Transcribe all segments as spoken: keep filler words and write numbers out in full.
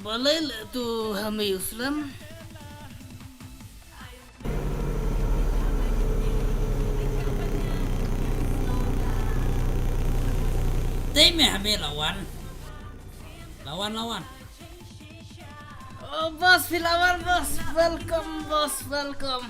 Balei le tu hami Muslim? Dei me hami lawan. Lawan, lawan. Oh, boss, phi lawan, boss. Welcome, boss, welcome.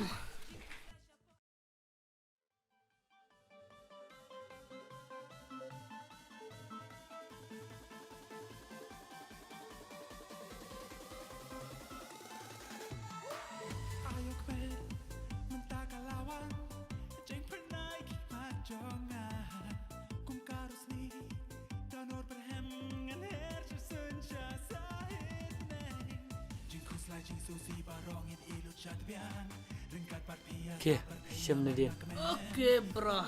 Okay, shem ne dia. Okay, bro.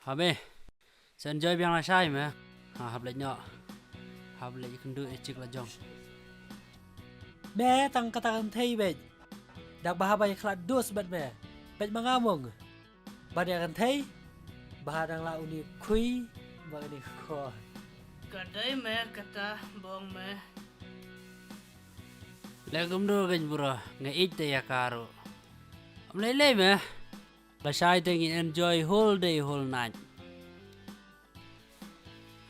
Hame, sa enjoy biang lashai me. Ha, hap leit noh. Hap leit kynduh ïa chik la jong. Me tang kata kynthei beit. Dak ba haba ïa khlad dus bad me. Beit ma nga mung. Bad ïa kynthei. Ba dang la uni khui. Ba uni kho. Ka dei me kata bong me. Leh kumno kein bro, nga ïeit te ïa ka ruh. Am lei lei me. Lashai te ngi enjoy whole day, whole night.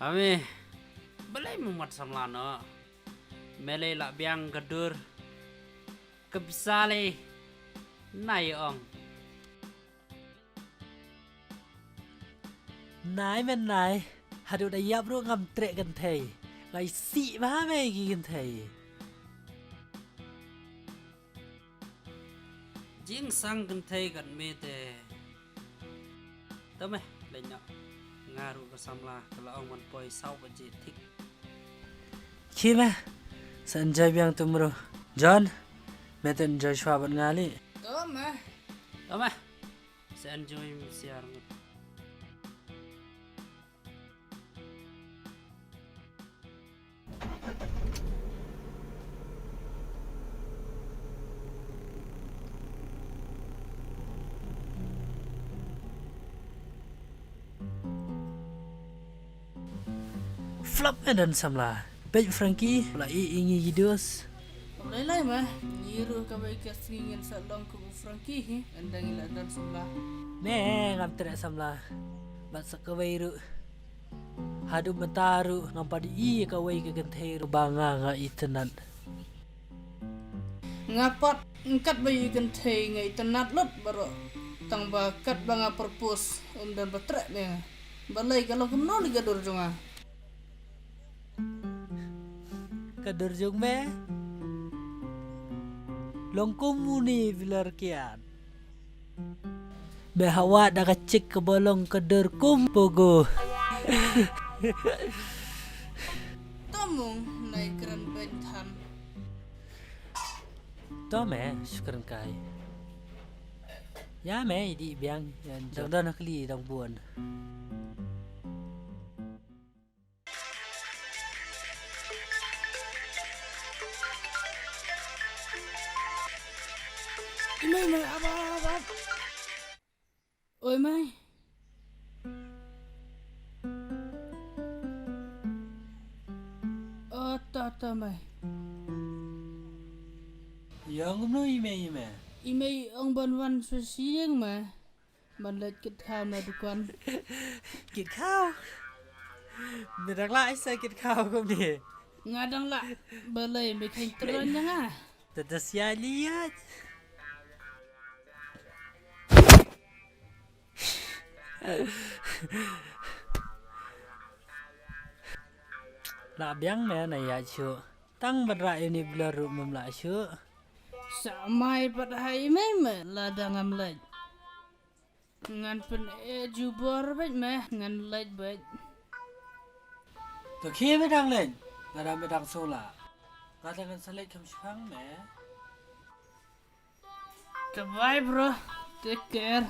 Hame, balei me mat samla noh. Me lei la biang ka dur. Ka pisa lei. Nai ong. Nai men nai. Haduh da ïap ruh ngam treh kynthei. Nga isih bha me ki kynthei. Jingsang kynthei kat me te. To me, leit noh. Nga ruh ka samla ka la ong ban poi saw baje thik. Khie me. Sa enjoy biang tum ruh. John, me te enjoy shwa bad nga lei. To me. To me. Sa enjoy me siar ngut. Flop me don samla. Peit Frankie la ïeh ïa ngi ki dos. Lai lai ma ngi ruh kawei ka sngi ngin sa long kum u Frankie hi. Ynda ngi la don samla. Me ngam treh samla. Bad sa kawei ruh. Haduh mynta ruh ngam pat ïohi ïa kawei ka kynthei ruh ba nga nga itynnad. Nga pat, katba ïohi kynthei nga itynnad lut baroh. Tang ba katba nga propose, um don ba treh me. Balei ka long kumno lei ka dur jong nga. Ka dur jong me. Long kum une Villar Kian. Me hawa da ka chik ka ba long ka dur kum pogo. To mung nai kren beiñ than. To me shu kren kai. Ïa me i dih biang ïa dang don ha kli dang bun. Imai mai aba aba. Oi mei. O to to mei. Ïa kumno i mei i mei? I mei ong ban wan sha shnong mei. Ban leit kit khaw na dukan. Kit khaw? Me dang lah sa kit khaw kumne? Nga dang lah. Balei me kheiñ tyrwa ïa nga? Te te sia liat. Lah biang me na ïa shu. Tang ban rah ïa ni blur ruh mem lah shu. Sa mai pat hai mei me la dang am leit. Ngan pyn e jubor bad me ngan leit bad. To khie me dang leit. Lada me dang sola. Nga dang ngan sa leit kham shipang me. Goodbye bro. Take care.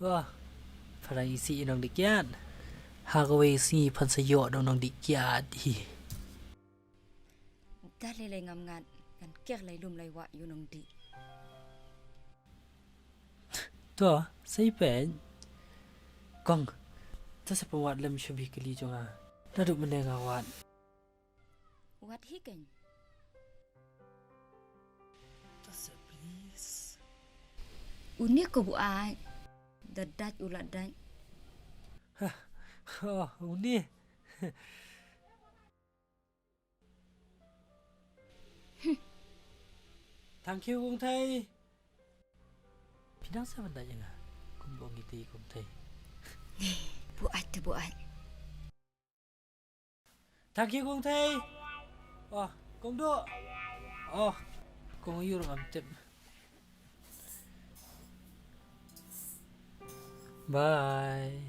Pharang isi i nongdih kiad. Ha kawei sngi phan sa ïoh nong nongdih kiad hi. Da lei lei ngam ngat, ngan ker lai lum lai wah ïa u nongdih. To, sa ïa peit. Kong, to sa pynwad lem sha bikali jong nga. Naduh mynne nga wad. Wad hi keiñ. To sa please. Une ko buaid. Da dait u la dait. Ha, oh, une. Thank you, Kong Thei. Phi dang sa ban dait ïa nga. Kumba ong ïa te, Kong Thei. Buaid te buaid. Thank you, Kong Thei. Oh, Kong Duh. Oh, Kong Ïur ngam tip. Bye.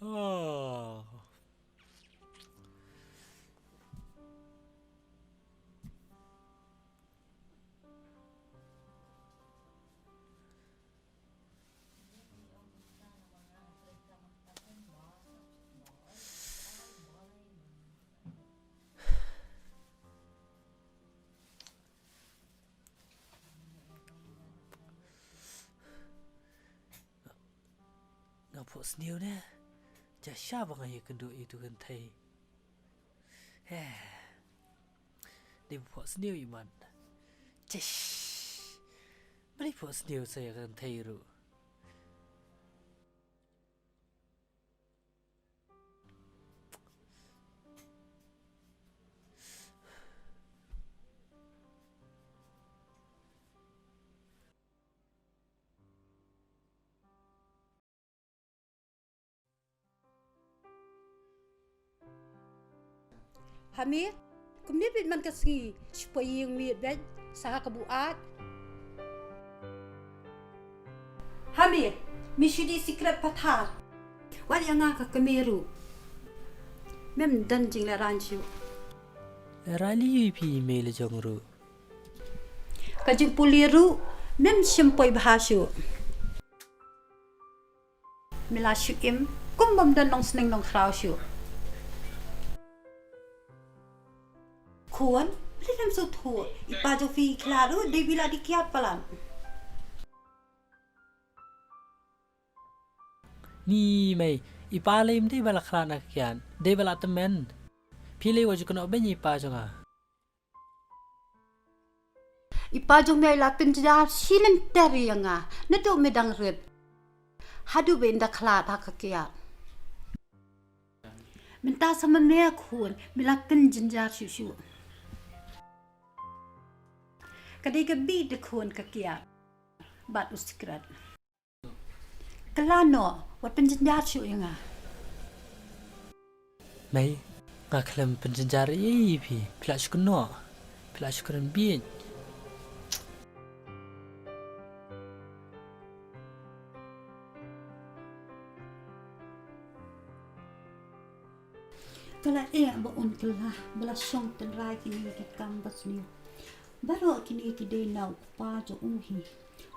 Oh. Nga phohsniew ne? Jia sha ba nga ïakynduh ïa utu u kynthei. He. Dei ba phohsniew ïa man. Chish. Balei phohsniew sa ïa ka kynthei ruh? Hami, kumne beit man ka sngi, shu poi ïing miet beit, sa ha ka buaid. Hami, mi shu dih sikret pathar. Wat ïa nga ka kmie ruh. Mem don jinglehrain shuh. Lehrain ïa phi i mei la jong ruh. Ka jingpule ruh, mem shym poi bha shuh. Me la shu im, kum bym don nongsneng nongkhraw shuh. Khun, balei lem sngewthuh, i pa jong phi i khlad ruh, dei ba la dih kiad palat. Ni mei, i pa lei ym dei ba la khlad na ka kiad, dei ba la tymmen. Phi lei wat ju kynnoh beiñ ïa i pa jong nga. I pa jong me i la pynjynjar shi lynter ïa nga, naduh me dang rit haduh ba in da khlad ha ka kiad. Mynta sa ma me khun, me la pynjynjar shuh shuh. Ka dei ka bit da khun ka kiad bad u sikret. Kylla noh, wat pynjynjar shuh ïa nga. Mei, nga khlem pynjynjar ei ei ïa phi, phi la shu kynnoh, phi la shu kren bieit. Ka la eh ba un kylla, ba la shong tynrai kine ki kam basniew. Baroh kine ki dei na u kpa jong u hi.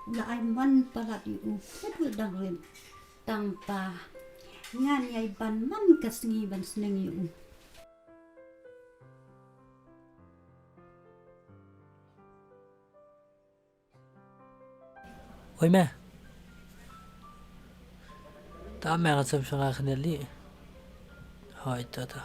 U la ai man palat ïa u, ka dei dang rit. Tang ba ngan ïai ban man ka sngi ban sneng ïa u. Oi me. Ta me ngan sem sha nga khyndiat lei. Hoi ta ta.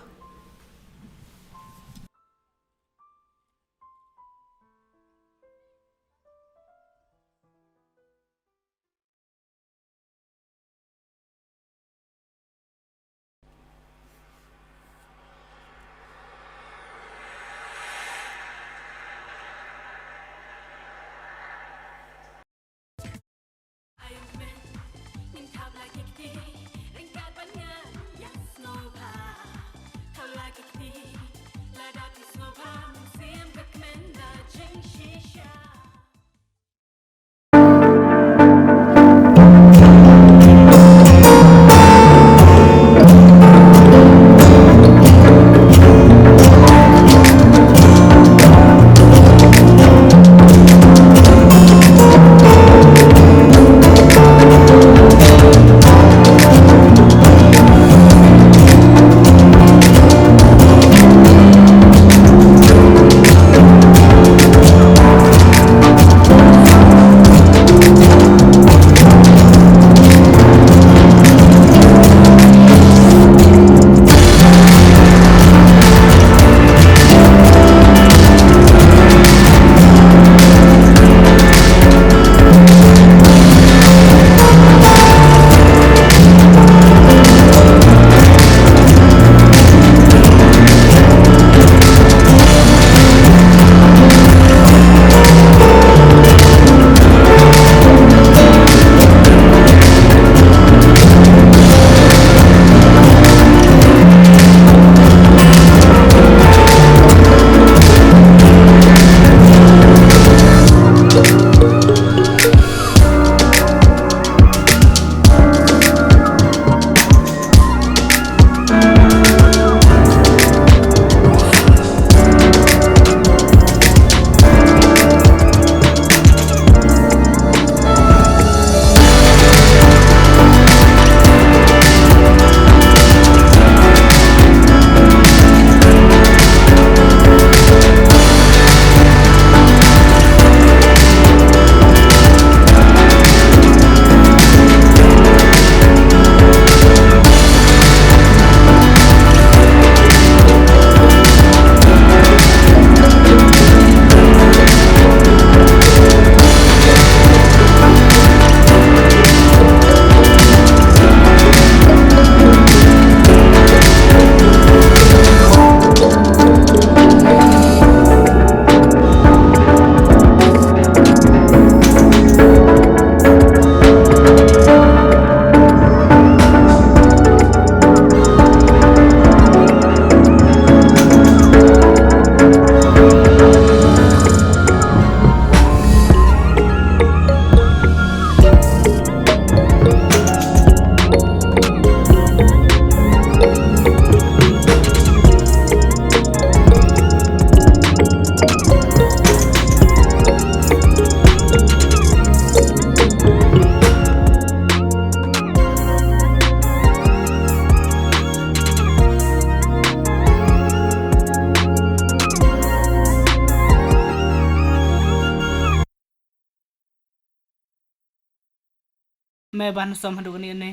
Me ban som haduh kane ne.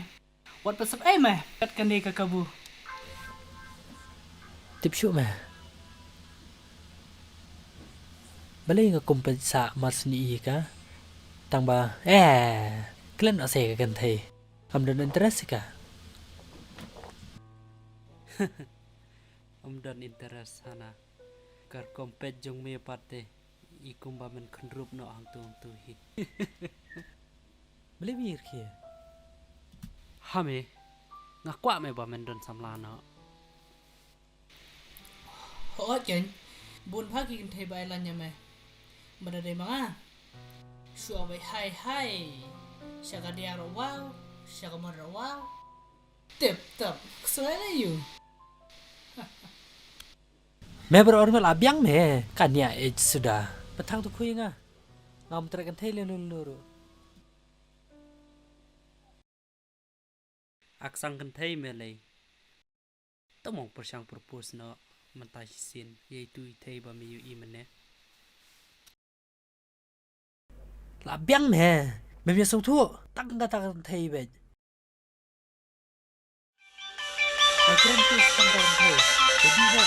Wat pat sep ei me kat kane ka kabu. Tip shuh me. Balei nga kum peit sa mar sni i ka. Tang ba eh klen ase ka kynthei. Am don interest ka. Am don interest hana. Kar kom peit jong me pat te. I kumba men khynrup noh hangtu hangtu hi. Balei mi rkhie? Ha me, nga kwah me ba men don samla noh. Ho ken, bun bha ki kynthei ba ai lan ïa me. Ba da dei ma nga. Shu ong bai hai hai. Sha ka diar wow, sha ka mor wow. Tip top, ksngain aïu. Me bro, or me la biang me, kan ïa ej suda. Patang tu khui nga. Ngam trek kan thei le lulu. Ak sang kan thei me lei. Tamong persang propose no, mentai sin, ye tu i thei ba me yu i mene. La biang me, me me song tu, tang ka tang thei be. Ai kren tu tang ka thei. Jadi na.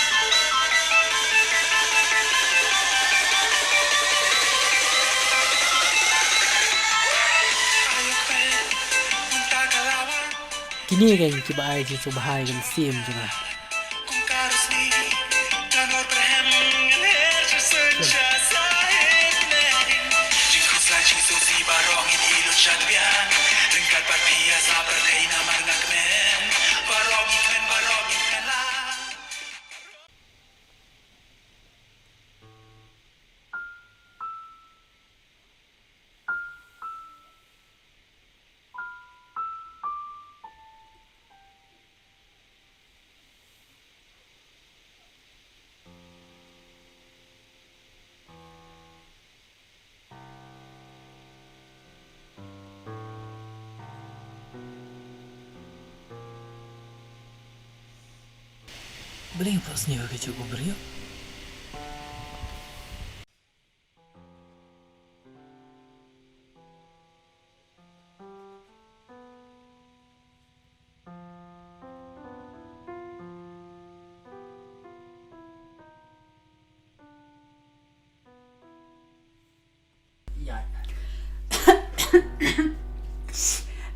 Kini kan kiba ai ji tu bahai kan sim juna. Bring pas ni ka cukup beri.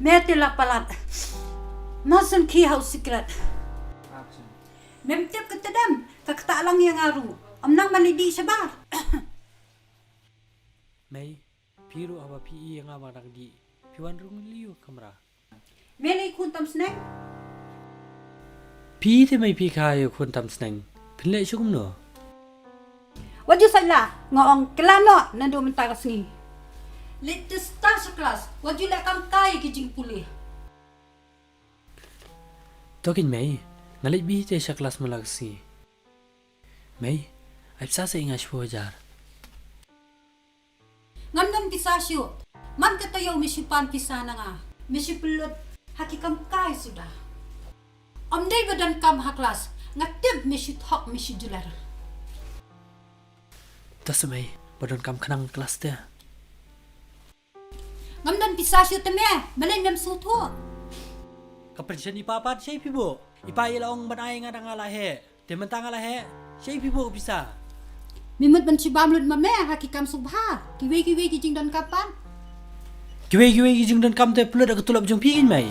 Me te la palat. Masun ki hau secret. Mem tip ka tedam ka kata lang yang aru. Am nang mali di shabar. Mei, phi ruh haba phi ïa nga ba dang dih, phi wan rung liu kamra. Me lei khun tam sneng. Phi te mei phi kha ïa khun tam sneng. Phin leh shu kumno? Wat ju sait la, nga ong kylla noh naduh mynta ka sngi. Leit te star sha klas, wat ju leh kam kai ki jingpule. To kin mei, nga leit bih te sha klas mynta ka sngi. Mei, ai pisa sa i nga shiphew hajar. Ngam don pisa shuh. Man ka taïew me shu pan pisa na nga. Me shu pynlut ha ki kam kai suda. Ym dei ba don kam ha klas. Nga tip me shu thok me shu dular. Ta sa mei, ba don kam khnang klas te. Ngam don pisa shuh te me, balei mem sngewthuh? Ka pynshai i pa pat shai phi buh. I pa i la ong ban ai nga da nga la heh. Te mynta nga la heh, shei phi buh pisa. Me mut ban shibam lut ma me ha ki kam suk bha. Kiwei kiwei ki jingdonkam pat. Kiwei kiwei ki jingdonkam te pynlut da ka tulop jong phi kin mei.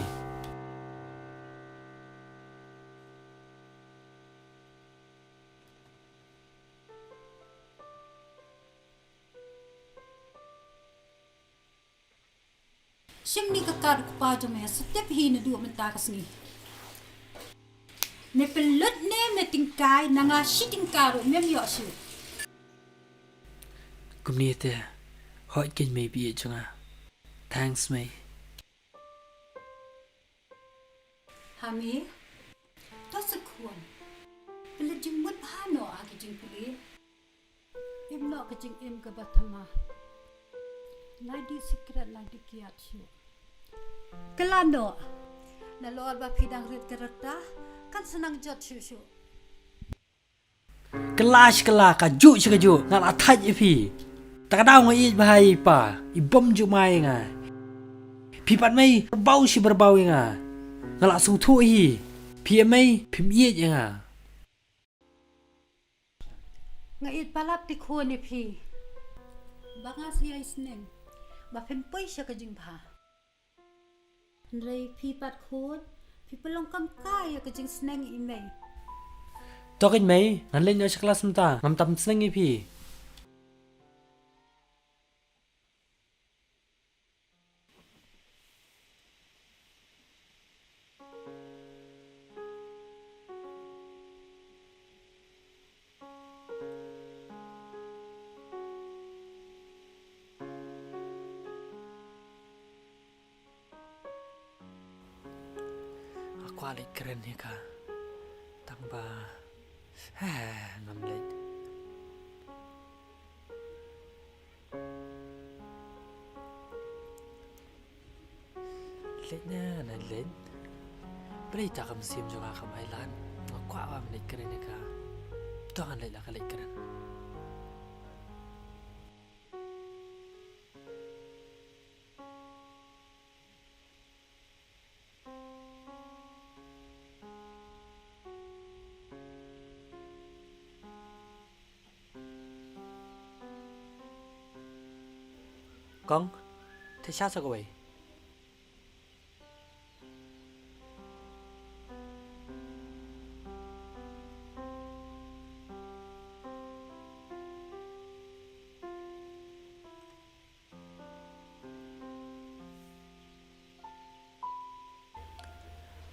Shim ni ka kad u kpa jong me, sa tip hi naduh mynta ka sngi. Me pynlut ne me tyngkai, na nga shi tyngka ruh mem ïoh shuh. Kumne te, hooid kein mei baieit jong nga. Thanks mei. Ha me, to sa khun. Pynlut jingmut bha noh ha ki jingpule. Im noh ka jingim kaba thymmai. Lai dih sikret, lai dih kiad shuh. Kylla noh. Nalor ba phi dang rit ka rta, kan sa nang jot shuh shuh. Kylla shi kylla, kajuh shi kajuh, nga la thait ïa phi. Ta ka daw nga ïeit bha ïa i pa, i bym ju mai ïa nga. Phi pat mei, bau shi barbau ïa nga. Nga la sngewthuh hi. Phi mei, phim ïeit ïa nga. Nga ïeit palat te khun ïa phi. Ba nga sa ïai sneng ba phin poi sha ka jingbha. Hynrei phi pat khun, phi pynlong kam ka ïa ka jingsneng i mei. To keiñ mei, ngan leit noh sha klas mynta, ngam tam sneng ïa phi. Nga kwah leit kren ïa ka. Tang ba, ha, ngam leit. Leit na, na leit. Balei ta ka mynsiem jong nga kam ai lad. Nga kwah ba ngan leit kren ïa ka. To ngan leit la ka leit kren. Kong, te sha sa kawei.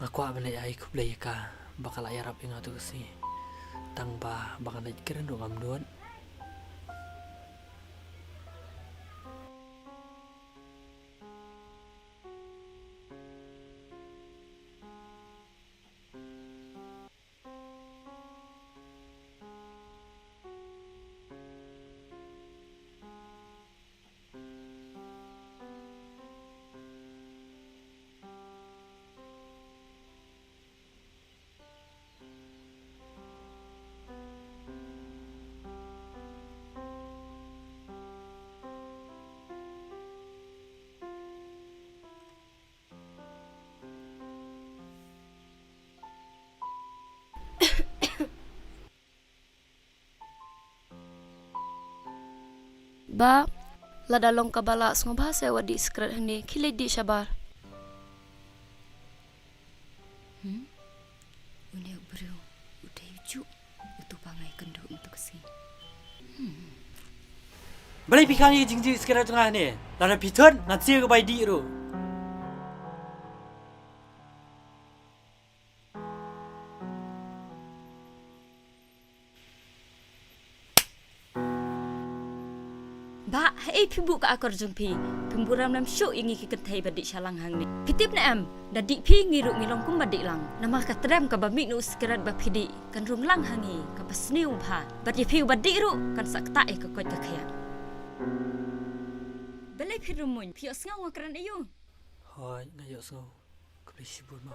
Nga kwah ban leit ai khublei ïa ka ba ka la ïarap ïa nga tu ka sngi. Tang ba, ba ngan leit kren ruh ngam nud. Bah, lada long kaba lah sngewbha sa wat dih sikret hangne, khie leit dih shabar. Hmm? Une u briew u dei u juh uto ba nga ïakynduh mynta ka sngi. Hmm. Balei phi khang ïa ka jingdih sikret jong nga hangne? Lada phi thut, ngan siew ka bai dih ruh. Bah, haei phi buh ka akor jong phi? Phim burom lem shuh ïa ngi ki kynthei ba dih shalang hangne. Phi tip ne em, da dih phi ngi ruh ngi long kumba dih lang. Namar ka trem kaba mih na u sikret ba phi dih kan rung lang ha ngi kaba sniew bha. Bad ïa phi uba dih ruh kan sah ktah ïa ka koit ka khiah. Balei phi rumuh? Phi ïohsngew nga kren aïu? Hooid, nga ïohsngew. Khublei shibun ma.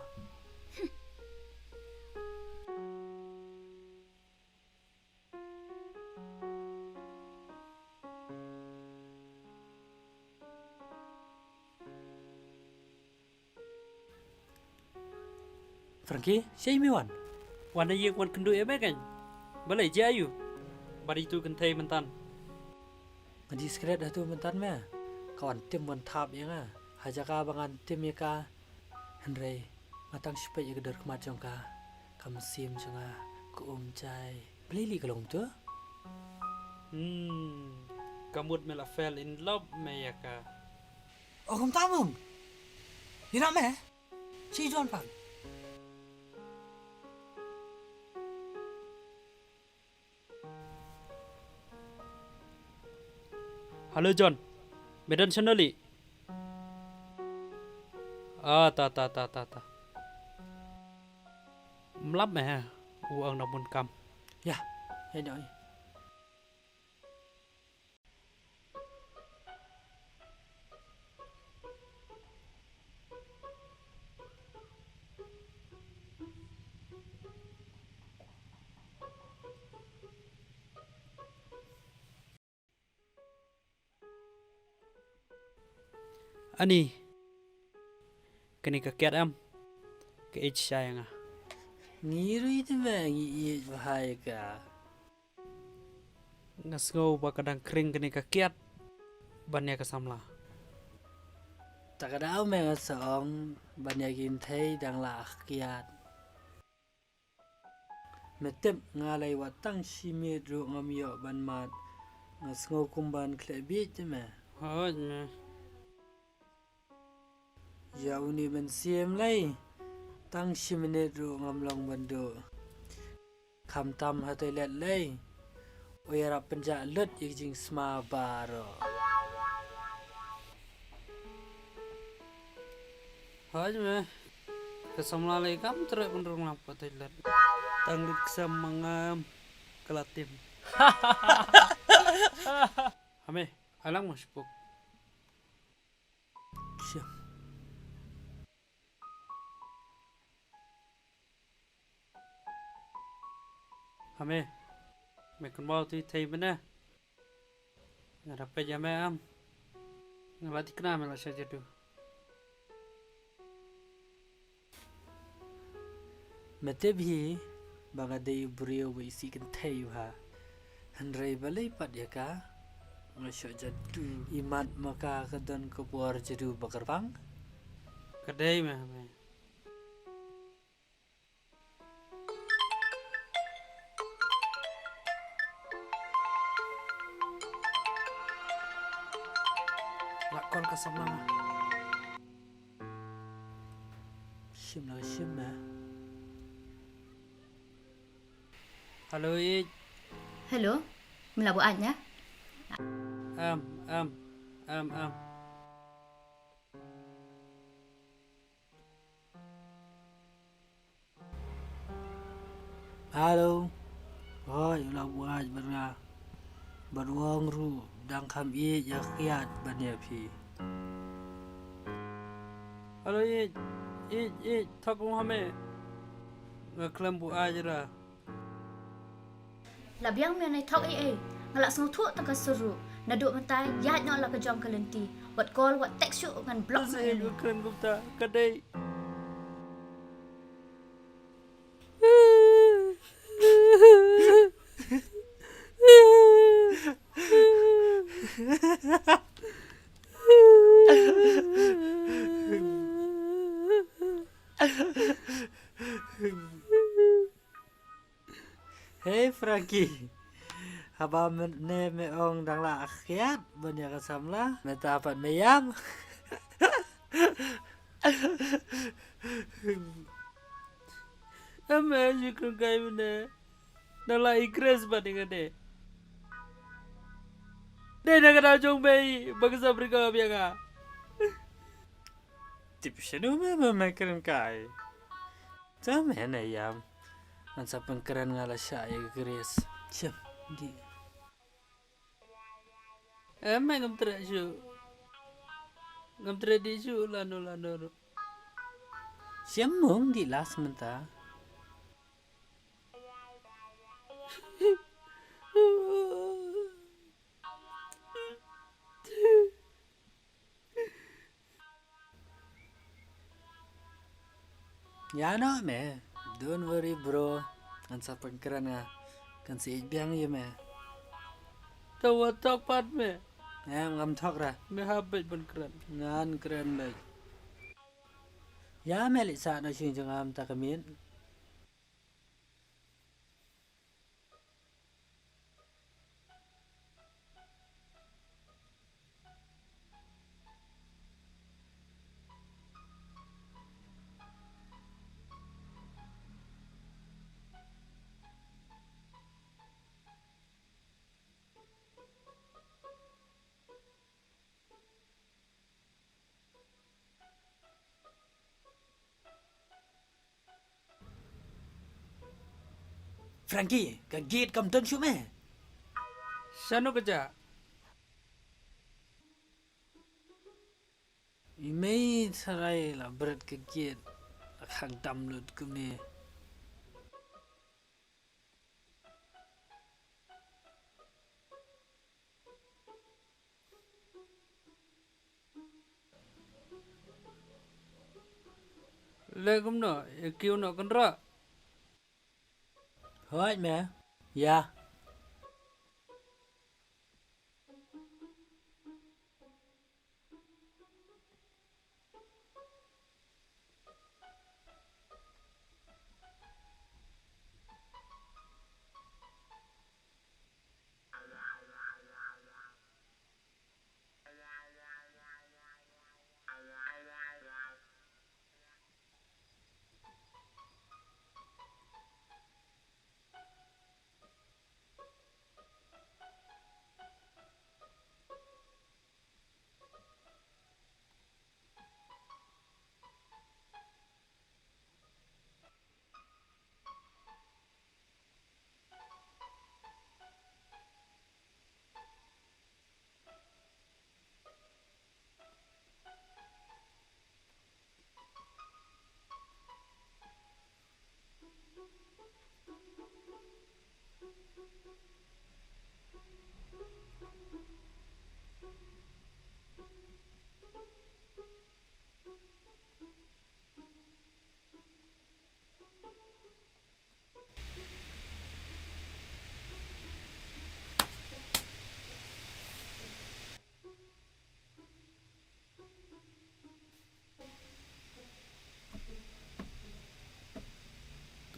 Frankie, shaei me wan? Wan ïa wan kynduh ïa me kan. Balei jia aïu? Bad itu kynthei myntan. Nga dih sikret hato myntan me? Ka wan tim wan thap ïa nga. Ha jaka ba ngan tim ïa ka. Hynrei nga tang shu peit ïa ka dur khmat jong ka. Ka mynsiem jong nga ka um jai. Balei lei ka long to? Hmm, ka mut me la fell in love me ïa ka. O kumta mung. Ïa na me? Shi John pang. Hello John. Me don shano lei? Ah, ta, ta, ta, ta, ta. Mlap me ha. U ang na bun kam. Ya, ya doi. Ani. Kane ka kiad em, ka ïeit shisha ïa nga. Ngi ruh te me ngi ïeit bha ïa ka. Nga sngew ba ka dang khring kane ka kiad ban ïa ka samla. Ta ka daw me nga sa ong ban ïa ki kynthei dang lah kiad. Me tip nga lei wat tang shi miet ruh ngam ïoh ban mad. Nga sngew kumban khleh bieit te me. Hooid me. Ïa une mynsiem lei. Tang shi minit ruh ngam long ban duh. Khamtam ha toilet lei. U ïarap pynjah lut ïa ka jingsma baroh. Hooid me. Ka samla lei kam treh ban rung lang pat toilet. Tang lut ksem ma nga em. Ka la tim. Hame, ai lang ma shipuk. Shem. Hame, me kynmaw tu thei mene. Nga da peit ïa me em. Nga la thikna me la shah jadu. Me tip hi ba nga dei u briew ba isih kynthei bha. Hynrei balei pat ïa ka nga shoh jadu. Imat ma ka ka don ka bor jadu ba kyrpang. Ka dei me, me. La call ka samla ma. Shim la shim ma. Hello, ïeit. Hello. Me la buaid ïa? Em, em, em, em. Hello. Hooid, u la buaid bad nga. Bad u ong ruh dang kham ïeit ïa ka kiad ban ïa phi. Hello, ïeit, ïeit, ïeit, thok ong hame. Nga khlem buaid ra. La biang me nai thok ei ei. Nga la sngewthuh tang ka sur ruh. Naduh mynta ïaid noh la ka jong ka lynti. Wat call, wat text shuh ngan block. Sa ïa nga kren kumta, ka dei. Hey Frankie. Haba mynne me ong dang la kiad ban ïa ka samla, mynta pat me ïam. Em me ju kren kai mynne. Dang la i Grace bad ïa ka de. Dei na ka daw jong me ba ka sa bri ka ïa ka. Tip shano me ba me kren kai. Te me ne ïam. Ngan sa pynkren nga la shah ïa ka Grace. Shem, di. Em, me ngam treh shuh. Ngam treh dih shuh lano lano ruh. Shem mung di last mynta. Ïa noh me. Don't worry bro. Ngan sa pynkren nga. Kan sa ïeit biang ïa me. Te wat thok pat me. Em, ngam thok ra. Me hap beit ban kren. Ngan kren beit. Ïa me leit sah noh shuh jong nga mynta ka miet. Frankie, ka gate kam don shuh me. Shano ka jah? I mei tharai la bret ka gate. La khang dam lut kumne. Leh kumno, ïa kiew noh kynroh. Hooid me. Ïa.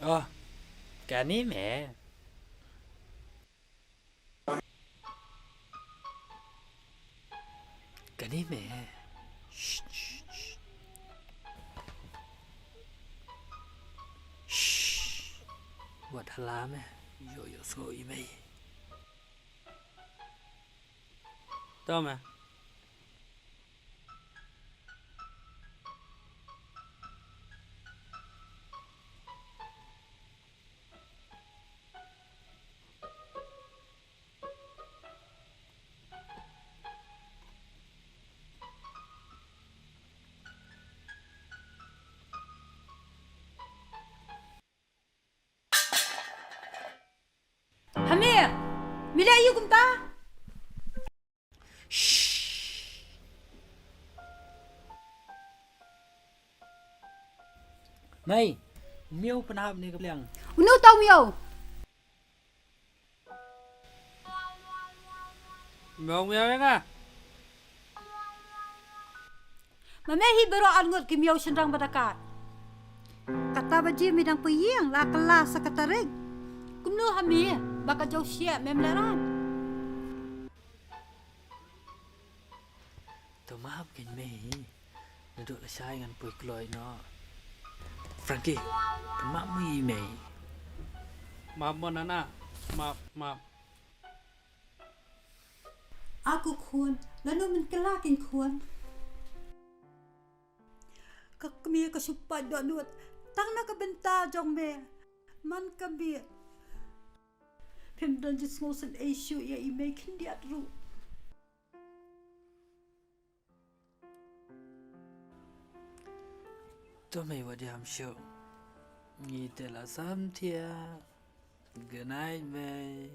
Oh, kane me. Kane me. Shh, shh, shh. Shh. Wat hala me. Ïoh, ïoh, sngew i mei. To me. Hami, mi la ïu kumta? Shh. Mei, miaw pynhap ne ka pliang. Unu tau miaw? Miaw miaw ïa nga. Ma me hi baroh arngut ki miaw shynrang ba da kat. Kata ba jia mi dang pyrshang la kylla sa kata ring. Kumno ha mi ba ka jaw shia mem leran. To map kein mei. Naduh lashai ngan poi kloi noh. Frankie, map mei mei. Map mo nana. Map, map. Aku khun, lano men kylla kein khun. Ka kmie ka shu pait dohnud tang na ka bynta jong me. Man ka miet. Phim don jingsngewsynei shuh ïa i mei khyndiat ruh. To mei wat ïam shuh. Ngi te la sam thiah. Good night mei.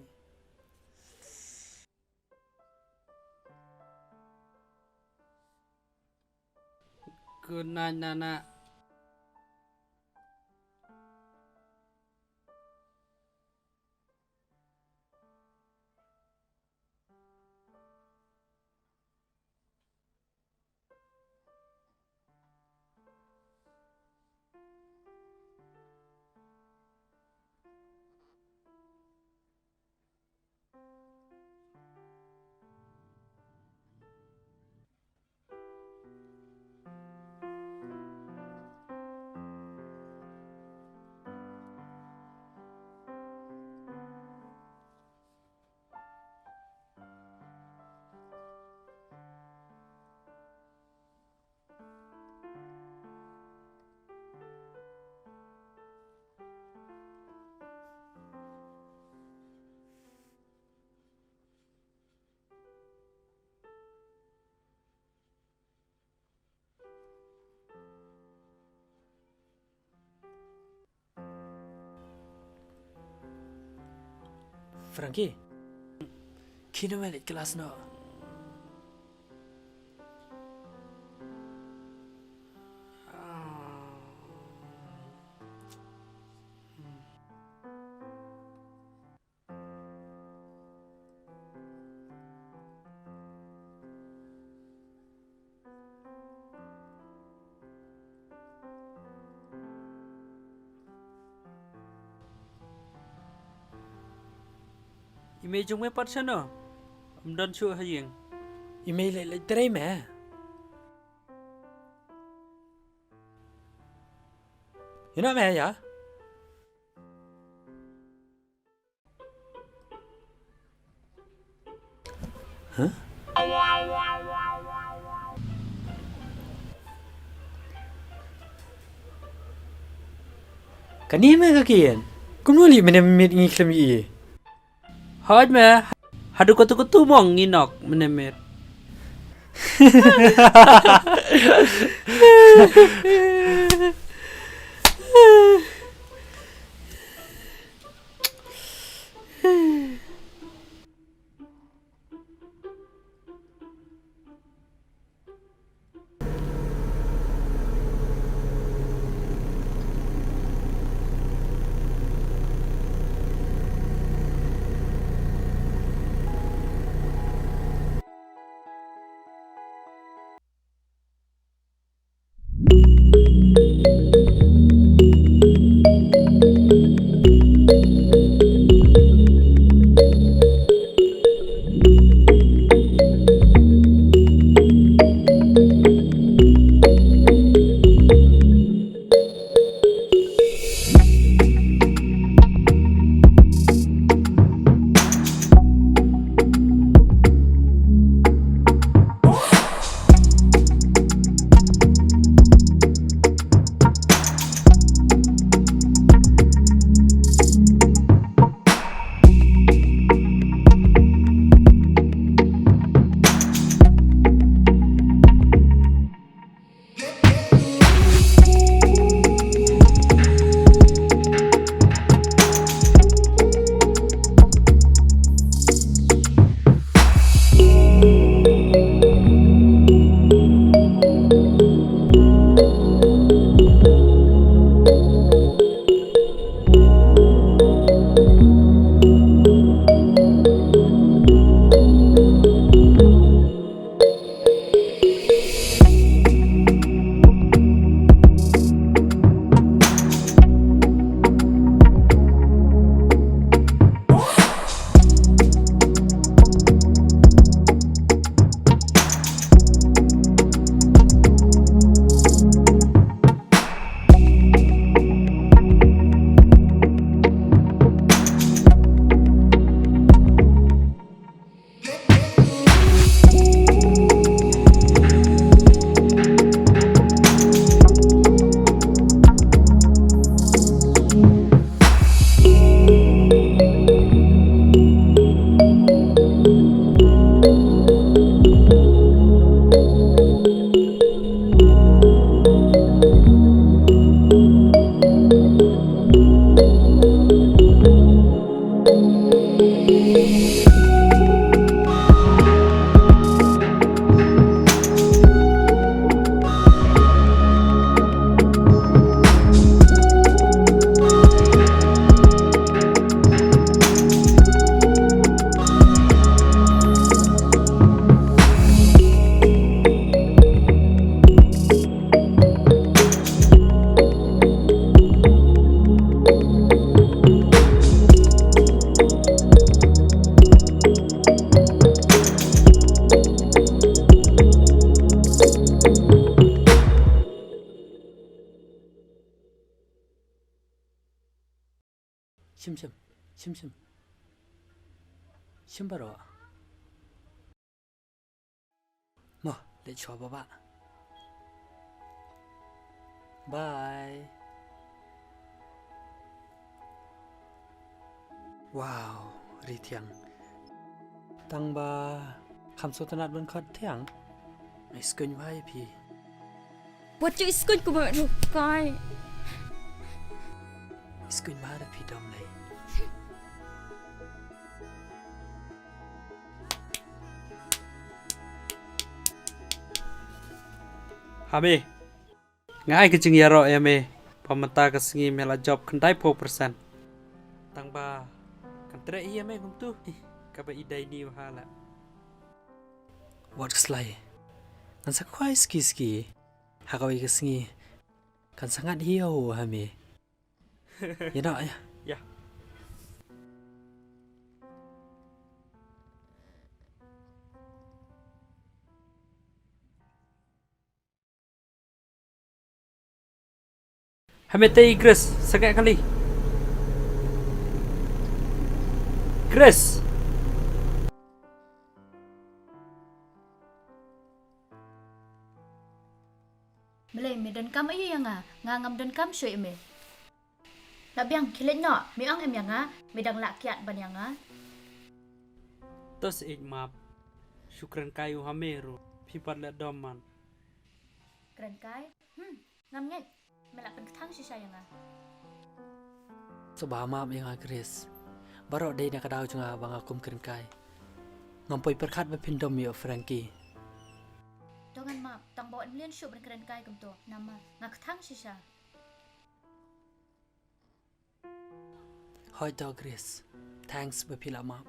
Good night nana. Frankie. Kino me leit klas noh. Ah. I mei jong me pat shano? Ym don shuh ha ïing. I mei leit leit trei me. Ïa na me ïa. Huh? Kane me ka kien. Kumno lei mynne miet ngi khlem ïohi. Hooid me. Haduh katto katto mo ngi nok mynne miet. Shim, shim, shim, shim. Shim baroh. Mo, leit shuwa baba. Bye. Wow, ri thiang. Tang ba kham sngewtynnat ban khot thiang. Ai skuin bai phi. Wat ju iskuin kumba rukai. Iskuin ba da phi dom lei. Ha me. Nga ai ka jingïaroh ïa me. Ba mynta ka sngi me la jop khyndai phew percent. Tang ba kan treh ïa me kumtu. Kaba i dei ni wa ha la. Wat kslai. Ngan sa khwai ski ski. Ha kawei ka sngi kan sa ngat hi ïa u ha me. Ïa noh ïa. Ïa. Hame te i Grace, sangeh kali. Grace. Balei me donkam ïa nga? Nga ngam donkam shuh ïa me. La biang, khie leit noh, me ong em ïa nga, me dang lah kiad ban ïa nga. To sngewbha map. Shu kren kai u Hame ruh, phi pat leh dom man. Kren kai? Hmm, ngam ngeit. Me lah pynkthang shisha ïa nga. Sngewbha map ïa nga Grace. Baroh dei na ka daw jong nga ba nga kum kren kai. Ngam poi pyrkhat ba phin dom ïa u Frankie. To ngan map, tang ba wat mlien shuh ban kren kai kumto. Namar nga kthang shisha. Hooid to Grace. Thanks ba phi la map.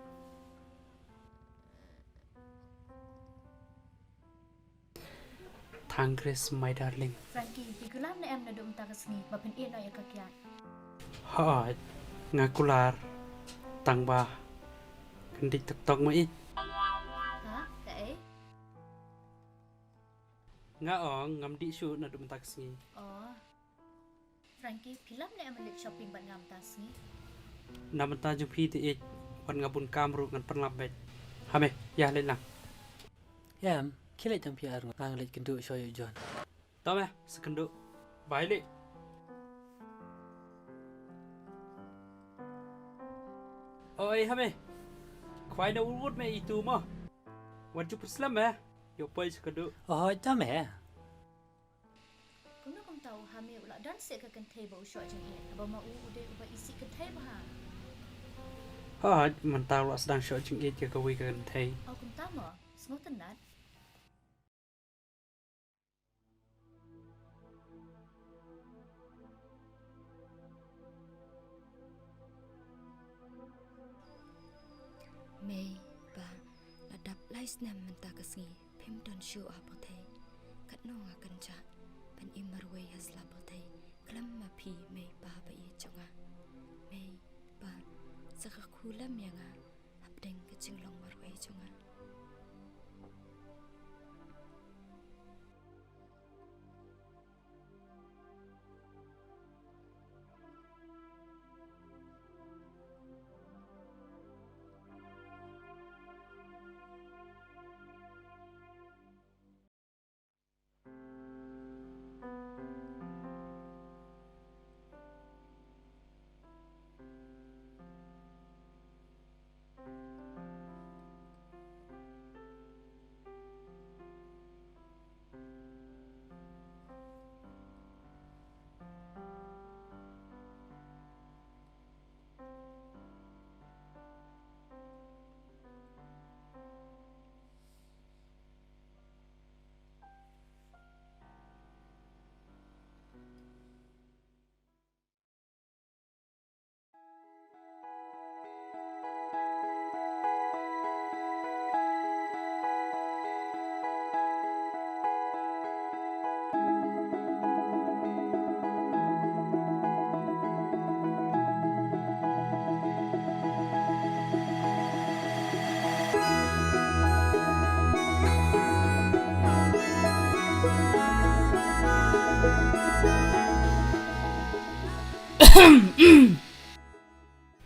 Thanks Grace, my darling. Frankie, phi kular ne em naduh mynta ka sngi ba phin ïeh noh ïa ka kiad? Hooid, nga kular. Tang ba kan dih tok tok ma ïeit. Ha? Kaei? Nga ong ngam dih shuh naduh mynta ka sngi. Oh. Frankie, phi lap ne em leit shopping bad nga mynta sngi? Na bynta jong phi te ïeit, wat nga bun kam ruh ngan pynlap beit. Hame, ïa leit lang. Em, khie leit tang phi ar ngan leit kynduh shuwa ïa u John. To me, sa kynduh. Bye leh. Oi, Hame. Khwai na wut wut me itu mo. Wat ju pynslem me. Ïoh poi sa kynduh. Oi, to me. Kumno kumta u Hame u la don seh ka kynthei ba u shoh jingïeit, haba ma u u dei uba isih kynthei bha? Hooid, mynta u la sdang shoh jingïeit ïa kawei ka kynthei. Oh, kumta mo? Sngewtynnat. Mei, Pa, la dap lai snem mynta ka sngi phim don shuh ha pyrthei. Katno nga kynjah ban im marwei ha sla pyrthei khlem ma phi, Mei, Pa ba ïeit jong nga. Mei, Pa, sa khyrkhu lem ïa nga hapdeng ka jinglong marwei jong nga.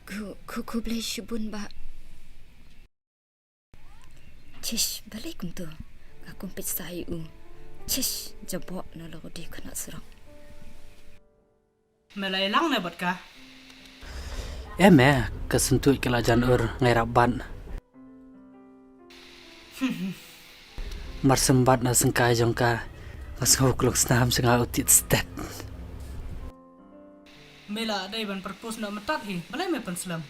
Khu, khu, khublei shibun bah. Chish, balei kumto? Nga kum peit sa ïa u. Chish, jaboh na lok u dei khynnah surok. Me la ïalang ne bad ka? Em eh, ka syntuid ka la jan ur, nga ïarap bad. Marshem bad na syngkai jong ka, nga sngew klong snam sha nga u tied stet. Me la dei ban propose noh mynta hi, balei me pynslem?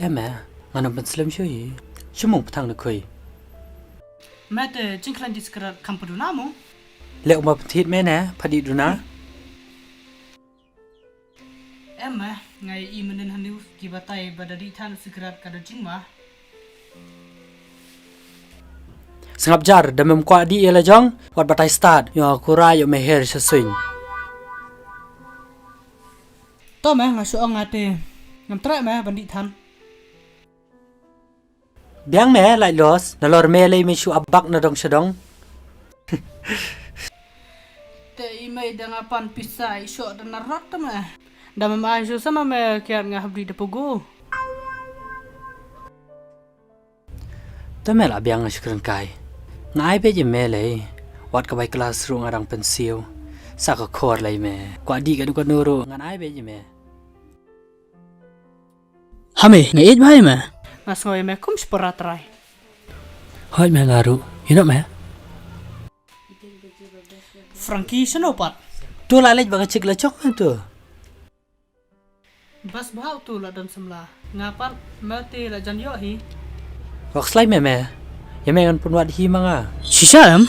Em eh, ngan ym pynslem shuh hi. Shu mung pthang na khui. Me te jingkhlaiñ dih sikret kham pduna mo? Leh u ma pynthied me ne, pha dih duna. Em eh, nga ïohi mynnin ha news ki batai ba da dih than sikret ka da jingma. Sngap jar, da mem kwah dih ïa la jong, wat batai stad, ïoh nga kura ïoh me her sha suiñ. To me, nga shu ong nga te ngam treh me ban dih than. Biang me, lait los, nalor me lei me shu ap bak na dong sha dong. Te i mei da nga pan pisa i shoh da na rot te me. Da me ma ai shu sama me kiat nga hapdi da pugu. Te me la biang nga shu kren kai. Nga ai beit ïa me lei. Wat ka bai klas ruh nga dang pynsiew. Sa ka khor lei me. Kwah dih kano kano ruh ngan ai beit ïa me. Ha me, nga ïeit bha ïa me. Nga sngew ïa me kum shipara trai. Hooid me nga ruh. Ïa noh me. Frankie shano pat? Tu la leit ba ka chik la chok me tu. Bas bha utu la don samla. Nga pat me te la jan ïoh hi. Wak slai me me. Ïa me ngan pynwad hi ma nga. Shisha em?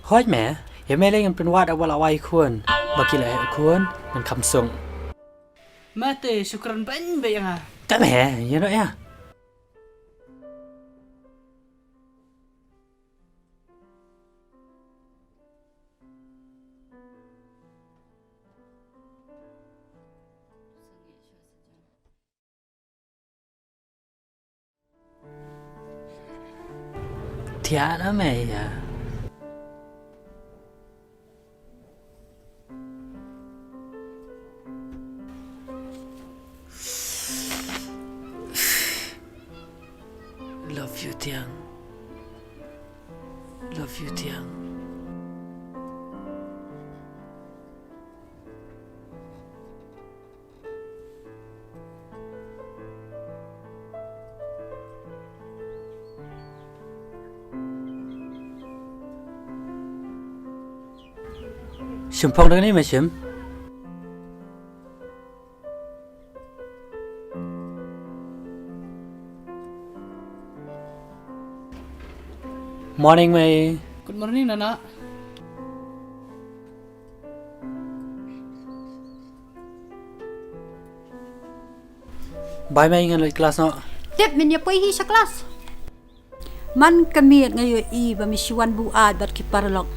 Hooid me. Ïa me lei ngan pynwad aba la wai khun. Ba ki la heh khun ngan kham sung. Me te shukran beiñ beiñ ïa nga. Te me ïa noh ïa. Thiah na me ïa. Love you Thiang. Love you Thiang. Shim phong da kane me shim. Morning mei. Good morning nana. Bye mei ngan leit klas noh. Tip men ïa poi hi sha klas. Man ka miet nga ïohi ba me shu wan buaid bad ki paralok.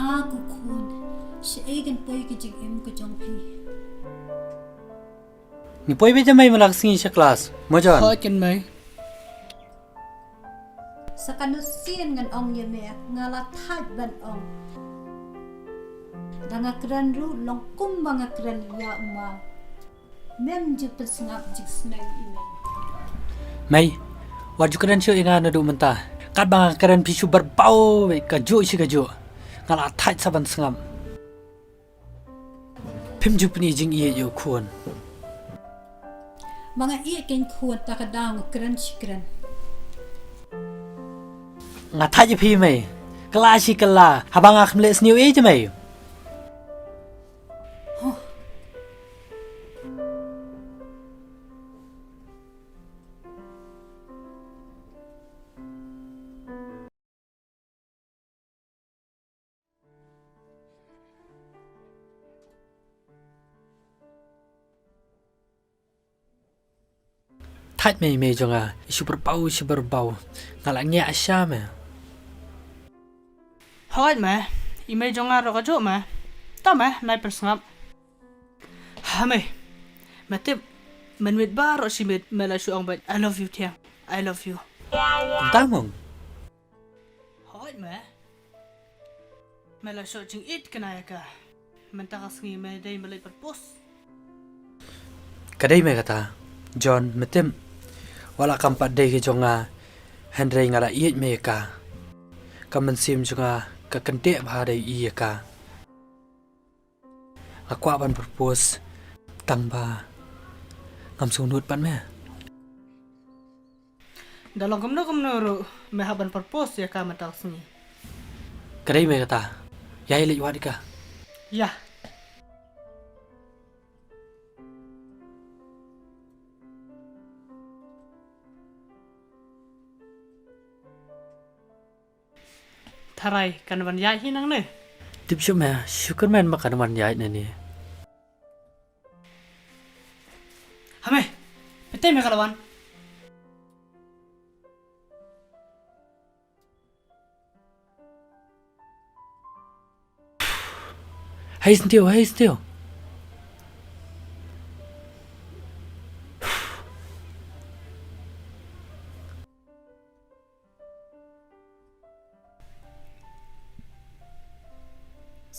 A ko khun, shaei kan poi ka jingim ka jong phi. Ngi poi beit mei mynta ka sngi sha klas. Mo John. Hooid kan mei. Sa kano sien ngan ong ïa me nga la thait ban ong. Da nga kren ruh long kumba nga kren ïa u ma. Mem ju pynsngap jingsneng i mei. Mei, wat ju kren shuh ïa nga naduh mynta. Katba nga kren phi shu barbaw kajuh shi kajuh. Nga la thait sa ban sngap. Phim ju pyni jingïeit ïa u khun. Ma nga ïeit kein khun ta ka daw nga kren shi kren. Nga thait ïa phi mei. Kylla shi kylla haba nga kham leh sniew ïeit mei. Huh. Thait mei mei jong nga, i shu barbaw, i shu barbaw. Nga la ngiah sha me. Hooid me, i mei jong nga ruh kajuh me. To me, nai pynsngap. Ha mei. Me tip, mynmiet baroh shi miet me la shu ong beit I love you Thiang. I love you. Kumta mo. Hooid me. Me la shoh jingïeit kane ïa ka. Mynta ka sngi me dei me leit propose. Ka dei me kata. John, me tip. Wat la kam pat dei ka jong nga. Hynrei nga la ïeit me ïa ka. Ka mynsiem jong nga ka kyndit bha da i ïa ka. Nga kwah ban propose tang ba ngam sngewnud pat me. Da long kumno kumno ruh me hap ban propose ïa ka mynta ka sngi. Ka dei me kata. Ïa leit wad ïa ka. Ïa. Tharai kan wan ïaid hi nangne. Tip shuh me, shu kyrmen ba kan wan ïaid nangne. Ha me, pete me ka la wan. Hei sentiew, hei sentiew.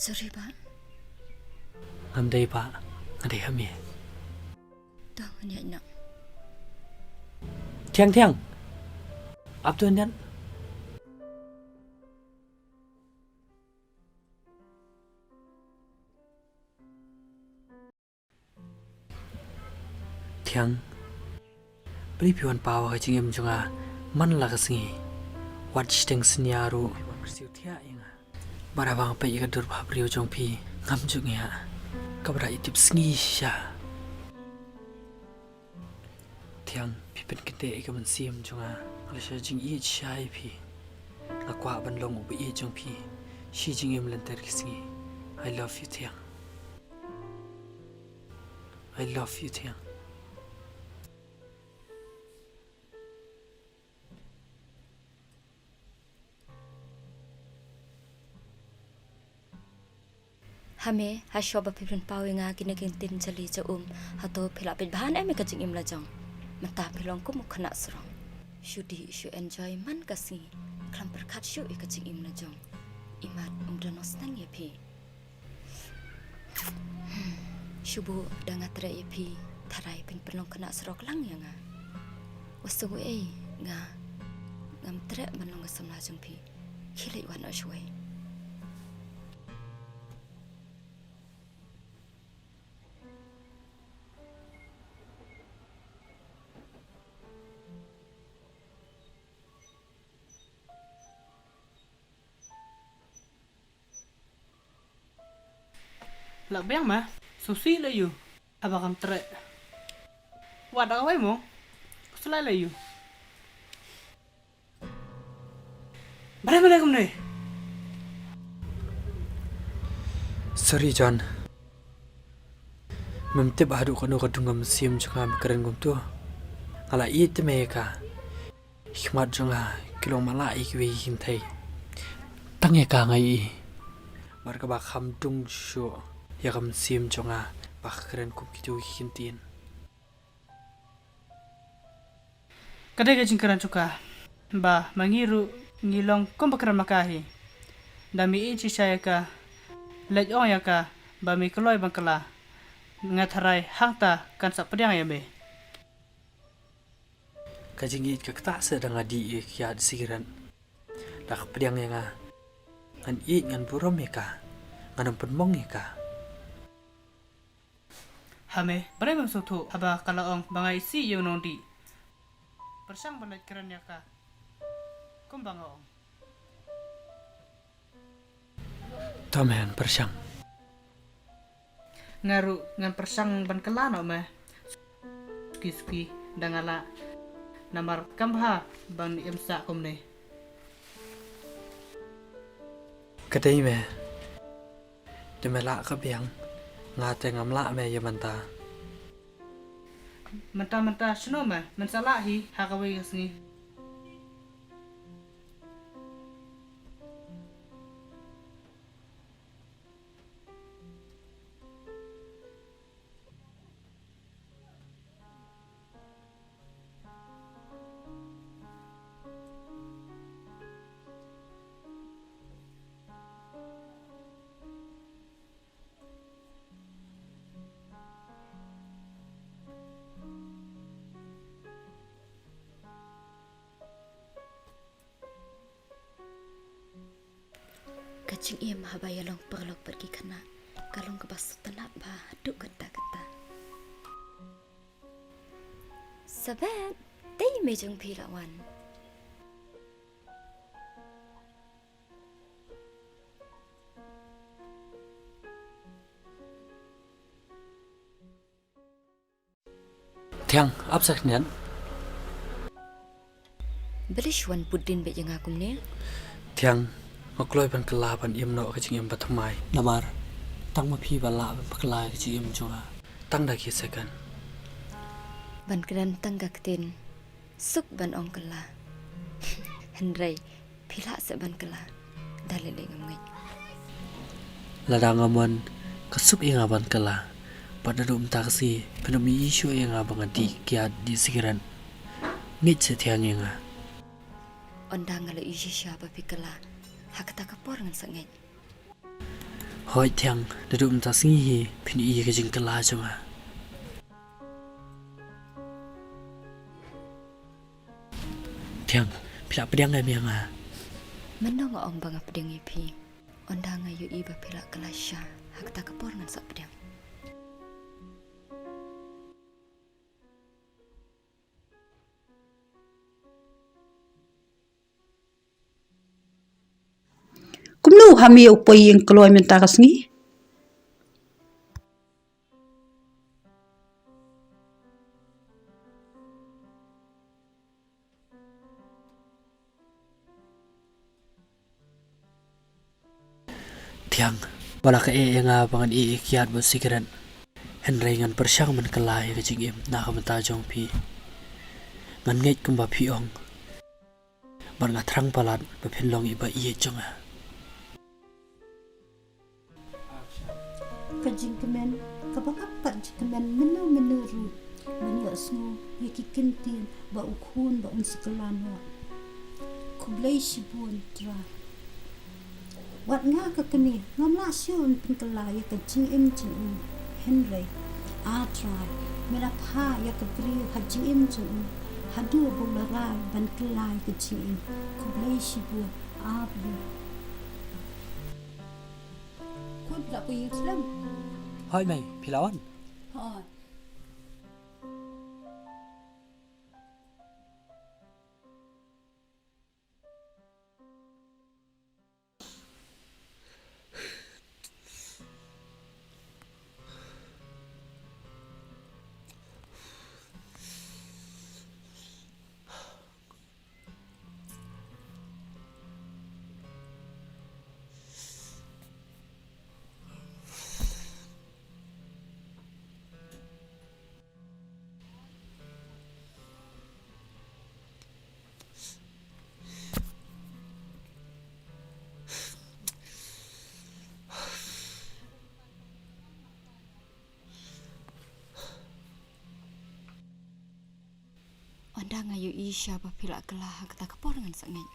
Sorry, Bah. Ngam dei Bah, nga dei Hame. To, ngan ïaid noh. Thiang, Thiang. Ap tu nyan. Thiang. Balei phi wan paw ha ka jingim jong nga man la ka sngi? Wat shiteng synñia ruh phi wan kyrsiew thiah ïa nga. Bad haba nga peit ïa ka dur bhabriew jong phi, ngam ju ngiah. Kaba da ïa tip sngi shisha. Thiang, phi pynkyndeh ïa ka mynsiem jong nga. Nga la shah jingïeit shisha ïa phi. Nga kwah ban long u ba ïeit jong phi shi jingim lynter ki sngi. I love you, Thiang. I love you, Thiang. Hame, ha shuwa ba phi pynpaw ïa nga kine ki ktien jali ja um, hato phi la peit bha ne em ïa ka jingim la jong? Mynta phi long kum u khynnah surok. Shu dih shu enjoy man ka sngi, khlem pyrkhat shuh ïa ka jingim la jong. Imat ym don nongsneng ïa phi. Hmm, shu buh da nga treh ïa phi, tharai phin pynlong khynnah surok lang ïa nga. Wat sngew ei, nga ngam treh ban long ka samla jong phi. Khie leit wad noh shawei. La biang ma, susi la yu. Haba kam treh. Wat da kawei mo. Kuslai la yu. Balei, balei kumne? Sorry, John. Mem tip haduh kano ka dung ka mynsiem jong nga ba kren kumto. Nga la ïeit te me ïa ka. Khmat jong nga ki long matlah ïa kiwei ki kynthei. Tang ïa ka nga ïohi. Bad kaba kham dung shuh ïa ka mynsiem jong nga ba ka kren kum kito ki ktien. Ka dei ka jingkren jong ka ba ma ngi ruh ngi long kum ba kren ma ka hi. Da me ïeit shisha ïa ka, leit ong ïa ka ba me kloi ban kylla. Nga tharai hangta kan sa pdiang ïa me. Ka jingïeit ka ktah seh da nga dih ïa ka kiad sigaret. Da ka pdiang ïa nga. Ngan ïeit ngan burom ïa ka. Ngan ym pynmong ïa ka. Hame, balei mem sngewthuh haba ka la ong ba nga isih ïa u nongdih? Pyrshang ban leit kren ïa ka kumba nga ong. To me, ngan pyrshang. Nga ruh ngan pyrshang ban kylla noh me. Suki suki da nga lah. Namar kam bha ban im sah kumne. Ka dei me. Te me lah ka biang. Nga te ngam lah me ïa mynta. Mynta mynta shano me, men sa lah hi ha kawei ka sngi. Ka jingim haba ïalong paralok bad ki khynnah ka long kaba sngewtynnat bha haduh katta katta. Sabet, tei mei jong phi la wan. Thiang, ap sa khyndiat. Balei shu wan bud dien beit ïa nga kumne? Thiang, nga kloi ban kylla ban im noh ka jingim ba thymmai. Namar tang ma phi ba lah ban pynkylla ïa ka jingim jong nga. Tang da ki second. Ban kren tang ka ktien suk ban ong kylla. Hynrei phi lah seh ban kylla. Da lei lei ngam ngeit. Lada ngam wan, ka suk ïa nga ban kylla. Bad naduh mynta ka sngi phin ym ïohi shuh ïa nga ba nga dih kiad dih sigaret. Ngeit seh Thiang ïa nga. Ynda nga la ïohi shisha ba phi kylla, ha kata ka por ngan sa ngeit. Hooid Thiang, naduh mynta sngi hi phin ïohi ïa ka jingkylla jong nga. Thiang, phi la pdiang em ïa nga? Mynno nga ong ba nga pdiang ïa phi? Ynda nga ïohi ba phi la kylla sha, ha kata ka por ngan sa pdiang. Kumno u Hami u poi ïing kloi mynta ka sngi? Thiang, ba la ka eh ïa nga ba ngan ïeh ïa kiad bad sikret. Hynrei ngan pyrshang ban kylla ïa ka jingim na ka bynta jong phi. Ngan ngeit kumba phi ong. Bad nga thrang palat ba phin long i ba ïeit jong nga. Ka jingkmen kaba nga pat jingkmen mynno mynno ruh ban ïohsngew ïa ki kyntien ba u khun ba un sa kylla noh. Khublei shibun Trai. Wat nga ka kmie ngam lah shuh ban pynkylla ïa ka jingim jong u. Hynrei A Trai, me la phah ïa ka briew ha jingim jong u haduh ba u la rai ban kylla ïa ka jingim. Khublei shibun. A Blei. Khun, phi la poi ïing slem? Hooid mei, phi la wan? Hooid. Ynda nga ïohi sha ba phi la kylla ha kata ka por ngan sa ngeit.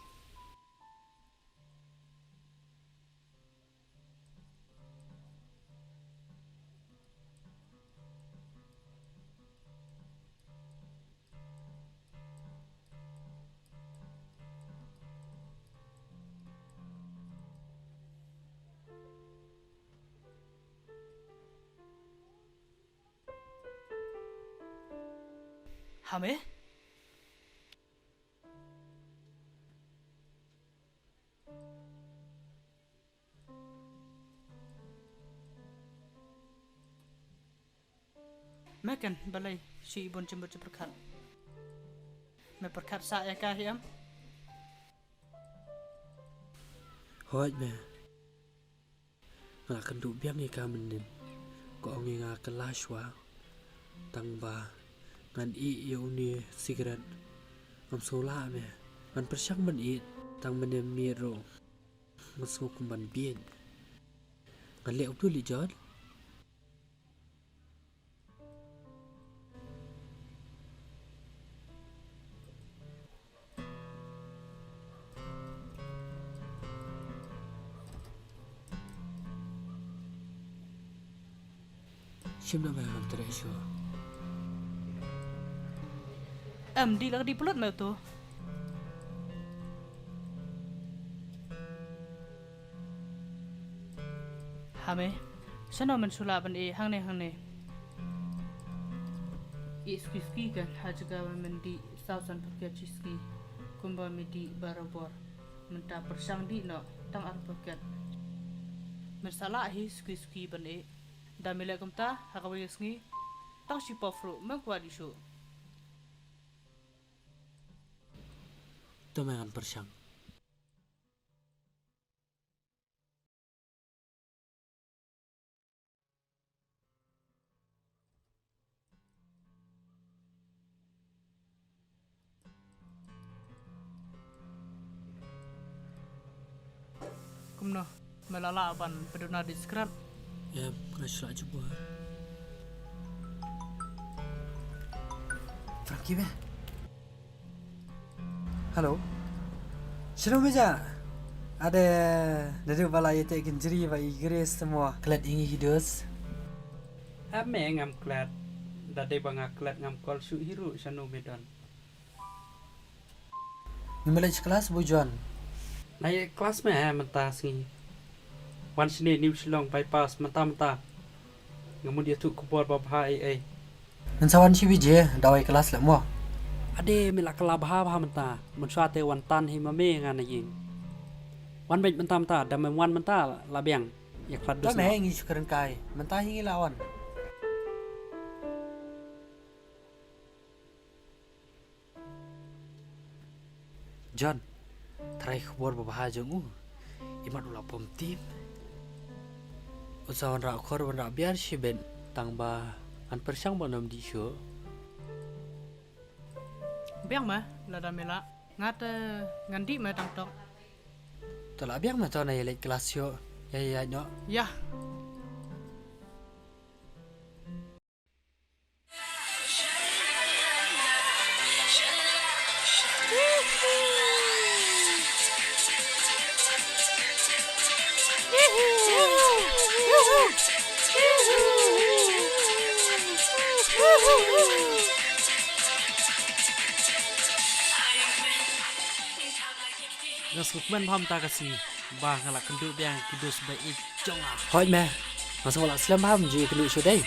Hame? Me ken balei shu i bun jingmut jingpyrkhat? Me pyrkhat sah ïa ka hi em? Hooid me. Nga kynduh biang ïa ka mynnin. Ka ong ïa nga kylla shuwa. Tang ba ngan ïeh ïa une sikret. Ngam sngewlah me. Ngan pyrshang ban ïeh tang mynne miet ruh. Ngan sngew kum ban bieit. Ngan leh kumno leh jot? Shim na me ban treh shuh. Em, dih la ka dih pynlut me to. Hame, shano men shu lah ban ïeh hangne hangne? Ïeh suki suki kan, ha jaka ba men dih saw san pyrkhat shi suki. Kumba me dih barabor. Mynta pyrshang dih noh tang ar pyrkhat. Men sa lah hi suki suki ban ïeh. Da me leh kumta ha kawei ka sngi, tang shi pop ruh men kwah dih shuh. To me ngan pyrshang. Kumno, me la lah ban pyndonkam dih skrat? Em, nga shu lah jubor. Frankie me. Hello. Shano me jah? Ade, da dei ba la ïa teh kynjri ba i Grace te mo. Klet ïa ngi hi dos. Em me ngam klet. Da dei ba nga klet ngam call shuh hi ruh shano me don. Ngi me leit class bu John. Na ïa class me mynta sngi. Wan shane New Shillong bypass mynta mynta. Nga mut ïathuh khubor ba bha ei ei. Ngan sa wan shi baje, da wai klas leh mo. Ade me la kylla bha bha mynta. Mynshuwa te wan tan hi ma me nga na ïing. Wan beit mynta mynta, da mem wan mynta la biang. Ïa khlad dus. Tang me ngi shu kren kai. Mynta hi ngi la wan. John, trai khubor ba bha jong u. Imat u la pom tim. U sa wanrah khor wanrah biar shibit tang ba ngan pyrshang ba nym dih shuh. Biang ma, lada me lah. Nga te ngan dih ma tang tok. Te la biang ma to na ïa leit klas shuh. Ïa ïa ïa no. Ïa. Nga sngewkmen bha mynta ka sngi ba nga la kynduh biang ki dos ba ïeit jong nga. Hooid me. Nga sngewlah slem bha mynta kynduh shuh dei.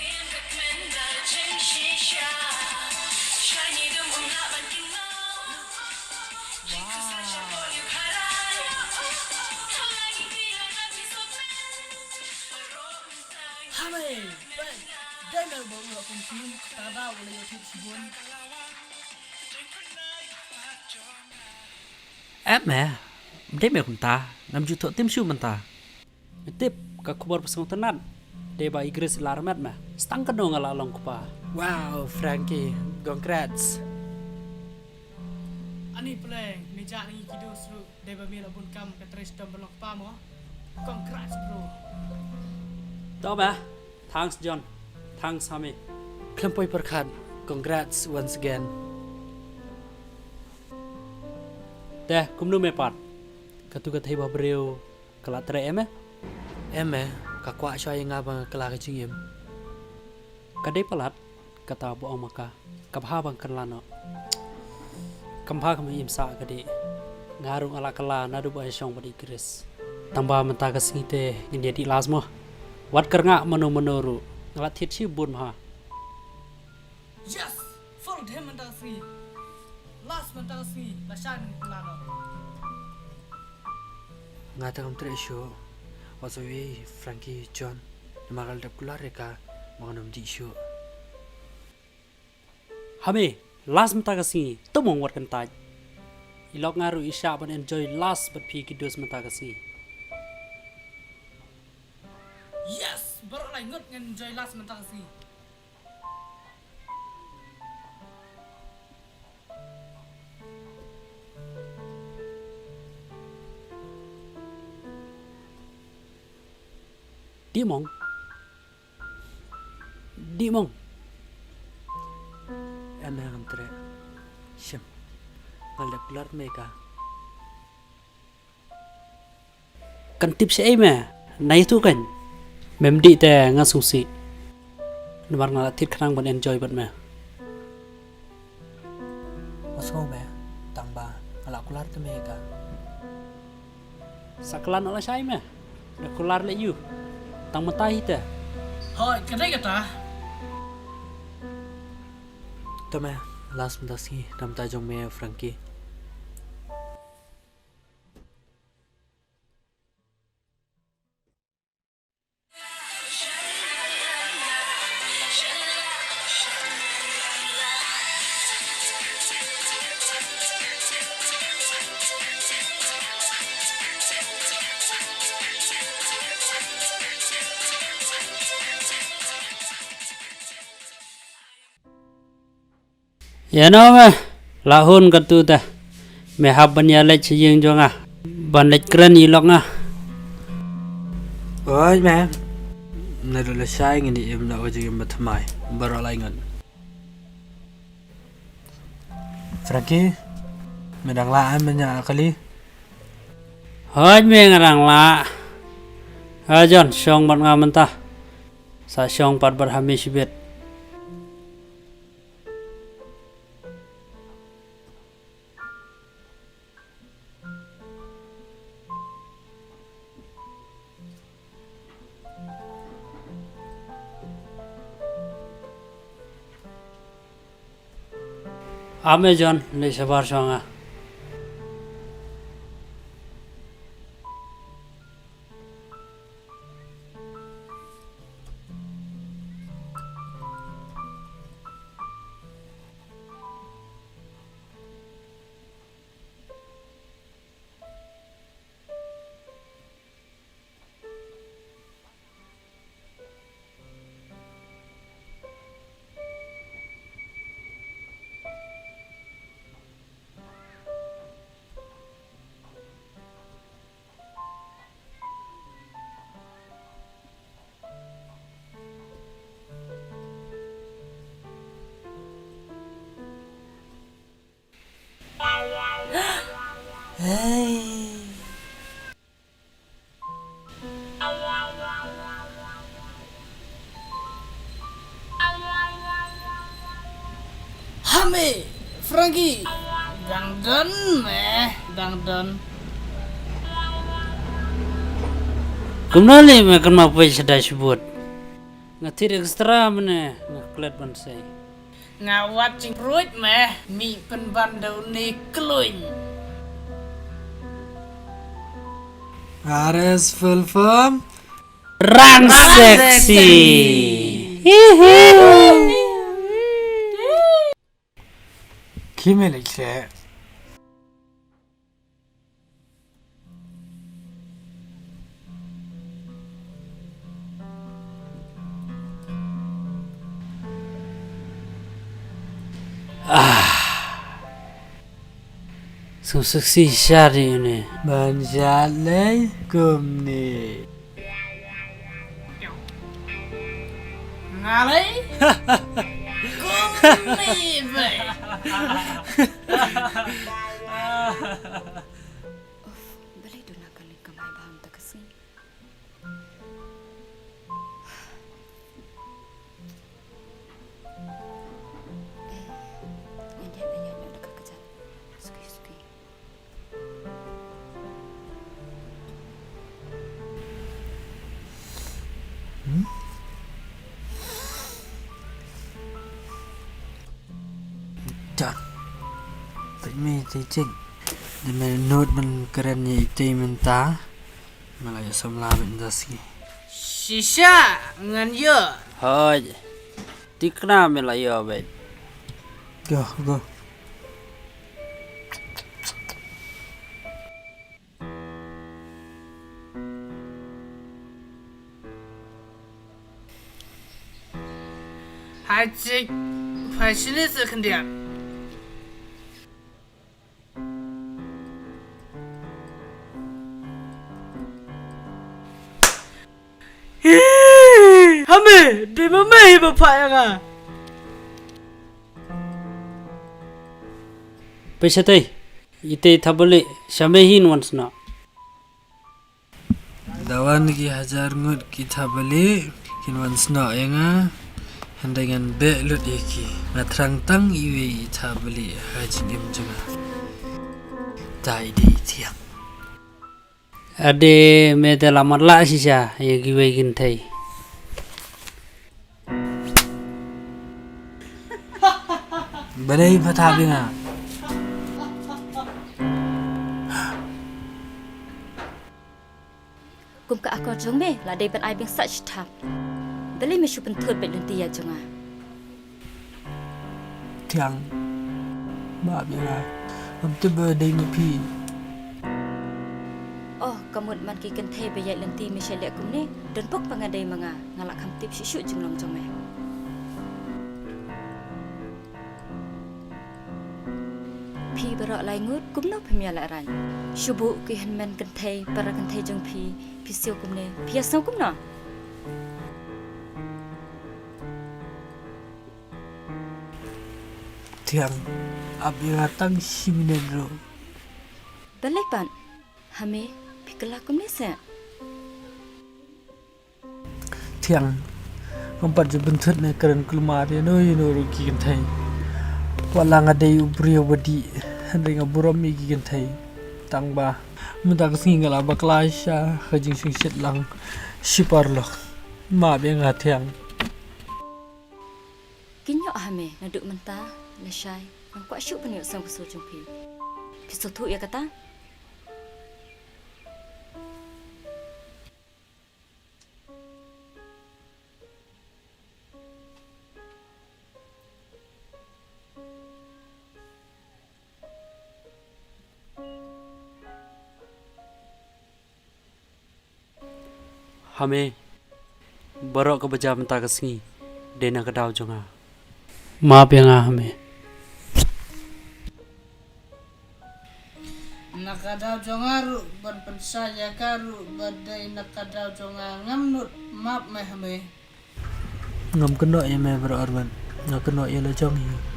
Hame, dei me ba u la pynkim, kata da u la ïoh tip shibun. Em me, dei me kumta, ngam ju thoh tim shuh mynta. Me tip, ka khubor ba sngewtynnat, dei ba i Grace la armet me. Stang kano nga la long kpa. Wow, Frankie, congrats. Ani pleng, me jah ngi kido sru, dei ba me la bun kam ka trei stom ba long kpa mo. Congrats, bro. To ba, thanks John, thanks Hami. Khlem poi pyrkhat, congrats once again. Te, kumno me pat? Katu ka thei ba briew ka la trei em eh? Em eh, ka kwah shuwa ïa nga ba nga kylla ka jingim. Ka dei palat, kata ba ong ma ka. Ka bha ba nga kylla noh. Kam bha kam im sah ka dei. Nga ruh nga la kylla naduh ba nga shong bad i Grace. Tang ba mynta ka sngi te ngin ïa dih last mo. Wat kyrngah mano mano ruh. Nga la thied shibun bha. Yes! Full day mynta ka sngi. Last mynta ka sngi. Lashai ngin kylla noh. Nga te ngam treh shuh. Wat sa wei Frankie, John. Namar nga la dep kular ïa ka ba ngan ym dih shuh. Hami, last mynta ka sngi. To mo wat kyntait. I lok nga ruh i shah ban enjoy last bad phi ki dos mynta ka sngi. Yes! Baroh lai ngut ngan enjoy last mynta ka sngi. Dih mong. Dih mong. Em eh, ngam treh. Shim. Nga la dep kular me ka. Kan tip shaei me, na ïathuh kan. Mem dih te nga sngewsih. Namar nga la thied khnang ban enjoy bad me. Nga sngew me, tang ba nga la kular te me ka. Sa klan lashai me. Da kular leh ïu. Tang mynta hi te. Hooid, ka dei kata. Te me, last mynta sngi, na bynta jong me Frankie. Ïa no me, la hun katu te. Me hap ban ïa leit sha ïing jong nga. Ban leit kren ïa i lok nga. Oi me. Naduh lashai ngin ïa im noh ka jingim bathymmai. Baroh lai ngut. Frankie, me dang lah em ban ïa kali? Hooid me nga dang lah. Ha John, shong bad nga mynta. Sa shong pat bad Hamish bit. Ame John, leit shabar shuwa nga. Hey. Hame, Frankie. Dang don me, dang don. Kumno lei me kynmaw poi sha dashboard? Nga thied extra mynne, nga klet ban sei. Nga wad jingpruid me, mih pynban da une kluin. R S full form. Rang sexy. Hihi. Ki me leit seh. Ah. Sngewsih shisha de une. Ban shad lei kumne. Nga lei. Kumne beit. Uff, balei duna ka leit kamai ba ham ta ka sngi. Eh, ngan ïaid, ngan ïaid, ngan ïaid, ka kjat. Suki, suki. Hmm? Jan. Peit me tei jing. Dei me nud ban kren ïa itei mynta. Me la ïoh samla bad nda sngi. Shisha ngan ïoh. Hooid. Tikna me la ïoh bad. Go, go. Hai chik, hai shini se khyndiat. Hi, hame, dei ma me hi ba phah ïa nga. Peit shatei, itei thapbalieh, sha me hin wan snoh. Da wan ki hajar ngut ki thapbalieh, kin wan snoh ïa nga, hynrei ngan beh lut ïa ki. Nga thrang tang iwei i thapbalieh ha jingim jong nga. Dei dei thiang. Ade me te la mat lah shisha ïa kiwei kynthei. Balei pha thap ïa nga? Kum ka akor jong me la dei ban ai biang sah shi thap. Balei me shu pynthut bad lynti ïa jong nga? Thiang. Map ïa nga. Ngam tip ba dei ma phi. Oh, ka mut man ki kynthei ba ïaid lynti me shait leh kumne. Don pok ba nga dei ma nga, nga la kham tip shuh shuh jinglong jong me. Phi baroh lai ngut kumno phim ïa lehraiñ. Shu buh ki hynmen kynthei para kynthei jong phi, phi siew kumne, phi ïa sngew kumno? Thiang, ap ïa nga tang shi minit ruh. Balei pat? Hame, Kylla kumne seh. Thiang, ngam pat ju bynthut ne kren kulmar ïano ïano ruh ki kynthei. Wat la nga dei u briew ba dih, hynrei nga burom ïa ki kynthei. Tang ba mynta ka sngi nga la bakla sha ka jingshongshit lang shi paralok. Map ïa nga Thiang. Kin ïoh ha me naduh mynta lashai. Ngam kwah shuh ban ïoh sngewbha jong phi. Phi sngewthuh ïa kata? Ha me, baroh kaba jia mynta ka sngi dei na ka daw jong nga. Map ïa nga ha me. Na ka daw jong nga ruh ban pynshai ïa ka ruh ba dei na ka daw jong nga, ngam nud, map me ha me. Ngam kynnoh ïa me baroh arngut, nga kynnoh ïa la jong hi.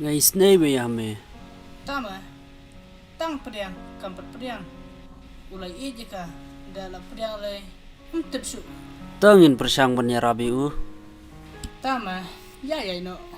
Nga isynei bha ïa me. Tama, tang pdiang kam pat pdiang. U la ïeit ïa ka, da la pdiang lei, ym tip shuh. Tang ngin pyrshang ban ïarap ïa u. Tama, ïa ïa ino.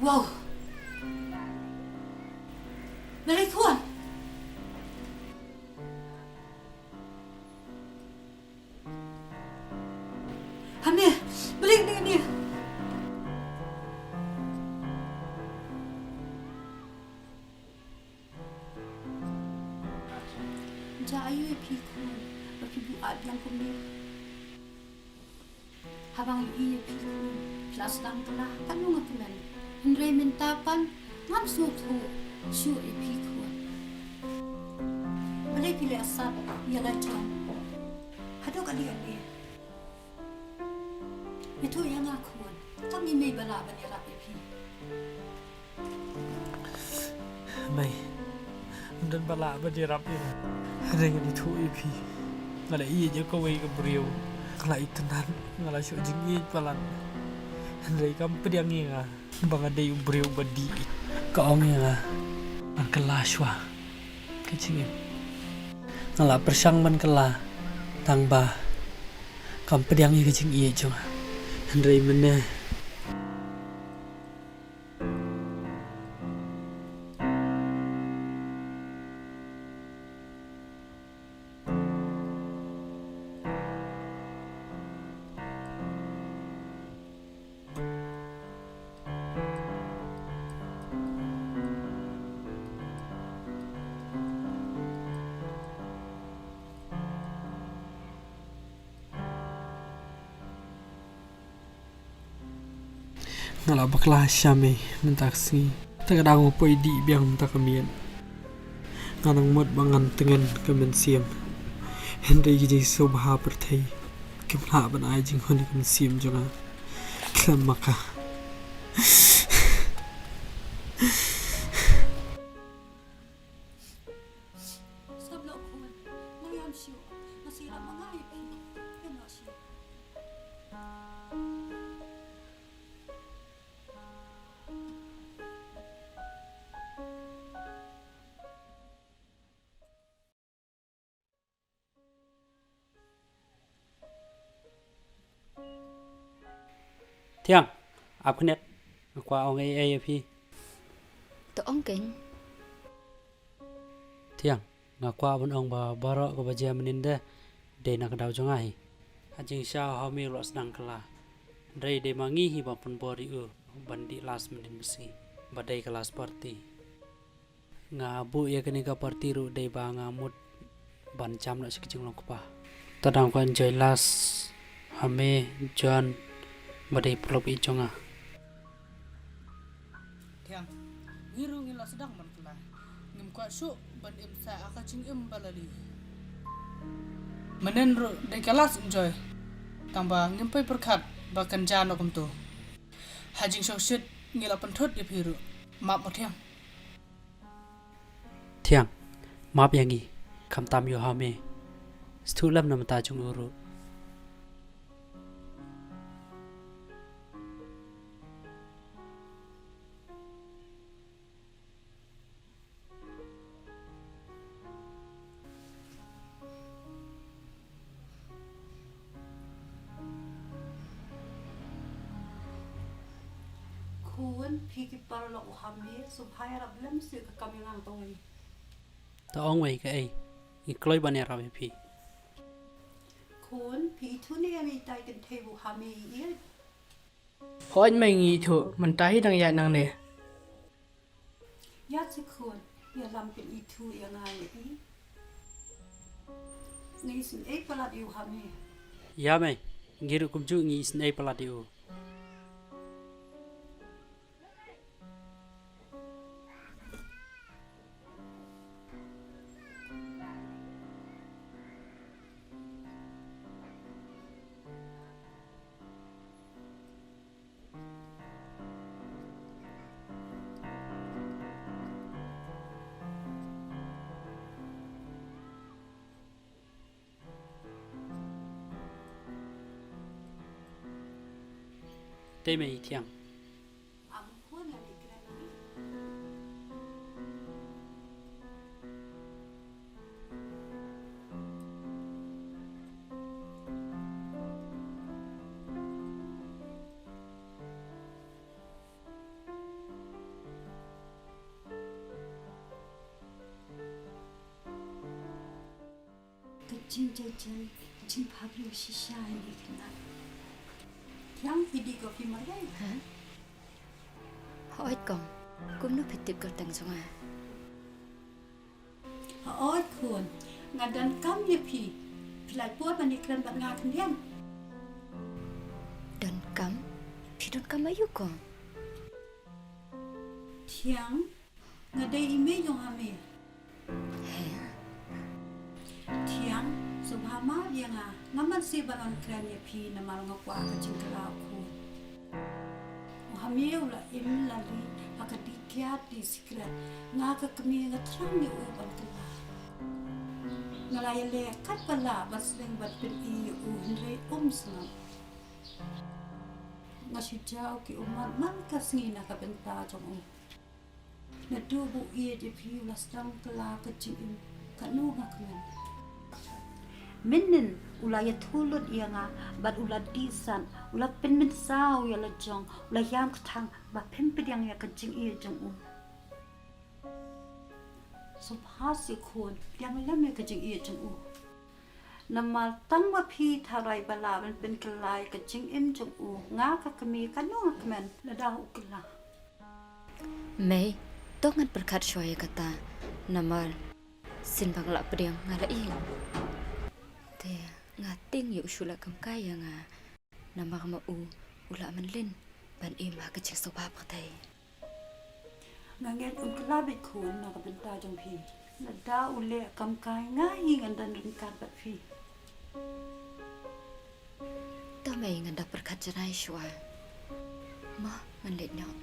Wow. Nalei khun. Hane, bring ni ni. Jia aiu ïa phi khun, ba phi buaid biang kumne. Haba nga ïohi ïa phi khun, phi la sdang kylla, katno nga kmen. Hynrei mynta pat, ngam sngewthuh shuh ïa phi khun. Balei phi leh sat ïa la jong. Haduh kaei kaei. Ïathuh ïa nga khun, kam i mei ba lah ban ïarap ïa phi. Mei, ym don ba lah ban ïarap ïa nga. Hynrei ngan ïathuh ïa phi. Nga la ïeit ïa kawei ka briew. Nga la itynnad, nga la shu jingïeit palat. Hynrei kam pdiang ïa nga ba nga dei u briew ba dih. Ka ong ïa nga ban kylla shuwa ka jingim. Nga la pyrshang ban kylla tang ba kam pdiang ïa ka jingïeit jong nga. Hynrei mynne Nga la bakla sha mei mynta ka sngi. Te ka dang poi dih biang mynta ka miet. Nga nang mut ba ngan tngen ka mynsiem. Hynrei ki jingsngewbha pyrthei kim lah ban ai jinghun ïa ka mynsiem jong nga. Khlem ma ka. Sngap noh khun, nang ïam shuh, nga sngewrap ma nga ïa phi. Ïam noh shuh. Thiang, ap khyndiat. Nga kwah ong ei ei ïa phi. To ong keiñ. Thiang, nga kwah ban ong ba baroh kaba jia mynnin de dei na ka daw jong nga hi. Ha jingshisha u Hame u la sdang kylla. Hynrei dei ma ngi hi ba pynbor ïa u ban dih last mynnin masi ba dei ka last party. Nga buh ïa kane ka party ruh dei ba nga mut ban jam noh sha ka jinglong kpa. To dang kwah enjoy last Hame, John, ba dei paralok jong nga. Thiang, ngi ruh ngi la sdang ban kylla. Ngim kwah shuh ban im sa ha ka jingim ba la lieh. Mynnin ruh dei ka last enjoy. Tang ba ngim poi pyrkhat ba kan jia noh kumto. Ha jingshongshit ngi la pynthut ïa phi ruh. Map mo Thiang. Thiang, map ïa ngi, khamtam ïa u Hame. Sngewthuh lem na ka bynta jong u ruh. Khun, phi ki paralok u Hame, sngewbha ïarap lem shuh ïa ka kam ïa nga kawei. To ong wei kaei, ngi kloi ban ïarap ïa phi. Khun, phi ithuh ne em ïa itai i kynthei ba u Hame i ïeit? Hooid mei ngi ithuh, mynta hi dang ïaid nangne. Ïa shi khun, ïalam phin ithuh ïa nga ïa i. Ngi isynei palat ïa u Hame. Ïa mei, ngi ruh kumjuh ngi isynei palat ïa u. Te mei Thiang. Ka jingjia jen, ka jingpha briew shisha ïa ngi khynnah. Thiang, phi dih coffee marwei? Ha? Hooid kong. Kumno phi tip kyrteng jong nga? Hooid khun, nga donkam ïa phi. Phi lah poi ban ïakren bad nga khyndiat? Donkam? Phi donkam aïu kong? Thiang, nga dei i mei jong Hame. He? Thiang, sngewbha map ïa nga, ngam banse ban wan kren ïa phi namar nga kwah ka jingkylla u khun. U Hame u la im la lieh ha ka dih kiad dih sikret, nga ka kmie nga thrang ïa u ban kylla. Nga la ïaleh katba lah ban sneng ban pyni ïa u hynrei um sngap. Nga shu jaw ki ummat man ka sngi na ka bynta jong u. Naduh ba u ïeit ïa phi u la sdang kylla ka jingim katno nga kmen. Mynnin u la ïathuh lut ïa nga bad u la dih sat, u la pynmynsaw ïa la jong, u la ïam kthang ba phim pdiang ïa ka jingïeit jong u. Sngewbha seh khun, pdiang lem ïa ka jingïeit jong u. Namar tang ba phi tharai ba lah ban pynkylla ïa ka jingim jong u, nga ka kmie katno nga kmen lada u kylla. Mei, to ngan pyrkhat shuwa ïa kata, namar sien ba nga la pdiang nga la ïeng. Te nga tieng ïa u shu leh kamkai ïa nga, namar ma u u la mynlin ban im ha ka jingsngewbha pyrthei. Nga ngeit un kylla beit khun na ka bynta jong phi. Lada u leh kamkai nga hi ngan don ryngkat bad phi. To mei ngan da pyrkhat janai shuwa. Mo ngan leit noh.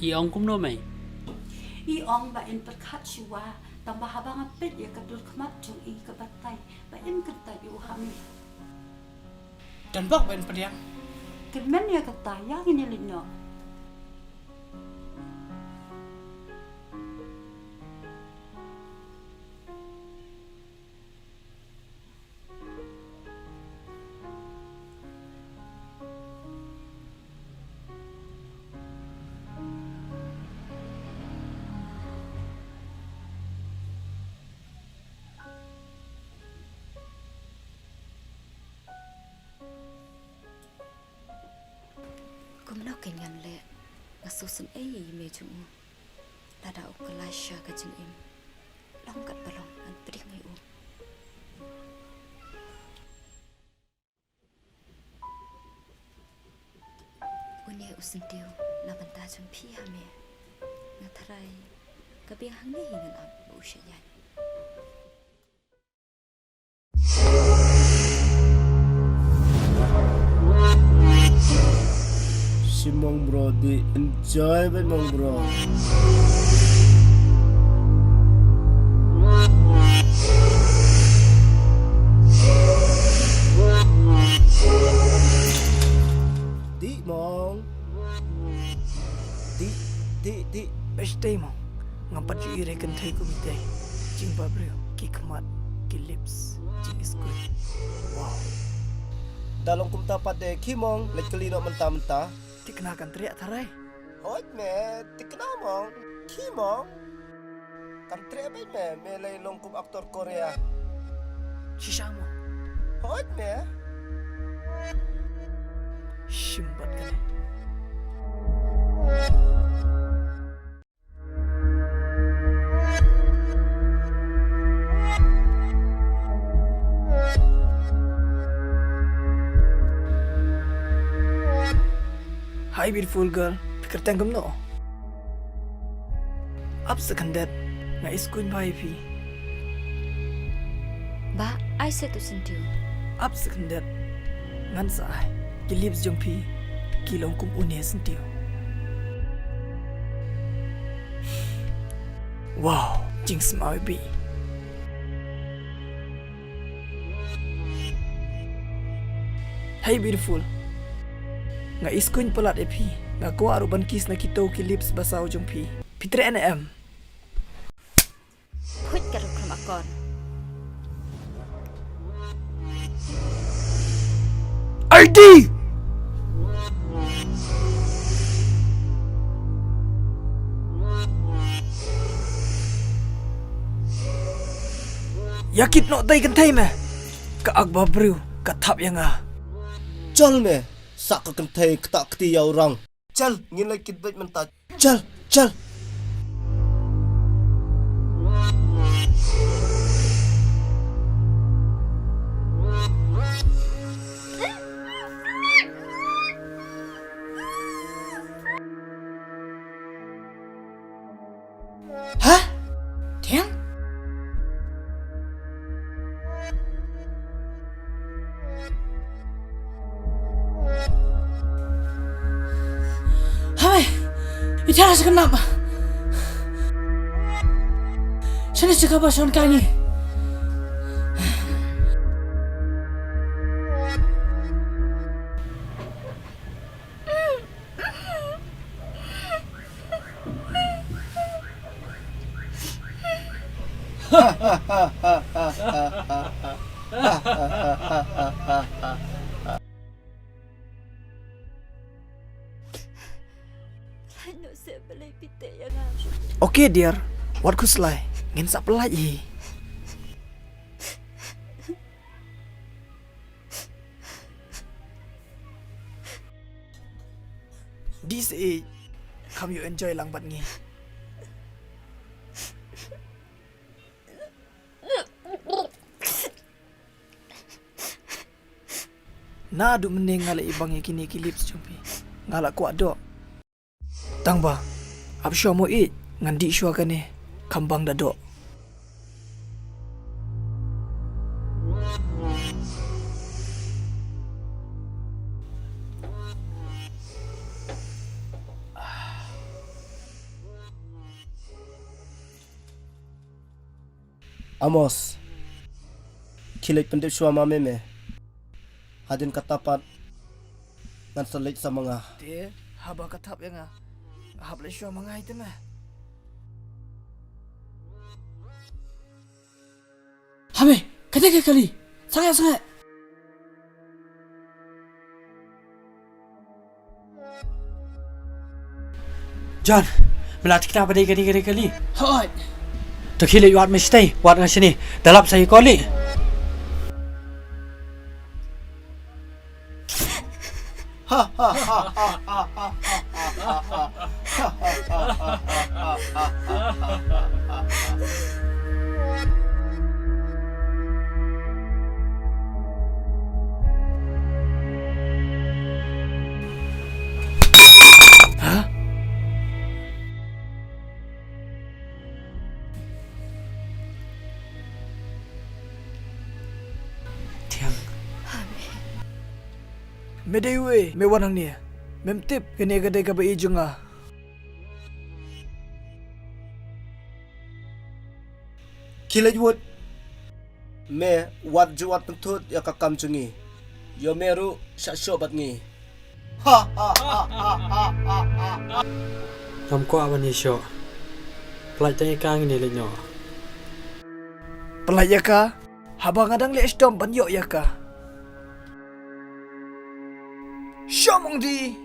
I ong kumno mei? I ong ba in pyrkhat shuwa, tang ba haba nga peit ïa ka dur khmat jong i ka batai, ba in kyntait ïa u ha mei. Don bok ba in pdiang. Kyrmen ïa kata, ïa ngin ïa leit noh. Kumno kein ngan leh, nga sngewsynei ïa i mei jong u. Lada u kylla sha ka jingim, long katba long ngan pdiang ïa u. Une u syntiew na bynta jong phi ha mei. Nga tharai ka biang hangne hi ngan ap ba u shah ïaid. Shi mong bro, dih enjoy bad mong bro. Dih mong. Dih, dih, dih. Best day mong. Ngam pat ju i re kynthei kum itei. Jingbhabriew, ki khmat, ki lips, jingiskuin. Wow. Da long kumta pat de khie mong, leit kylli noh mynta mynta. Thikna kan treh tharai. Hooid me, thikna mong, khie mong. Kan treh beit me, me lei long kum aktor Korea. Shisha mo. Hooid me. Shim bad kane. Hi beautiful girl, phi kyrteng kumno? Ap sa khyndiat, nga iskuin bha ïa phi. Bah, ai seh tu syntiew. Ap sa khyndiat, ngan sa ai. Ki lips jong phi ki long kum une syntiew. Wow, jingsmaw ïa phi. Hey beautiful. Nga iskuin palat ïa phi. Nga kwah ruh ban kiss na kito ki lips basaw jong phi. Phi treh ne em? Phuit ka rukom akor. Aidi! Ïa kit noh dei kynthei me. Ka akba briew ka thap ïa nga. Chal me, sa ka kynthei kata kti ïa u rang. Chal, ngin leit kit beit mynta. Chal, chal. Ha? Thiang? Hame, ita rasa kenapa? Sana cakap pasal kani. Okay dear, wat khuslai, ngin sa pynlait hi. This age, kham ïoh enjoy lang bad ngi. Naduh mynne nga la ibang ïa kine ki lips jong phi. Nga la kwah doh. Tang ba, ap shuwa mo ïeit, ngan dih shuwa kane, kham bang da doh. Amos, khie leit pyndep shuwa ma me me. Hadien kata pat ngan sa leit sa ma nga. Te haba ka thap ïa nga, hap leit shuwa ma nga ïa te me. Hame, kata ka kali. Sangeh, sangeh. John, me la thikna ba dei kane kane kali. Hooid. To khie leit wad me shatei, wad nga shane. Da lap sa ïa kali. Thiang. Me dei uei, me wan hangne. Mem tip kane ka dei kaba ïeit jong nga. Khie leit wut. Me wat ju wat pynthut ïa ka kam jong ngi. Ïoh me ruh shah shoh bad ngi. Ngam kwah ban ïashoh. Pynlait tang ïa ka, ngin ïaleit noh. Pynlait ïa ka? Haba nga dang leh shitom ban ïoh ïa ka. Shoh mong di.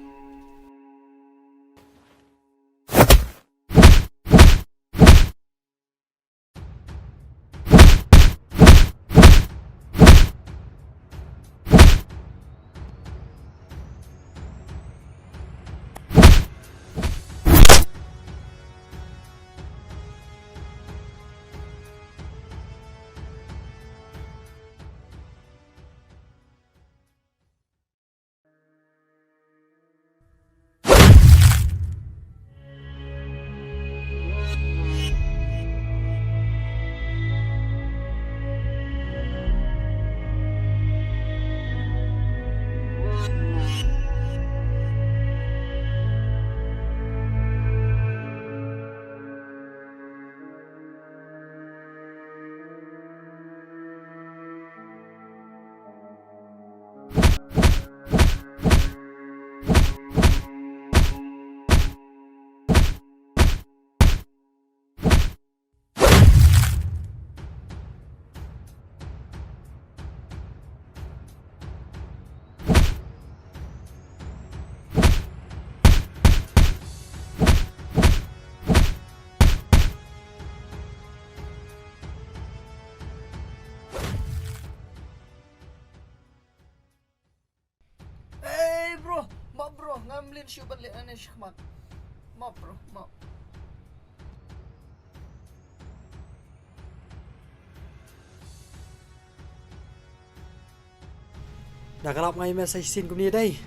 Ei bro, map bro, ngam mlien shuh ban leh nangne shakhmat. Map bro, map. Da ka lap nga ïa me sa shisien kumne dei,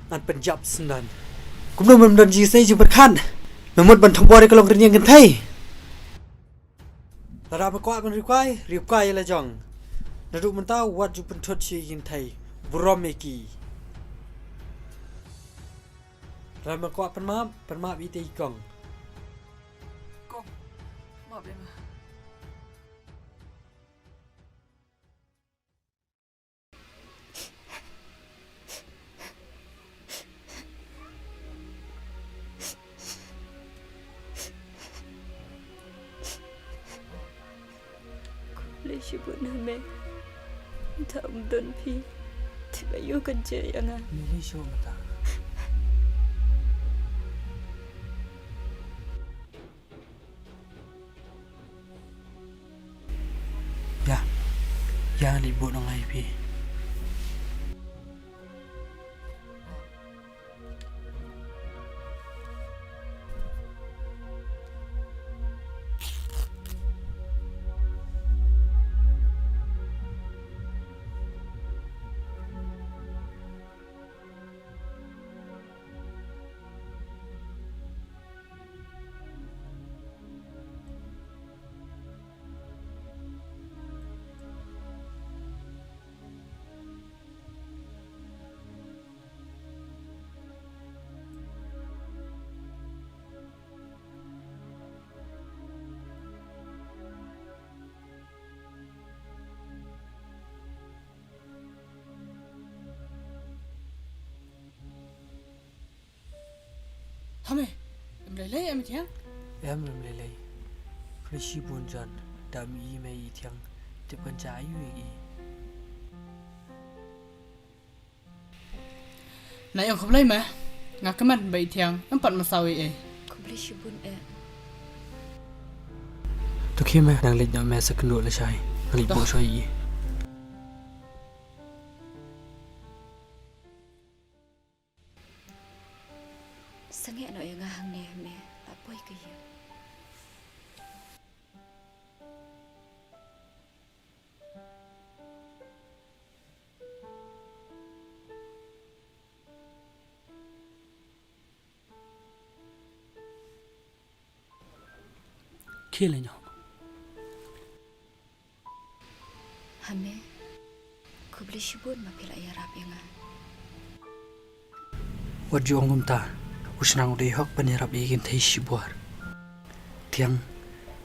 ngan pynjop syndon. Kumno mem don jingsnei jingpyrkhat? Mem mut ban thombor ïa ka long rynïeng kynthei? Lada me kwah ban riewkwai, riewkwai ïa la jong. Naduh mynta wat ju pynthut shuh ïa ki kynthei. Burom ïa ki. Lada me kwah pynmap, pynmap ïa ita i kong. Kong, map ïa nga. Khublei shibun ha me. Ynda ym don phi, te ba ïoh kan jia ïa nga. Me lei shuh mynta. Ïa, ïa ngan leit buh nong ai phi. Ame, em lei lei em Thiang? Em em lei lei. Khublei shibun John, da ym i mei i Thiang, tip kan ja ayu i. Na ïong khublei me, nga kmen ba i Thiang em pat masaw ei ei. Khublei shibun eh. To khie me, nang leit noh me sa kynduh lashai. Nga leit buh shuwa i. Sangeh noh ïa nga hangne me, la poi ka ïing. Khie leit noh. Hame, khublei shibun ba phi la ïarap ïa nga. Wat ju ong kumta, u shynrang u dei hok ban ïarap ïa ki kynthei shibor. Thiang,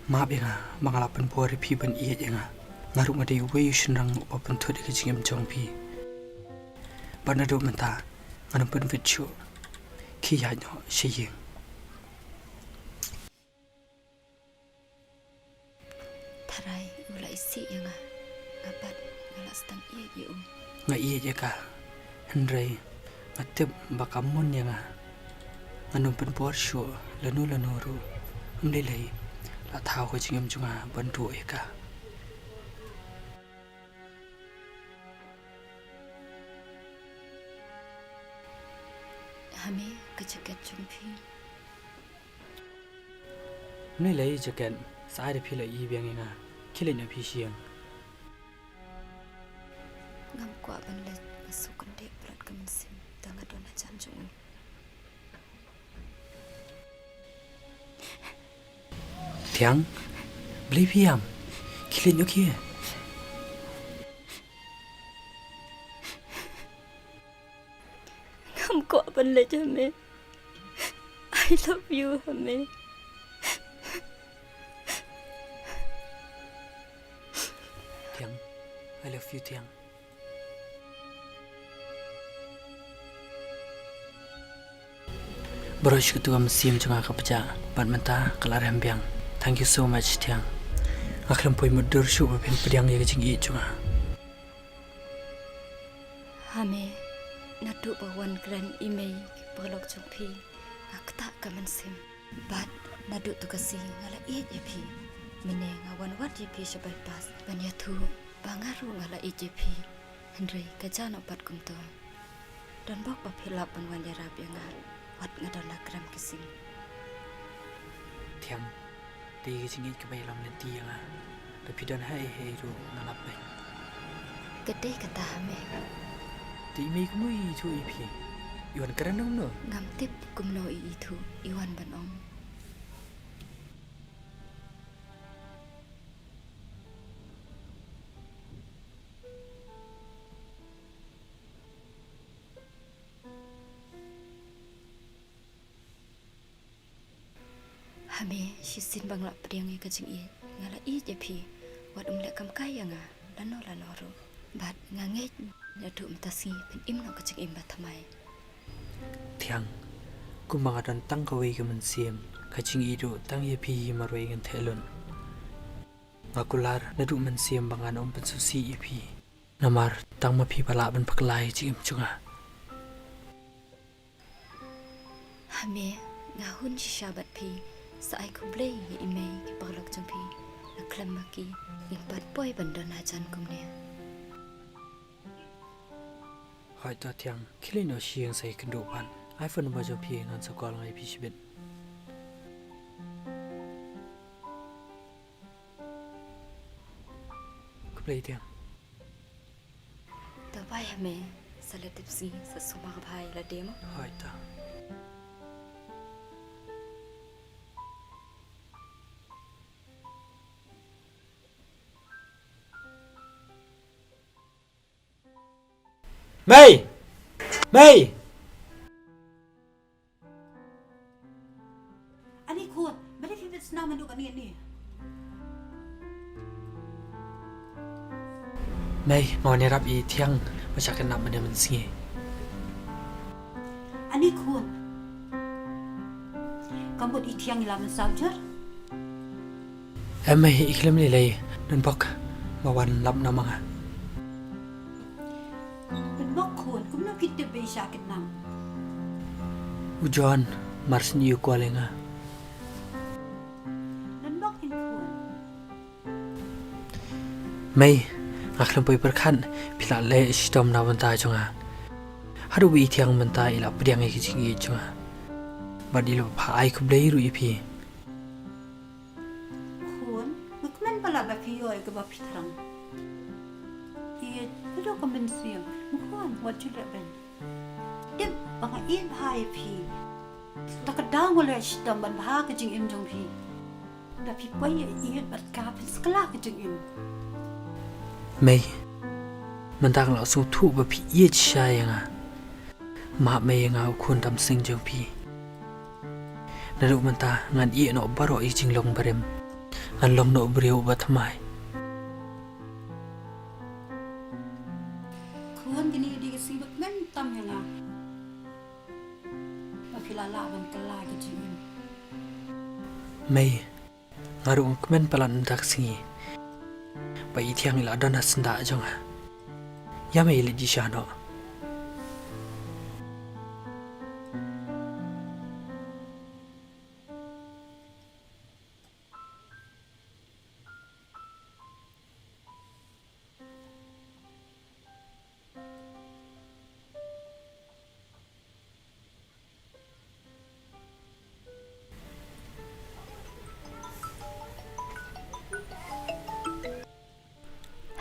map ïa nga ba nga la pynbor ïa phi ban ïeit ïa nga. Nga ruh nga dei uwei u shynrang uba pynthut ïa ka jingim jong phi. Bad naduh mynta ngan ym pynbit shuh. Khie ïaid noh sha ïing. Tharai u la isih ïa nga, nga pat nga la sdang ïeit ïa u. Nga ïeit ïa ka, hynrei nga tip ba kam mon ïa nga. Ngan ym pynbor shuh lano lano ruh. Ym lei lei, la thaw ka jingim jong nga ban duh ïa ka. Hame, ka jaket jong phi. Ym lei lei jaket, sa ai da phi la i biang ïa nga. Khie leit noh phi sha ïing. Ngam kwah ban leit, nga shu kyndit palat ka mynsiem tang nga don hajan jong u. Thiang, balei phi ïam? Khie leit noh khie. Ngam kwah ban leit Hame. I love you Hame. Thiang, I love you Thiang. Baroh shi katta ka mynsiem jong nga ka pjah bad mynta ka la rem biang. Thank you so much Thiang. Nga khlem poi mutdur shuh ba phin pdiang ïa ka jingïeit jong nga. Hame, naduh ba wan kren i mei ki paralok jong phi, nga ktah ka mynsiem. Bad naduh tu ka sngi nga la ïeit ïa phi. Mynne nga wan wad ïa phi sha bypass ban ïathuh ba nga ruh nga la ïeit ïa phi. Hynrei ka jia noh pat kumto. Don bok ba phi lap ban wan ïarap ïa nga wat nga don la kren ki sing. Thiang, dei ka jingïeit kaba ïalam lynti ïa nga. Lada phi don haei haei ruh nga lap beit. Ka dei kata Hame. Te i mei kumno i ithuh ïa phi? I wan kren kumno? Ngam tip kumno i ithuh, i wan ban ong. Hame, shisien ba nga la pdiang ïa ka jingïeit, nga la ïeit ïa phi. Wat ym leh kam kai ïa nga lano lano ruh. Bad nga ngeit naduh mynta sngi phin im noh ka jingim ba thymmai. Thiang, kumba nga don tang kawei ka mynsiem, ka jingïeit ruh tang ïa phi hi marwei ngan theh lut. Nga kular naduh mynsiem ba ngan ym pynsngewsih ïa phi. Namar tang ma phi ba lah ban bakla ïa ka jingim jong nga. Hame, nga hun shisha bad phi. Sa ai khublei ïa i mei ki paralok jong phi. La khlem ma ki, ngim pat poi ban don hajan kumne. Hooid to Thiang, khie leit noh sha ïing sa ïakynduh pat. Ai phone number jong phi ngan sa call nga ïa phi shibit. Khublei Thiang. To bye Hame, sa la dep sngi sa sumar bha ïa lade mo. Hooid to. Mei! Mei! Ani khun, balei phi bit snam naduh kane kane? Mei, nga wan ïarap i Thiang, ba shah kidnap mynne mynsngi. Ani khun. Khun, i Thiang i la mynsaw jur? Em mei, i khlem lei lei. Ngan bok ba wan lap na ma nga. Ngan bok khun, kumno phi tip ba i shah kidnap? U John, mar shen ïa u call ïa nga. Ngan bok khun. Mei, nga khlem poi pyrkhat phi la leh shitom na bynta jong nga. Haduh ba i Thiang mynta i la pdiang ïa ka jingïeit jong nga. Bad i la phah ai khublei ruh ïa phi. Khun, nga kmen palat ba phi ïoh ïa kaba phi thrang. Ïeit haduh ka mynsiem. Khun, wat ju leh beiñ. Tip ba nga ïeit bha ïa phi. Da ka daw nga leh shitom ban bha ka jingim jong phi. Da phi poi ïa ïeit bad ka pynskla ka jingim. Mei, mynta nga la sngewthuh ba phi ïeit shisha ïa nga. Map mei ïa nga u khun tam seng jong phi. Naduh mynta ngan ïeh noh baroh ïa ka jinglong barim. Ngan long noh u briew uba thymmai. Khun, kane ka dei ka sngi ba kmen tam ïa nga. Ba phi la lah ban kylla ka jingim. Mei, nga ruh nga kmen palat mynta ka sngi ba i Thiang i la don ha syndah jong nga. Ïa mei, leit sha noh.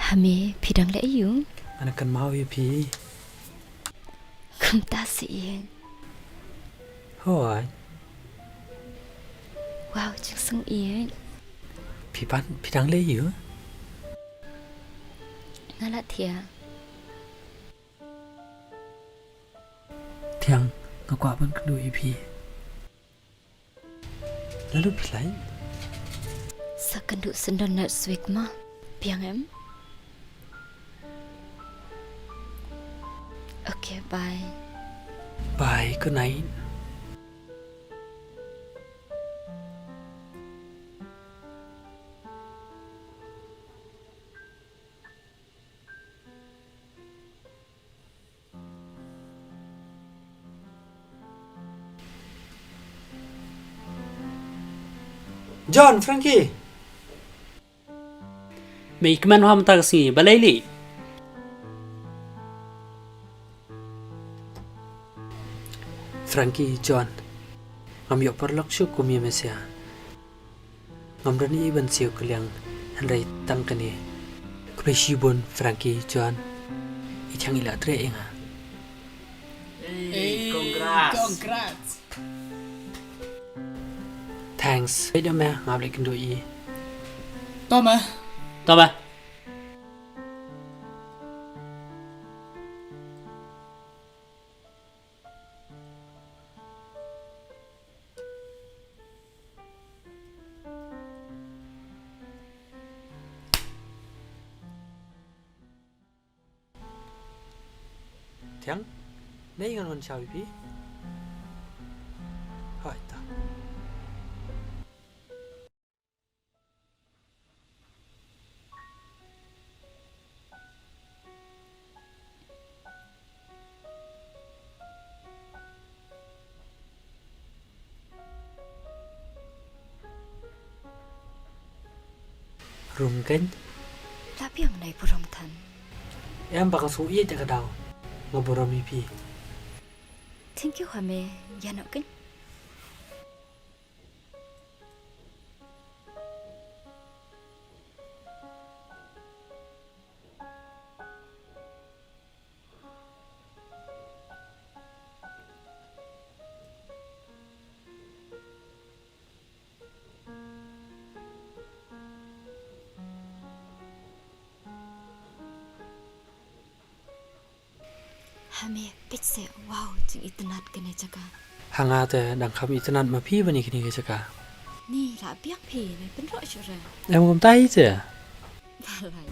Hame, phi dang leh aiu? Nga kynmaw ïa phi. Kumta seh ïeit. Hooid. Wow, jingsngewsih ïeit. Phi pat, phi dang leh aiu? Nga la thiah. Thiang, nga kwah ban kynduh ïa phi. Lano phi leit? Sa kynduh syndon next week ma. Biang em? Okay, bye. Bye, good night. John, Frankie. Mei, kmen ha mynta ka sngi, balei lei? Frankie, John. Ngam ïoh paralok shuh kum ïa me sha. Ngam don ei ban siew kylliang hynrei tang kane. Khublei shibun Frankie, John. I Thiang i la treh ïa nga. Hey, congrats. Congrats. Thanks. Wait a minute, ngam leh kynduh i. Toma. Toma. Thiang, ne ngan wan shaw ïa phi? Hooid ta. Rung kein. La biang nai burom than. Em ba ka shu ïeit da ka daw. Nga burom ïa phi. Thank you ha me, ïa noh kein. Ha me, peit se, wow, jingitynnad kane jaka. Ha nga te dang kham itynnad ma phi ban ïa kane ka jaka. Ni la biang phi, ne pynroh shuh re. Em kumta hi te. Balai.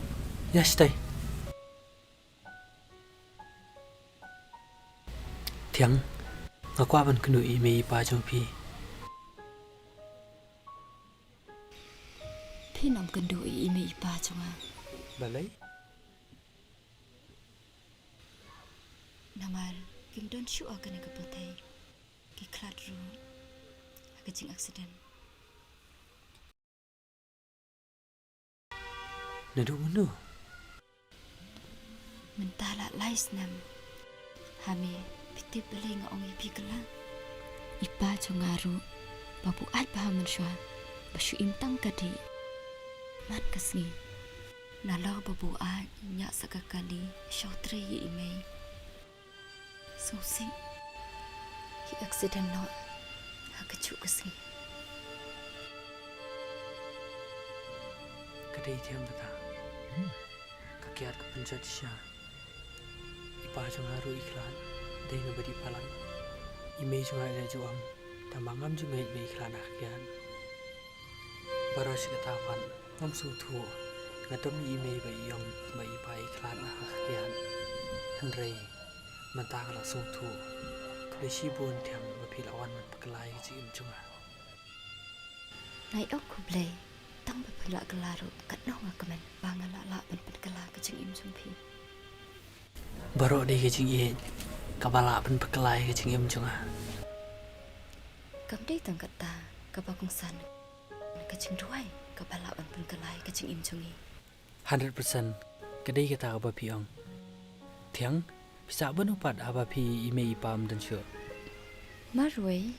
Ïa stai. Thiang, nga kwah ban kynduh ïa i mei i pa jong phi. Phin ym kynduh ïa i mei i pa jong nga. Balei? Namar kim don shuh ha kane ka pyrthei. Ki khlad ruh ha ka jingaccident. Naduh mynno? Mynta la lai snem. Hami, phi tip balei nga ong ïa phi kylla? I pa jong nga ruh ba buaid bha mynshuwa, ba shu im tang ka dih. Man ka sngi, nalor ba buaid ñiah sa ka kali, shu trei ïa i mei. Sngewsih, ki accident noh ha kajuh ka sngi. Ka dei thiang kata. Ka kiad ka pynjot shisha. I pa jong nga ruh i khlad, dei na ba dih palat. I mei jong nga i la ju ong, tang ba ngam ju ngeit ba i khlad ha ka kiad. Baroh shi katta pat ngam sngewthuh. Nga dom ïa i mei ba i ong ba i pa i khlad ha ka kiad. Hynrei mynta nga la sngewthuh. Khublei shibun Thiang ba phi la wan ban pynkylla ïa ka jingim jong nga. Nga ong khublei tang ba phi la kylla ruh, katno nga kmen ba nga la lah ban pynkylla ka jingim jong phi. Baroh dei ka jingïeit kaba lah ban pynkylla ïa ka jingim jong nga. Kam dei tang kata kaba kongsan, ka jingduwai kaba lah ban pynkylla ïa ka jingim jong ngi. Hundred percent. Ka dei kata kaba phi ong. Thiang, phi sah bun u pat haba phi i mei i pa ym don shuh. Marwei.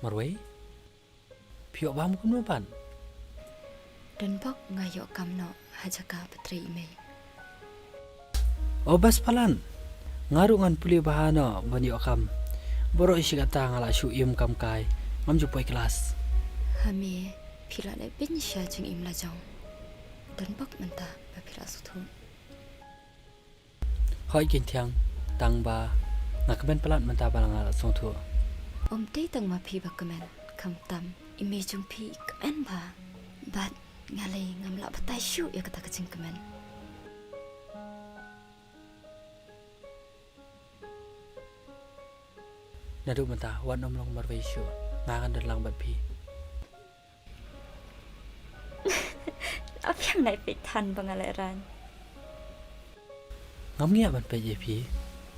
Marwei? Phi ïoh bam kumno pat? Don bok nga ïoh kam noh ha jaka ba trei i mei. O bas palat. Nga ruh ngan pule bha noh ban ïoh kam. Baroh shi katta nga la shu im kam kai. Ngam ju poi klas. Hami, phi la leh beiñ sha jingim la jong. Don bok mynta ba phi la sngewthuh. Hooid keiñ Thiang, tang ba nga kmen palat mynta ba nga la sngewthuh. Ym dei tang ma phi ba kmen, khamtam i mei jong phi i kmen bha. Bad nga lei ngam lah batai shuh ïa kata ka jingkmen. Naduh mynta wat nym long marwei shuh, nga ngan don lang bad phi. Aphiang nai peit than ba nga leh rang. Ngam ngiah ban peit ïa phi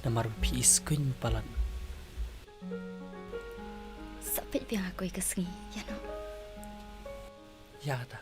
namar ba phi i skuiñ palat. Sa peit biang ha kawei ka sngi ïa no. Ïa kata.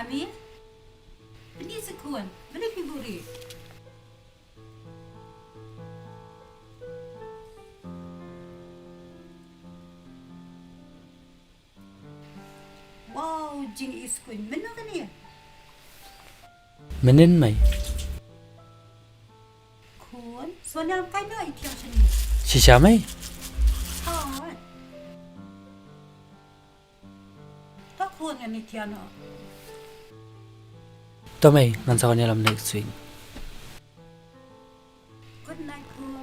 Hami? Pynïaid sa khun, balei phi buhrieh? Wow, jingïaskuiñ. Mynno kane? Mynnin mei. Khun, Sonia lam kai noh i Thiang shane. Shisha mei. Hooid. To khun ngan ïa thiah noh. To mei, ngan sa wan ïalam next week. Good night khun.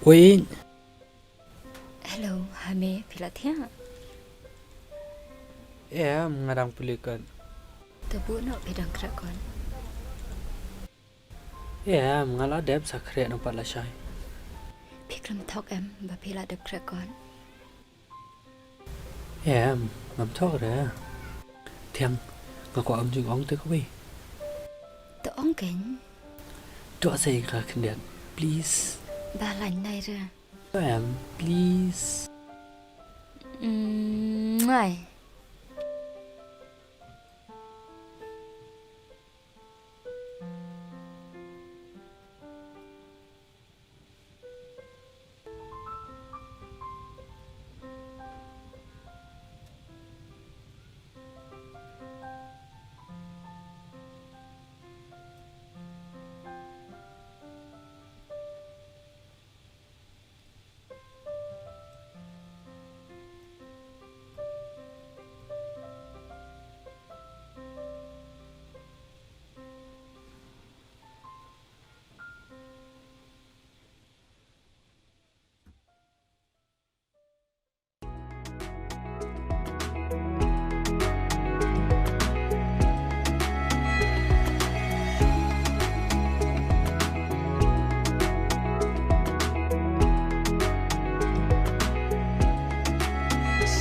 Poi. Hello, Hame, phi la thiah? Em, nga dang pule kot. To buh noh, phi dang khreh kot. Em, nga la dep sa khreh nang pat lashai. Phi khlem thok em ba phi la dep khreh kot? Em, ngam thok re. Thiang, nga kwah ym jingong te kawei. To ong kein. To sei ka khyndiat, please. Ba lain nai re. To em, please. Mm, ngai.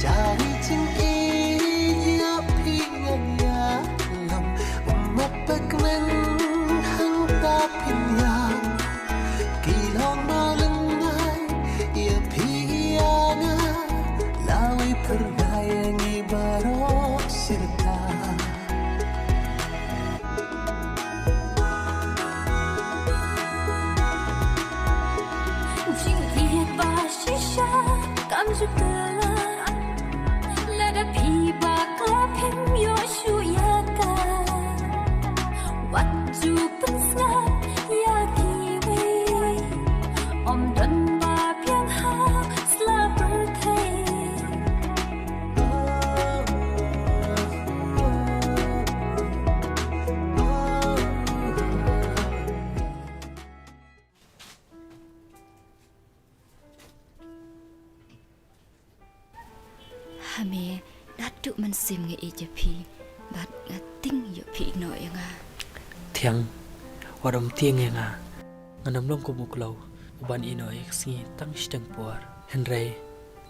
Shari jingïeit ïa phi ngan ïalam, um mat bakmen hangta phin ïam. Ki long nonglynnai ïa phi ïa nga, lawei pyrnai ïa ngi baroh shirta. Jingïeit ba shisha kam ju kylla, lada phi bakla phim ïoh shuh ïa ka. Wat ju pynsngew ïa kiwei, ym don ba biang ha sla pyrthei. Hame, naduh mynsiem nga ïeit ïa phi, bad nga tieng ïoh phi ïehnoh ïa nga. Thiang, wat ym tieng ïa nga. Ngan ym long kum u kloi uban ïehnoh ïa ka sngi tang shiteng por. Hynrei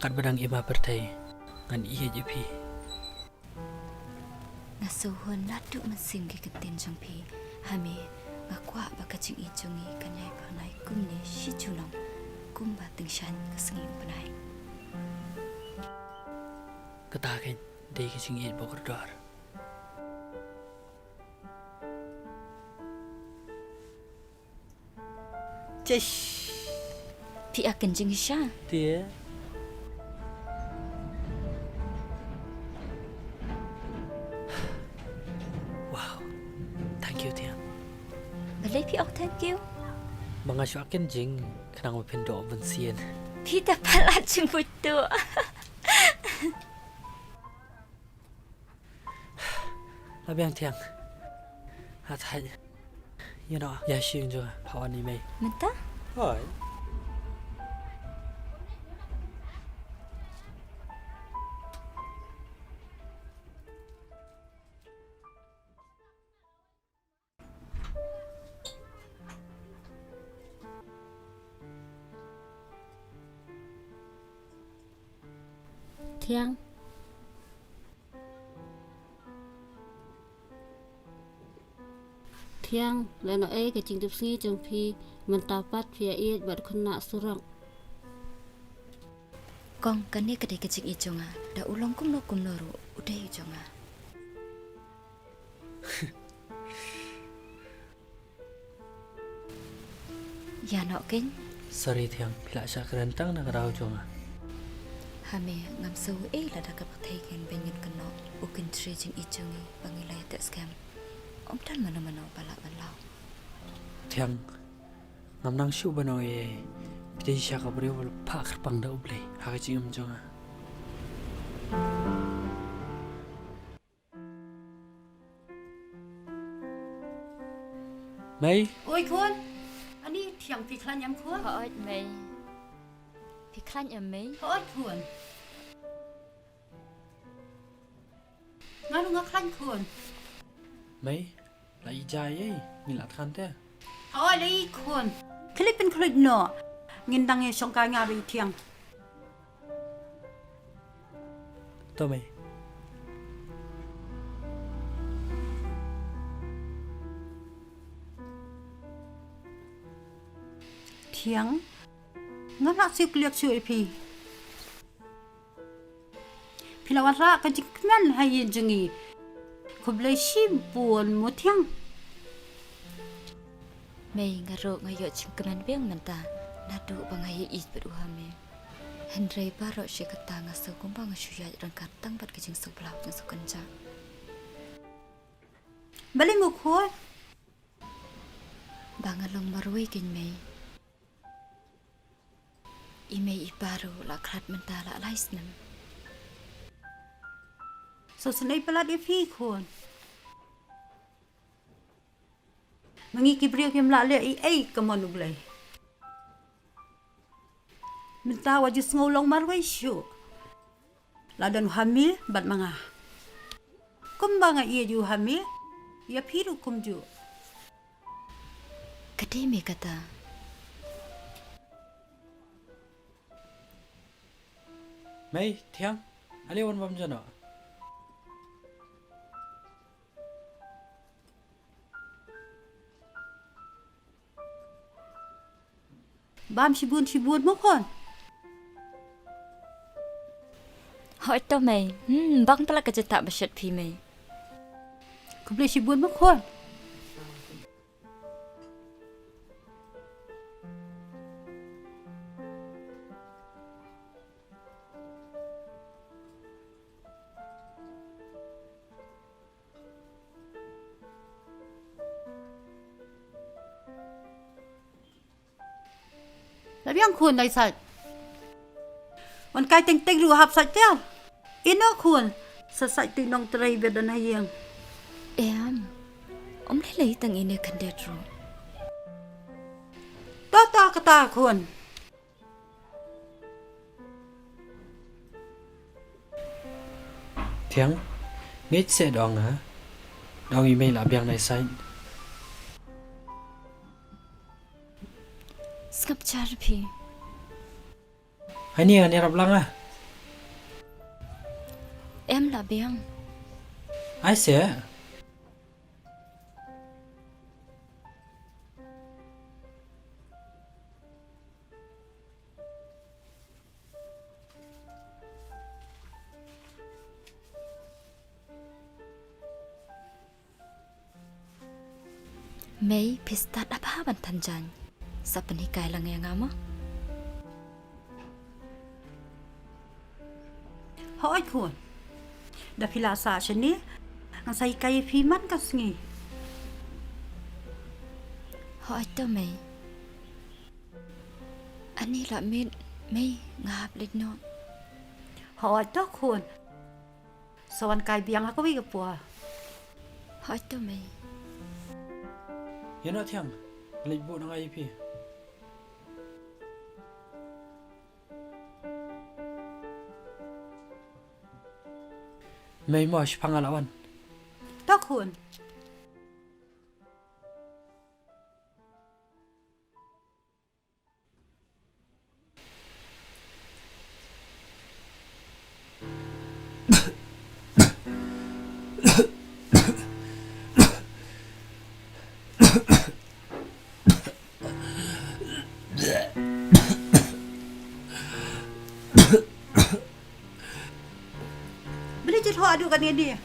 katba dang im ha pyrthei, ngan ïeit ïa phi. Nga sngewhun naduh mynsiem ki ktien jong phi. Hame, nga kwah ba ka jingïeit jong ngi kan ïai phyrnai kumne shi junom, kumba tyngshaiñ ka sngi u bnai. Kata kan dei ka jingïeit ba kordor. Chesh. Phi ïa kynjing sha. Te. Wow. Thank you, Thiang. Balei phi ong thank you? Ba nga shu ïa kynjing khnang ba phin doh bun sien. Phi da palat jingbuit tu. La biang Thiang. Ha thait. Ïa no, ïa shi jong pha wan i mei. Mynta? Hoi. Thiang. Thiang, lano ei ka jingtip sngi jong phi, mynta pat phi ïa ïeit bad khynnah surok. Kong, kane ka dei ka jingïeit jong nga, da u long kumno kumno ruh, u dei u jong nga. Ïa noh kein. Sorry Thiang, phi la shah kren tang na ka daw jong nga. Hame, ngam sngew ei lada ka pyrthei kan beiñ ngan kynnoh, u kyntrei jingïeit jong ngi ba ngi la ïateh skhem. Ym don mano mano ba lah ban law. Thiang, ngam nang shuh ban ong ei ei. Phi dei shisha ka briew ba la phah kyrpang da U Blei ha ka jingim jong nga. Mei. Oi khun. Ani Thiang phi khlaiñ em khun? Hooid mei. Phi khlaiñ em, Mei? Hooid khun. Nga ruh nga khlaiñ khun. Mei, la ïa jia ei, ngi la thngan te. Hooid la ïa khun. Khlieh pynkhluit noh. Ngin dang ïa shong kai nga bad i Thiang. To Mei. Thiang, nga la siew kliak shuh ïa phi. Phi la wanrah ka jingkmen ha ïing jong ngi. Khublei shibun mo Thiang. Mei, nga ruh nga ïoh jingkmen biang mynta naduh ba nga ïeit bad u Hami. Hynrei baroh shi katta nga sngew kumba nga shu ïaid ryngkat tang bad ka jingsngewbha, jingsngewkynjah. Balei mo khun? Ba nga long marwei kein Mei. I mei i pa ruh la khlad mynta la lai snem. Sa sngewsih palat ïa phi khun. Ma ngi ki briew kim lah leh ei ei ka mon U Blei. Mynta wat ju sngew long marwei shuh. La don u Hami bad ma nga. Kumba nga ïeit ïa u Hami, ïa phi ruh kumjuh. Ka dei me kata. Mei, Thiang, ale wan bam ja noh. Bam shibun shibun mo khun. Hooid to mei. Hmm, bang palat ka jingtah ba shet phi mei. Khublei shibun mo khun. La biang khun, dei sait. Wan kai teng teng ruh hap sait tiar. Ino khun, sa sait ti nongtrei bad don ha ïing. Em. Ym lei lei tang ine khyndiat ruh. To to kata khun. Thiang, ngeit se dong ha. Dong i mei la biang nai sain. Sngap jar phi. Hai ni ani rap lang ha. Em la biang. Ai se. Mei, phi stad ap ha ban than jaiñ. Sa pynhikai lang ïa nga mo. Hooid khun. Da phi la sah shane, ngan sa hikai ïa phi man ka sngi. Hooid to mei. Ani la miet mei, nga hap leit noh. Hooid to khun. Sa wan kai biang ha kawei ka por. Hooid to mei. Ïa noh Thiang, leit buh na nga ïa phi. Mei mo, shipang nga la wan. To khun. Balei jylliew haduh kane de?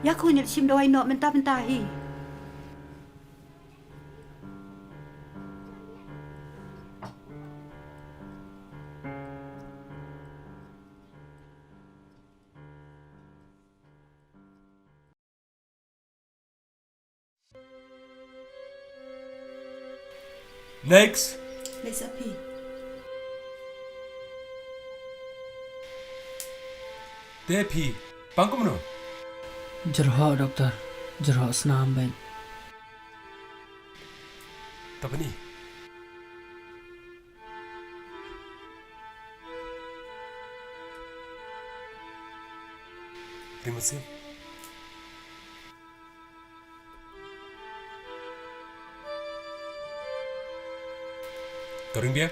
Ïa khun ïa shim dawai noh mynta mynta hi. Next. Next, a phi. Te phi pang kumno? Jyrhoh, Doctor. Jyrhoh snam bad. Tapani. Rimasi. Toring bia.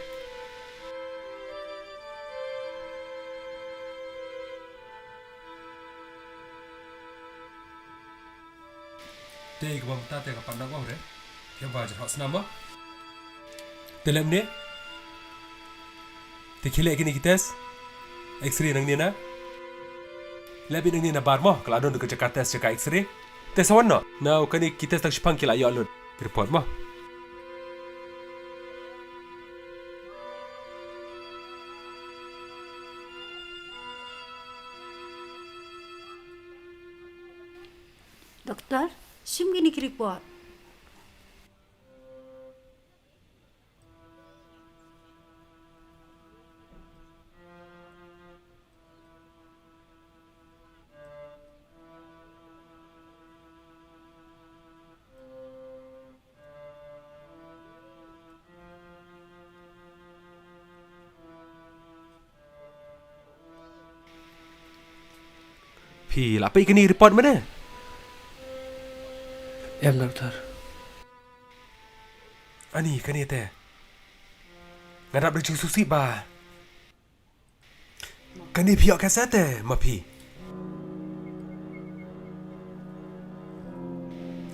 Te ka bam ta te ka pan na ko re. Te ba jyrhoh snam mo. Te lem ne. Te khie leh kine ki test. X-ray nangne na. Leh bit nangne na bar mo. Ka la don ka jaka test jaka X-ray. Te sa wan noh. Na kane ki test tang shipang ki la ïoh lut ki report mo. Doctor, shim kine ki report. Phi la peit kine report mynne? Em, Doctor. Ani kane te. Nga dap da jingsngewsih ba kane phi ïoh ka sete ma phi.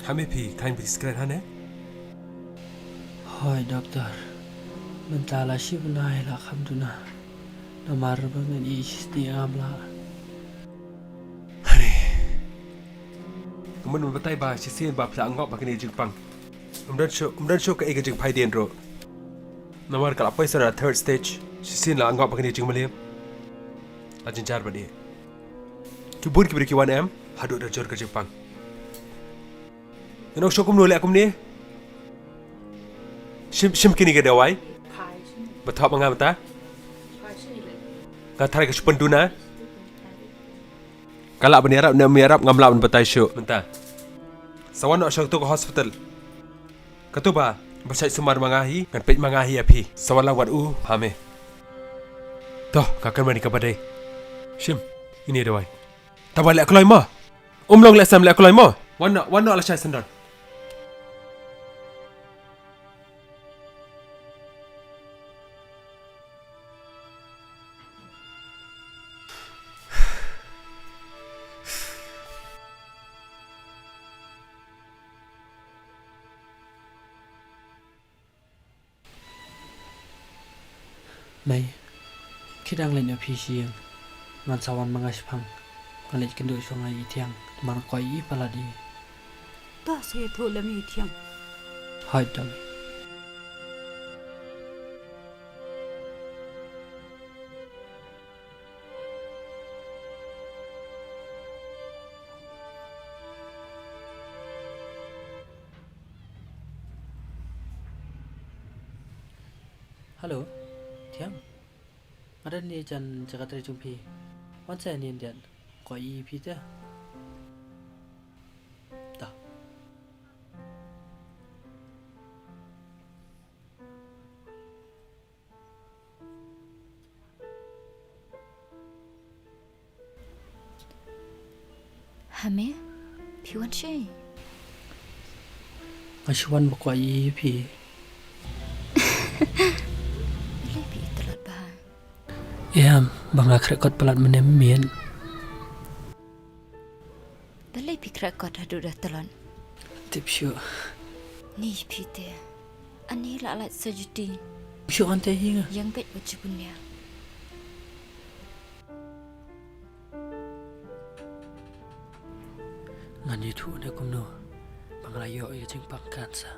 Ha me phi khlaiñ bad ki sikret ha ne? Hooid, Doctor. Mynta la shi bnai la kham duna. Namar ba ngan ïoh shisien ngam lah. Hare. Kumno ban batai ba shisien ba phi la ngop ba kane jingpang. Ym don shuh, ym don shuh kaei ka jingphai dien ruh. Namar ka la poi sa na third stage. Shisien la ngop ba kane jingmlien. La jynjar ba dei. Ki bun ki briew ki wan em haduh da jur ka jingpang. Ngan ong shuh kumno leh kumne. Shim, shim kine ki dawai. Ba thok ma nga mynta. Nga tharai ka shu pynduna. Ka lah ban ïarap ne ym ïarap ngam lah ban batai shuh mynta. Sa wan noh sha katu ka hospital. Katu ba ba shait sumar ma nga hi ngan peit ma nga hi ïa phi. Sa wan lang wat u ha me. To ka kynmaw ïa kaba dei. Shim ine dawai. Taba leh kloi mo. Um long leh sem leh kloi mo. Wan noh, wan noh lashai syndon. Mei, khie dang leit noh phi sha ïing. Ngan sa wan ma nga shipang. Ngan leit kynduh shuwa nga ïa i Thiang. Namar nga kwah ïohi palat ïa i. To sa ïathuh lem ïa i Thiang. Hooid to mei. Hello Thiang. Nga don hangne jan jaka trei jong phi. Wan sa hangne, nga kwah ïohi ïa phi te. To. Ha me, phi wan shaei? Nga shu wan ba kwah ïohi ïa phi. Balei phi tlot bha? Em, ba nga khreh kot palat mynne mynmiet. Balei phi khreh kot haduh da tlot? Tip shuh. Ni phi te. Ani la lait sa juti. Shuh ante hi nga. Ïeng beit wat jubun ïa. Ngan ïathuh ne kumno ba nga la ïoh ïa ka jingpang cancer.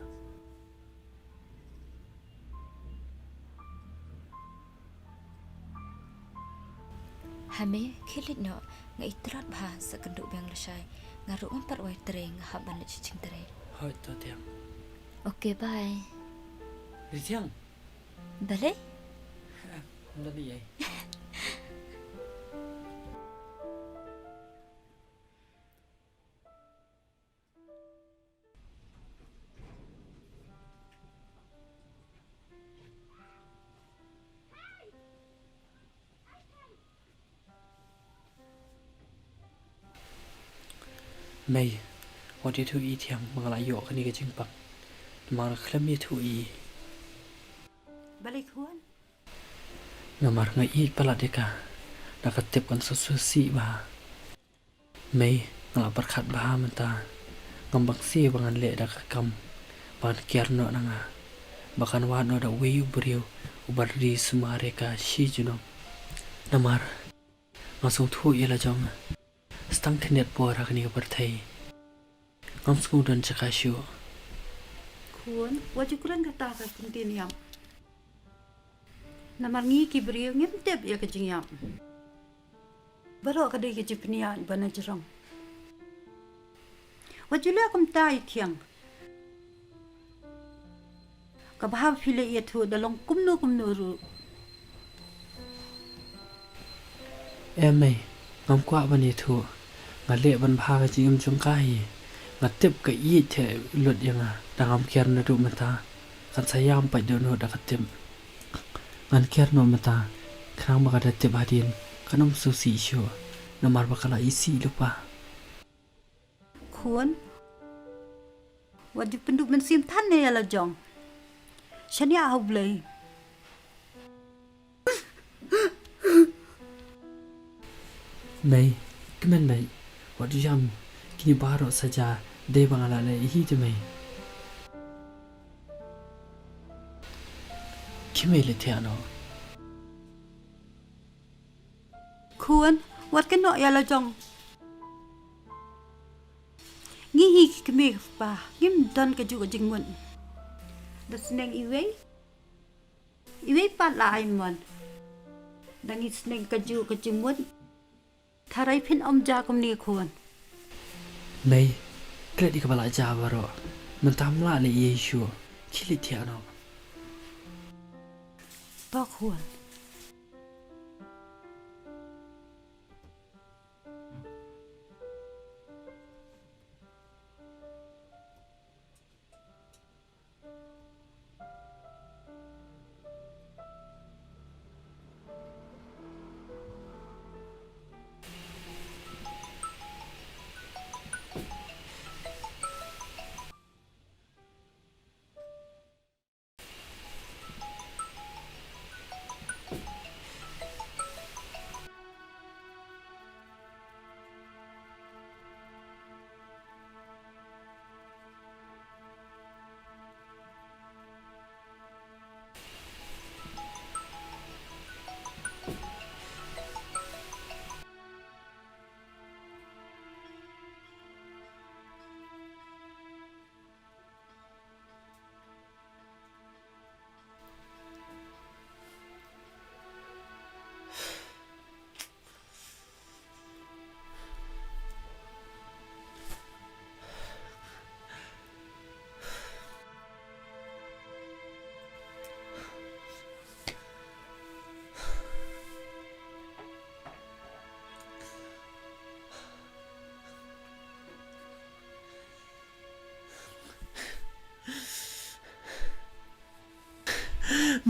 Ha me, khie leit noh, nga i tlot bha sa kynduh biang lashai. Nga ruh ngam pat wai trei, nga hap ban leit sha jingtrei. Hooid to Thiang. Okay, bye. Ri Thiang. Balei? Ym don ei. Mei, wat ïathuh i Thiang ba nga la ïoh kane ka jingpang. Namar khlem ïathuh i. Balei khun? Namar nga ïeit palat ïa ka. Da ka tip kan sngewsih bha. Mei, nga la pyrkhat bha mynta. Ngam bang shisha ba ngan leh da ka kam ban kiar noh na nga, ba kan wad noh da uwei u briew uban ri sumar ïa ka shi junom. Namar nga sngewthuh ïa la jong nga. Sa tang khyndiat por ha kane ka pyrthei. Ngam sngew don jaka shuh. Khun, wat ju kren kata ka ktien ïap. Namar ngi ki briew ngim tip ïa ka jingïap. Baroh ka dei ka jingpynïaid ba na jrong. Wat ju leh kumta i Thiang. Kaba hap phi leh ïathuh da long kumno kumno ruh. Em mei, ngam kwah ban ïathuh. Nga leh ban bha ka jingim jong ka hi. Nga tip ka ïeit theh lut ïa nga. Da ngam kiar naduh mynta. Kan sa ïam pat dohnud da ka tip. Ngan kiar noh mynta. Khnang ba ka da tip hadien kan ym sngewsih shuh. Namar ba ka la isih lypa. Khun, wat ju pynduh mynsiem than ïa la jong. Shaniah ha U Blei. Mei, kmen mei, wat ju ïam, kine baroh sa jia dei ba nga la leh hi te mei. Khie mei leit thiah noh. Khun, wat kynnoh ïa la jong. Ngi hi ki kmie ki kpa, ngim don kajuh ka jingmut. Da sneng iwei, iwei pat la ai mon. Da ngi sneng kajuh ka jingmut. Tharai phin ym jia kumne khun. Mei, klet ïa kaba la jia baroh. Mynta ym lah leh ei ei shuh. Khie leit thiah noh. To khun.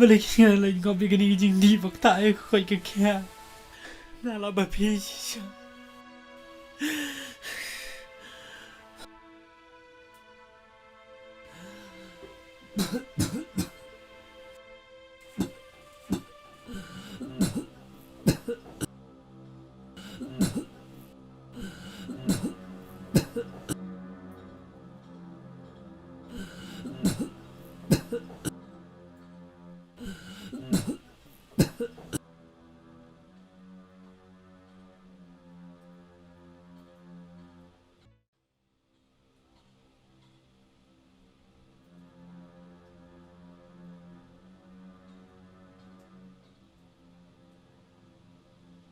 Balei ki nga leh ngop ïa kane ka jingdih ba ktah ïa ka koit ka khiah. Nga la ba phi shisha.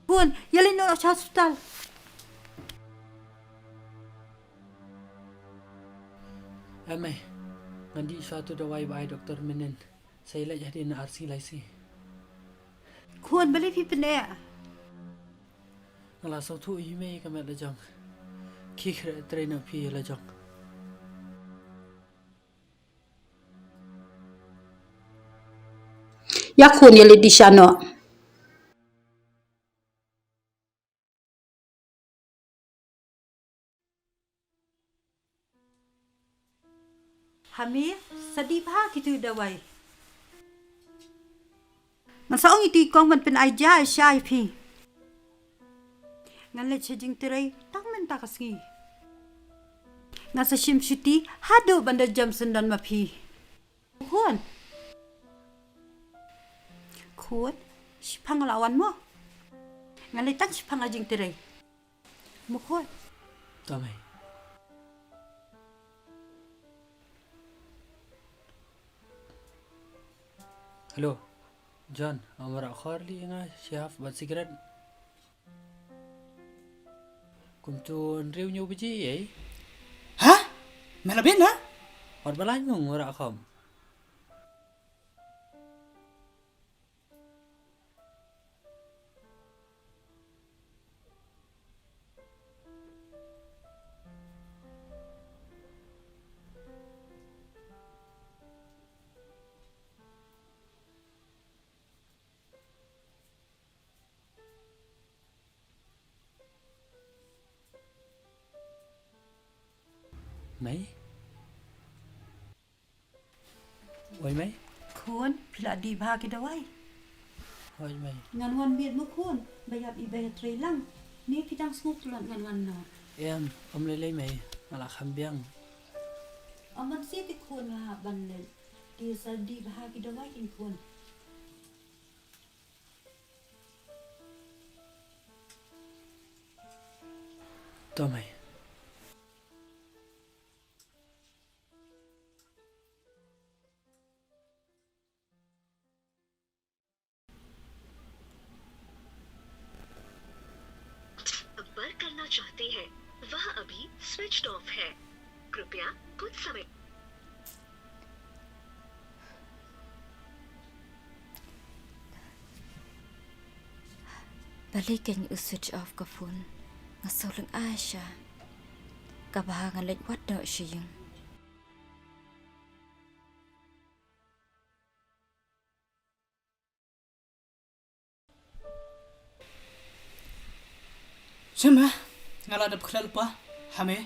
Khun, ïaleit noh sha hospital. Em mei, ngan dih shuwa tu dawai ba ai doktor mynnin. Sa ïaleit hadien ar sngi lai sngi. Khun, balei phi pyneh? Nga la sngewthuh hi mei ka met la jong. Ki khreh trei na phi la jong. Ïa khun, ïaleit dih sha noh. Hami, sa dih bha kitu dawai. Ngan sa ong ïa i kong ban pyn-ai ja sha ïa phi. Ngan leit sha jingtrei tang mynta ka sngi. Ngan sa shim shuti haduh ban da jem syndon ma phi. Khun. Khun, shiphang la wan mo. Ngan leit tang shiphang ha jingtrei. Mo khun. To mei. Hello. John, ym wanrah khor lei ïa nga shi hap bad sigaret. Kumto hynriew hynñiew baje ei. Ha? Me la bieit na? Wat ba lait mo, nga wanrah khom. Mei? Oi mei? Khun, phi la dih bha ki dawai? Oi mei. Ngan wan miet mo khun, ba ïap i ba ïatrei lang. Ne phi dang sngewtlot ngan wan noh? Em, ym lei lei mei, nga la kham biang. Ym ban sngewsih khun, nga hap ban leit. Te sa dih bha ki dawai kin khun. To mei. संपर्क करना चाहते हैं, वह अभी स्विच्ड ऑफ है। कृपया कुछ समय। Balei kein u switch off ka phone? Nga sngewlyngngai sha. Kaba ngan leit wad noh sha ïing. Shem ha, nga la dep khleh lypa ha me.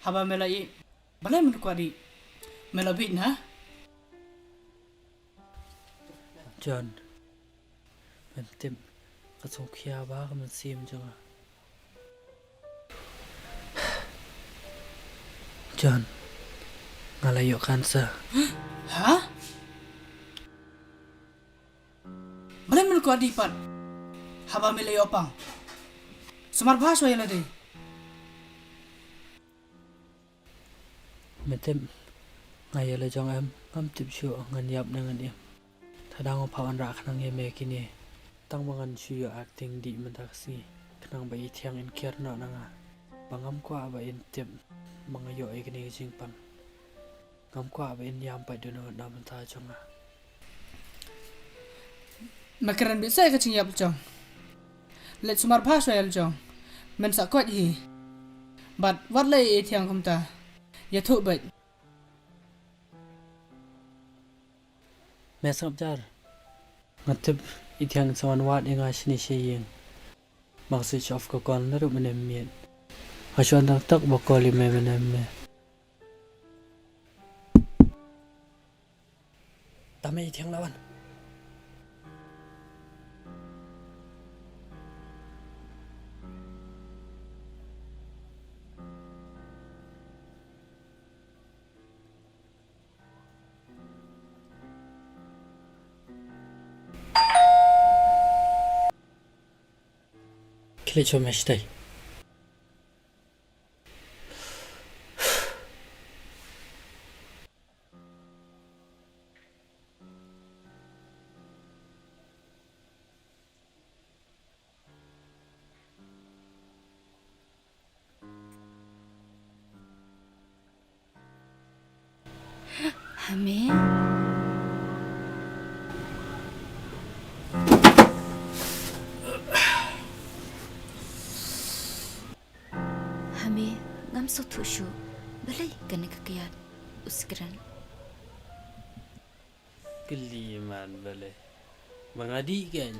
Haba me la ïeh, balei men kwah dih? Me la bieit na? John, men tip ka sngewkhia bha ka mynsiem jong nga. John, nga la ïoh cancer. Ha? Balei men kwah dih pat haba me la ïoh pang? Sumar bha shuwa ïa lade. Me tip, nga ïa la jong em, ngam tip shuh ngan ïap ne ngan im. Lada nga phah wanrah khnang ïa me kine, tang ba ngan shu ïoh acting dih mynta ka sngi, khnang ba i Thiang in kiar noh na nga. Ba ngam kwah ba in tip ba nga ïoh ïa kane ka jingpang. Ngam kwah ba in ïam pat duna na bynta jong nga. Me kren bit sa ïa ka jingïap jong. Leit sumar bha shuwa ïa la jong. Men sa koit hi. Bad wat leh ïa i Thiang kumta. Ïathuh beit. Me sngap jar. Nga tip i Thiang sa wan wad ïa nga shane sha ïing. Ba nga switch off ka call naduh mynne miet. Nga shu wan tang tok ba call ïa me mynne miet. Tang ma i Thiang la wan. Khie leit sha me shatei. Hame. Hame, ngam sngewthuh shuh. Balei kane ka kyiad, u Skren? Kylli man balei. Ba nga dih kein.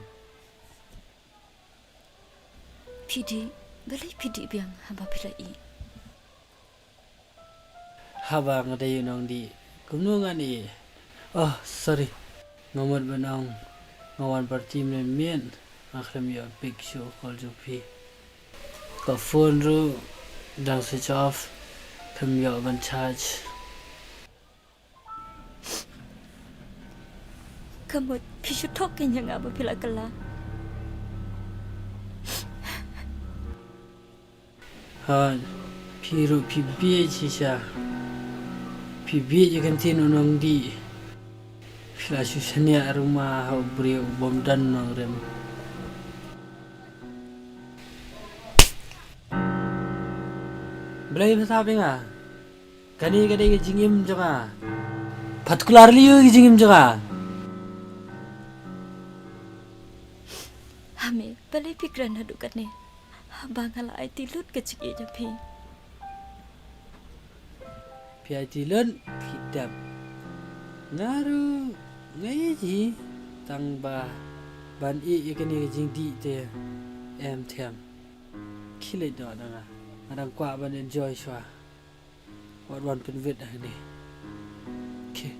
Phi dih, balei phi dih biang haba phi la ih? Haba nga dei u nongdih, kumno ngan ih? Oh, sorry. Nga mut ban ong, nga wan party mynmiet, nga khlem ïoh pick shuh call jong phi. Ka phone ruh dang switch off, khlem ïoh ban charge. Ka mut phi shu thok kein ïa nga ba phi la kylla. Ha, phi ruh phi bieit shisha. Phi bieit ïa ka ktien u nongdih. Phi la shu shaniah ruma ha u briew u bym don nongrim. Balei phi sap ïa nga? Kane ka dei ka jingim jong nga. Particularly ïa ka jingim jong nga. Hame, balei phi kren haduh katne? Haba nga la aiti lut ka jingïeit jong phi. Phi aiti lut, phi dep. Nga ruh, nga ïeit hi, tang ba ban ïeh ïa kane ka jingdih te em them. Khie leit noh na nga. Nga dang kwah ban enjoy shuwa. Wat wan pynwit hangne. Okay.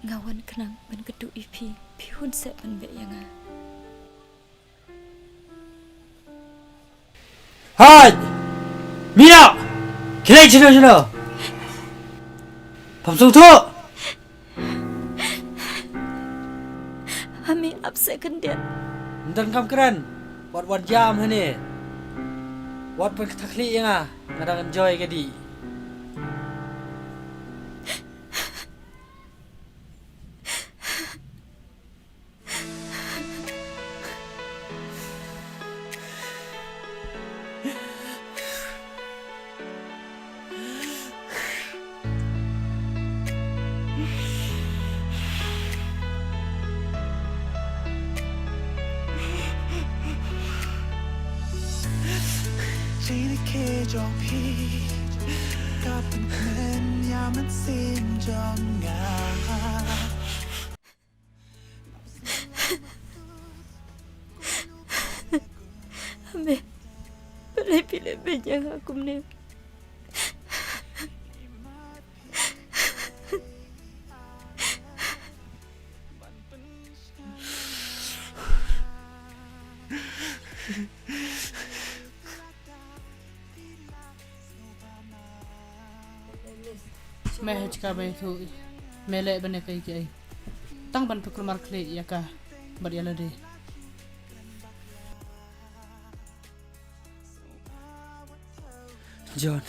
Nga wan khnang ban kynduh ïa phi, phi hun seh ban beh ïa nga. Hooid! Mih noh! Khie leit shano shano! Pham sngewthuh! Hame, ap seh khyndiat. Ym donkam kren. Wat wan jam hangne. Wat pynkthah khlieh ïa nga. Nga dang enjoy ka dih. Jingïeit jong phi ka pynkmen ïa mynsiem jong nga. Hame, balei phi leh beiñ ïa nga kumne? Me hooid ka bai thu. Me leh ban ïa kaei kaei. Tang ban pynkulmar khlieh ïa ka bad ïa lade. John,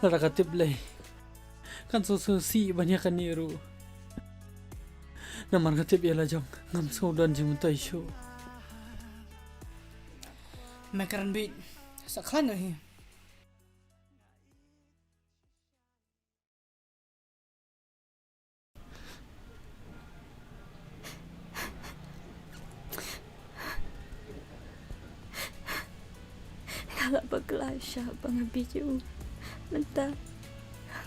lada ka tip lei, kan sngewsih ban ïa kane ruh. Namar ka tip ïa la jong, ngam sngew don jingmyntoi shuh. Me kren beit, sa khlaiñ noh hi. Nga la bakla shisha ba nga bieit ïa u. Mynta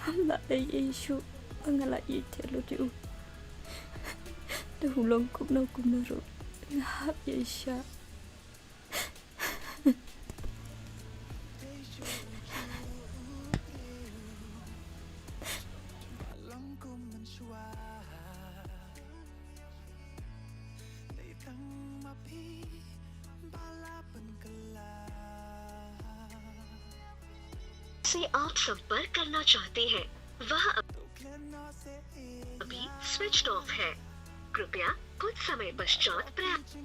ngam lah leh ei ei shuh ba nga la ïeit thiah lut ïa u. Te u long kumno kumno ruh nga hap ïeit shisha. से आप संपर्क करना चाहते हैं, वह अभी स्विच्ड ऑफ है। कृपया कुछ समय पश्चात प्रयास।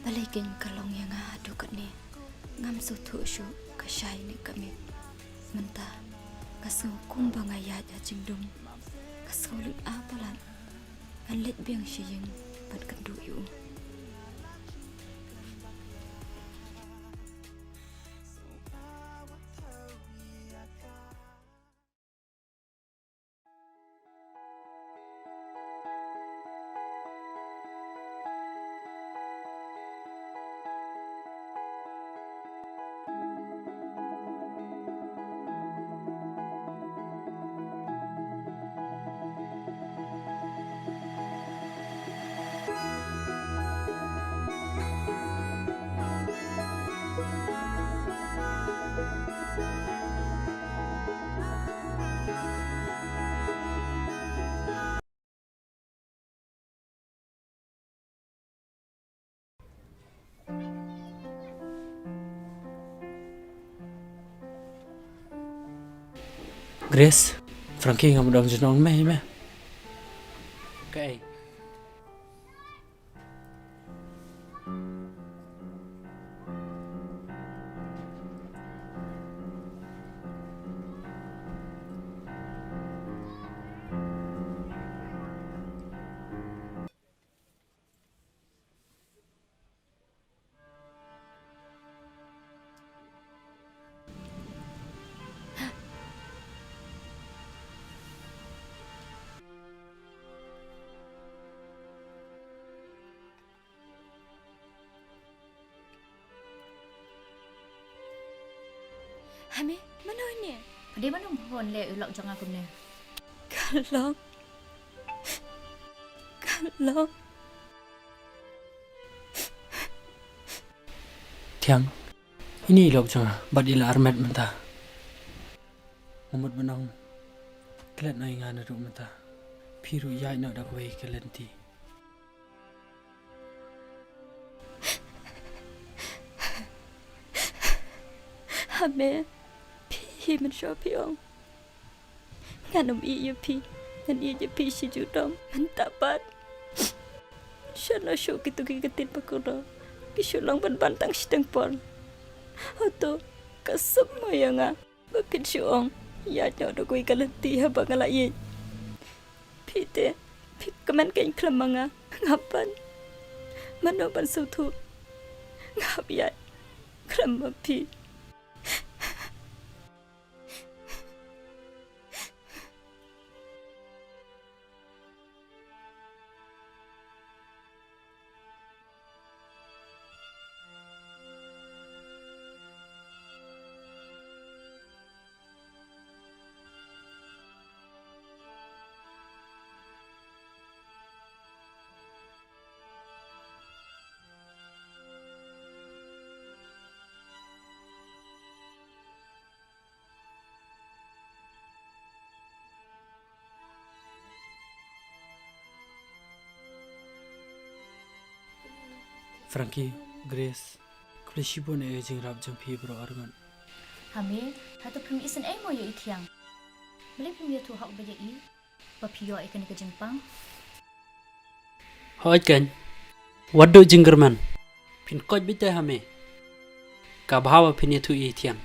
Balei kein ka long ïa nga haduh katne? Ngam sngewthuh shuh ka shai ne ka miet. Mynta nga sngew kumba nga ïaid ha jingdum. Nga sngew lynga palat. Ngan leit biang sha ïing ban kynduh ïa u. Grace, Frankie ngam dom jnong me me. Kaei? Hami, mano ine? Pade mano phone leh u lok jong nga kumne? Ka long. Ka long. Thiang, ine i lok jong nga, bad i la armet mynta. Nga mut ban ong, klet noh ïa nga naduh mynta. Phi ruh ïaid noh da kawei ka lynti. Hame, phi hi mynshuwa phi ong ngan ym ïeit ïa phi, ngan ïeit ïa phi shi juh dom, mynta pat. Shano shuh kito ki ktien ba kordor ki shu long ban ban tang shiteng por. Hato ka suk mo ïa nga ba phin shu ong ïaid noh da kawei ka lynti haba nga la ïeit? Phi te phi kmen kein khlem ma nga. Nga ban mano ban sngewthuh? Nga hap ïaid khlem ma phi. Frankie, Grace, khublei shibun ïa ka jingrap jong phi baroh arngut. Hame, hato phim isynei mo ïa i Thiang? Balei phim ïathuh hok ba ïa i? Ba phi ïoh ïa kane ka jingpang? Hooid keiñ. Wat duh jingkyrmen. Phin koit beit te Hame. Ka bha ba phin ïathuh ïa i Thiang.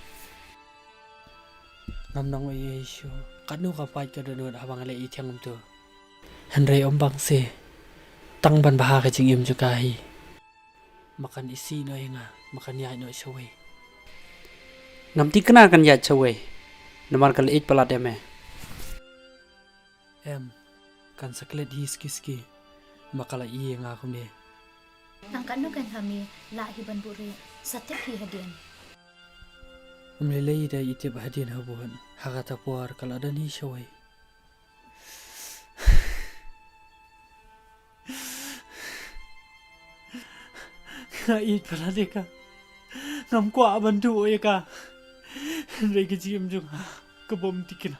Ngam nang ïa i shuh. Katno ka pait ka dohnud haba nga leh ïa i Thiang kumto. Hynrei ym bang seh. Tang ban bha ka jingim jong ka hi. Ma kan isih noh ïa nga, ma kan ïaid noh shawei. Ngam thikna kan ïaid shawei. Namar ka la ïeit palat ïa me. Em, kan sa klet hi ski ski. Ma ka la ïeit ïa nga kumne. Tang katno kan Hame lah hi ban buhrieh, sa tip hi hadien. Ym lei lei da i tip hadien ha bun. Ha kata por ka la don hi shawei. Nga ïeit palat ïa ka. Ngam kwah ban duh ïa ka. Hynrei ka jingim jong nga ka bym thikna.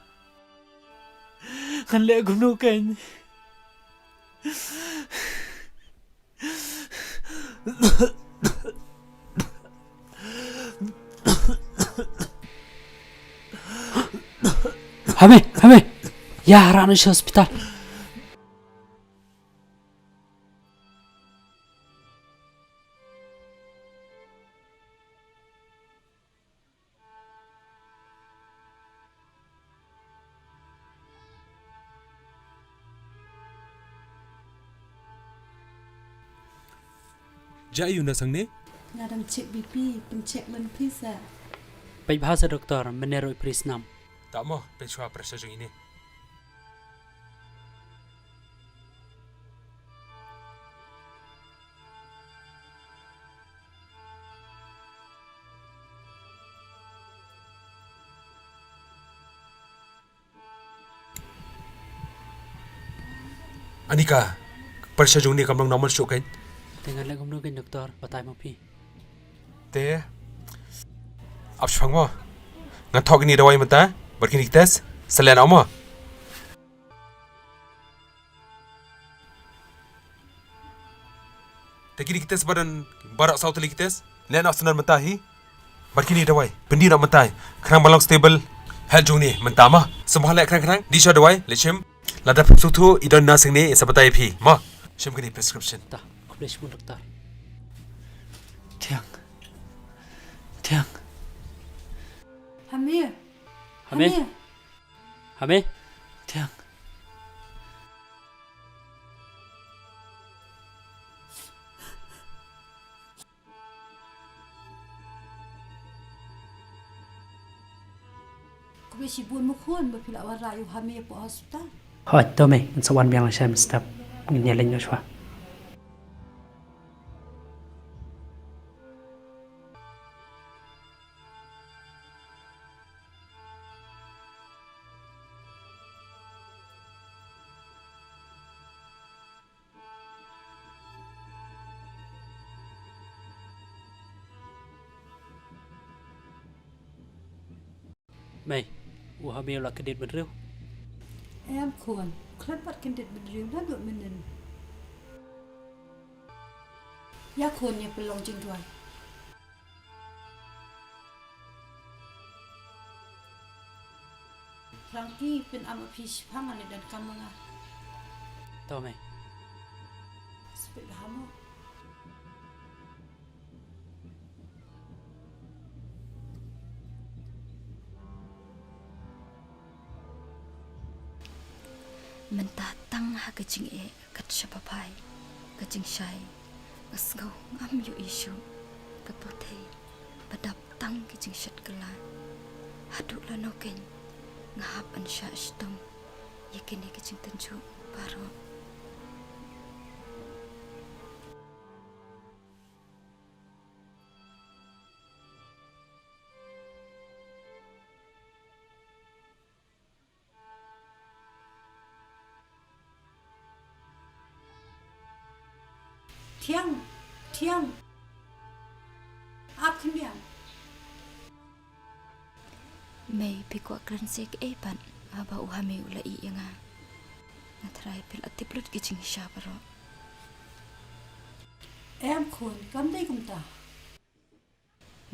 Ngan leh kumno keiñ? Hame, Hame. Ïa, rah noh sha hospital. Jia aïu na sangne? Nga dang check B P, pyncheck lem phi sa. Peit bha sa doktor, mynne ruh i pris nam. Tamo, peit shuwa pressure jong ine. Anika, pressure jong ine kam long normal shuh keiñ. Te ngan leh kumno keiñ doktor, batai ma phi. Te ap shipang mo. Ngan thok kine dawai mynta bad kine ki test, sa leh noh mo. Te kine ki test ba don baroh saw tylli ki test. Leh noh sa mynta hi. Bad kine dawai pyndih noh mynta hi. Khnang ban long stable health jong ine mynta mo. Sngewbha leh khnang khnang. Dih shuwa dawai, leit shim. Lada phi sngewthuh i don nursing ne, sa batai ïa phi mo. Shim kane prescription. Ta, khublei shibun doktor. Thiang. Thiang. Hami. Hami. Hami. Hami. Thiang. Khublei shibun mo khun ba phi la wanrah ïa u Hami hapoh hospital. Hooid to mei, ngan sa wan biang lashai mynstep. Ngin ïa leit noh shuwa. Mei, u Hami u la kyndit bynriew? Em khun, u khlem pat kyndit bynriew naduh mynnin. Ïa khun, ïa pynlong jingduwai. Frankie, pynïaid ma phi shiphang, ngan leit donkam ma nga. To mei. Sngewbha mo. Mynta tang ha ka jingeh kat shaba phai ka jingshai, nga sngew ngam ïohi shuh ka pyrthei ba dap tang ki jingshet kylla. Haduh lano keiñ nga hap ban shah shitom ïa kine ki jingtynjuh baroh. Thiang, Thiang. Ap khyndiat. Mei, phi kwah kren seh kaei pat haba u Hami u la ïeh ïa nga? Nga tharai phi la tip lut ki jingshisha baroh. Em khun, kam dei kumta.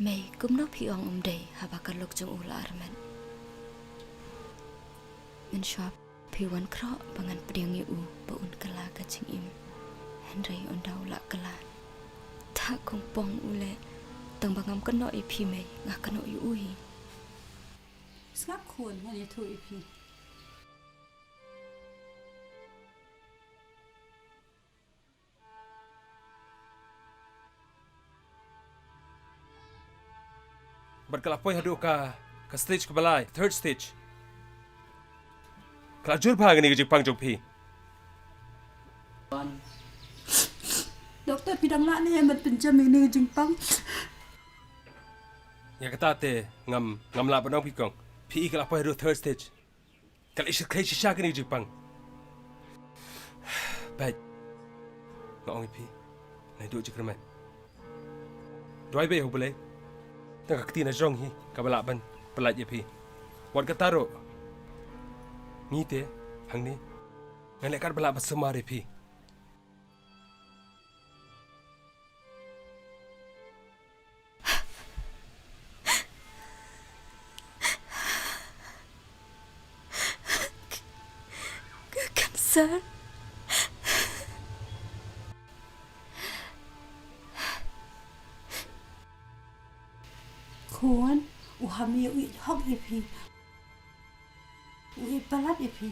Mei, kumno phi ong um dei haba ka lok jong u la armet? Mynshuwa phi wan khroh ba ngan pdiang ïa u ba un kylla ka jingim. Hynrei ynda u la kylla, ta kong pong u leh. Tang ba ngam kynnoh ïa phi Mei, nga kynnoh ïa u hi. Sngap khun, ngan ïathuh ïa phi. Bad ka la poi haduh ka, ka stage kaba lai, third stage. Ka la jur bha kane ka jingpang jong phi. Doktor, phi dang lah ne ban pynjem ïa kane ka jingpang? Ïa kata te ngam, ngam lah ban ong phi kong. Phi i ka la poi haduh third stage. Ka la i shisha kane ka jingpang. Bad nga ong ïa phi, naduh jingkyrmen, duwai beit ha U Blei. Tang ka kti na jrong hi kaba lah ban pyllait ïa phi. Wat kata ruh, ngi te hangne ngan leh katba lah ban sumar ïa phi. Ka cancer. Khun, u Hami u ïeit hok ïa phi. U ïeit palat ïa phi.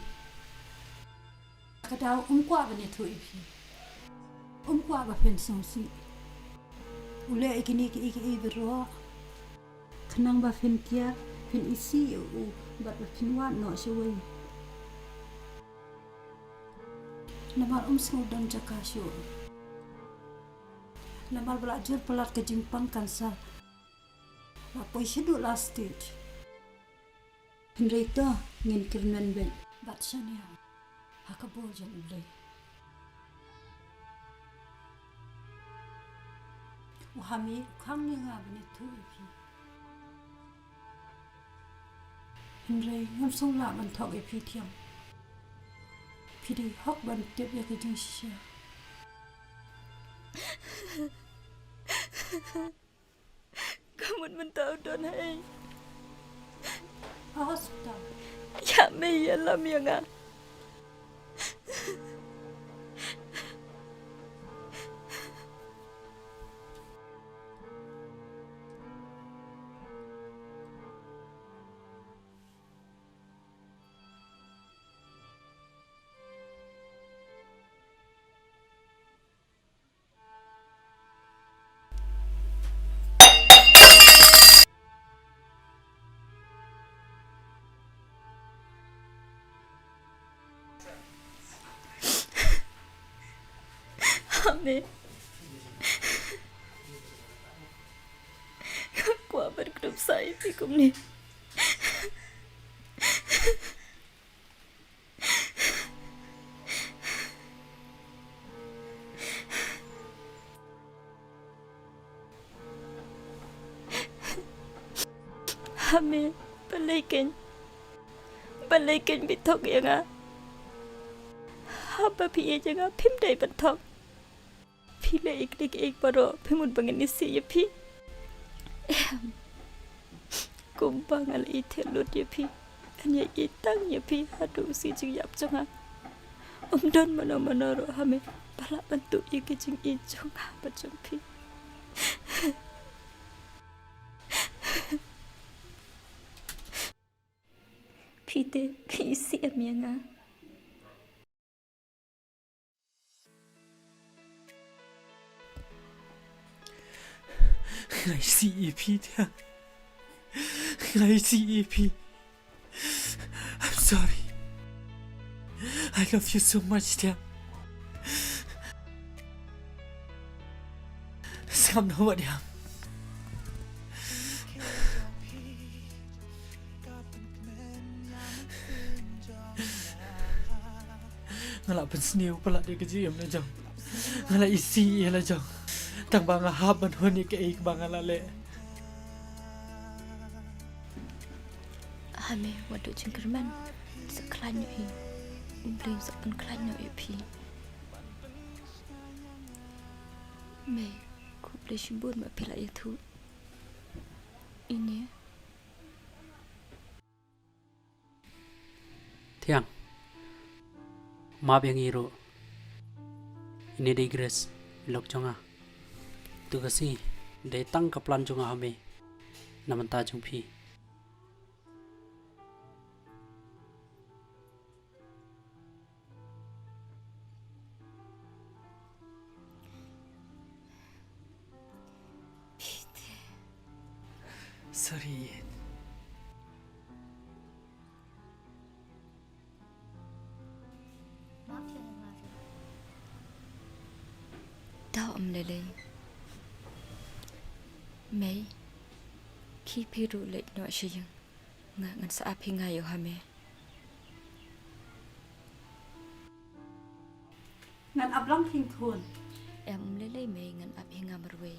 Ka daw um kwah ban ïathuh ïa phi. Um kwah ba phin sngewsih. U leh ïa kine kiei kiei baroh khnang ba phin kiar, phin isih ïa u bad ba phin wad noh shawei. Namar um sngew don jaka shuh. Namar ba la jur palat ka jingpang cancer. La poi shaduh last stage. Hynrei to ngin kyrmen beit bad shaniah ha ka bor jong U Blei. U Hami u khang ïa nga ban ïathuh ïa phi. Hynrei ngam sngewlah ban thok ïa phi Thiang. Phi dei hok ban tip ïa ka jingshisha. Ka mut mynta u don ha ei? Ha hospital. Ïa me ïalam ïa nga. Hame. Kwah ban kdup sa ïa phi kumne. Hame, balei kein, balei kein phi thok ïa nga? Haba phi ïeit ïa nga phim dei ban thok. Phi leh ïa kine kiei baroh phi mut ba ngan isih ïa phi. Em. Kumba nga la ïeit lut ïa phi, ngan ïa ïeit tang ïa phi haduh shi jingïap jong nga. Ym don mano mano ruh hame ba lah ban tuh ïa ki jingïeit jong nga bad jong phi. Phi te phi isih em ïa nga? Nga isih ïa phi Thiang. Nga isih ïa phi. I'm sorry. I love you so much Thiang. Sngap noh wat ïa nga. Nga la pynsniew palat ïa ka jingim la jong. Nga la isih ïa la jong. Tang ba nga hap ban hun ïa kaei kaba nga la leh. Hame, wat duh jingkyrmen. Sa khlaiñ noh hi. U Blei u sa pynkhlaiñ noh ïa phi. Mei, khublei shibun ba phi la ïathuh. Ine. Thiang. Map ïa ngi ruh. Ine dei Grace, i lok jong nga. Tu ka sngi dei tang ka plan jong nga ha me. Na bynta jong phi. Sorry. Doh, ym lei lei. Mei, khie phi ruh leit noh sha ïing. Nga, ngan sa ap hi nga ïa u Hame. Ngan ap lang phi khun. Em, ym lei lei Mei, ngan ap hi nga marwei.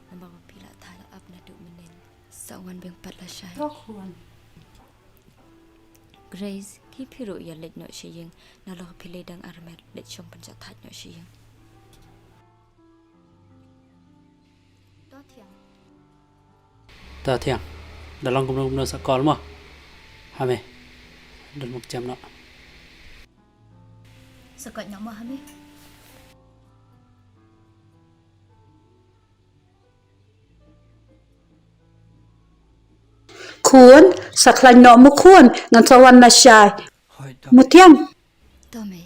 Namar ba phi la thait la ap naduh mynnin. Sa wan biang pat lashai. To khun. Grace, khie phi ruh ïa leit noh sha ïing. Nalor phi leit dang armet, leit shong pynjah thait noh sha ïing. To Thiang. To Thiang. Da long kumno kumno sa call mo. Hame. Dang mut jam noh. Sa koit noh mo Hame. Khun, sa khlaiñ noh mo khun, ngan sa wan lashai. Hooid, to. Mo Thiang. To Mei.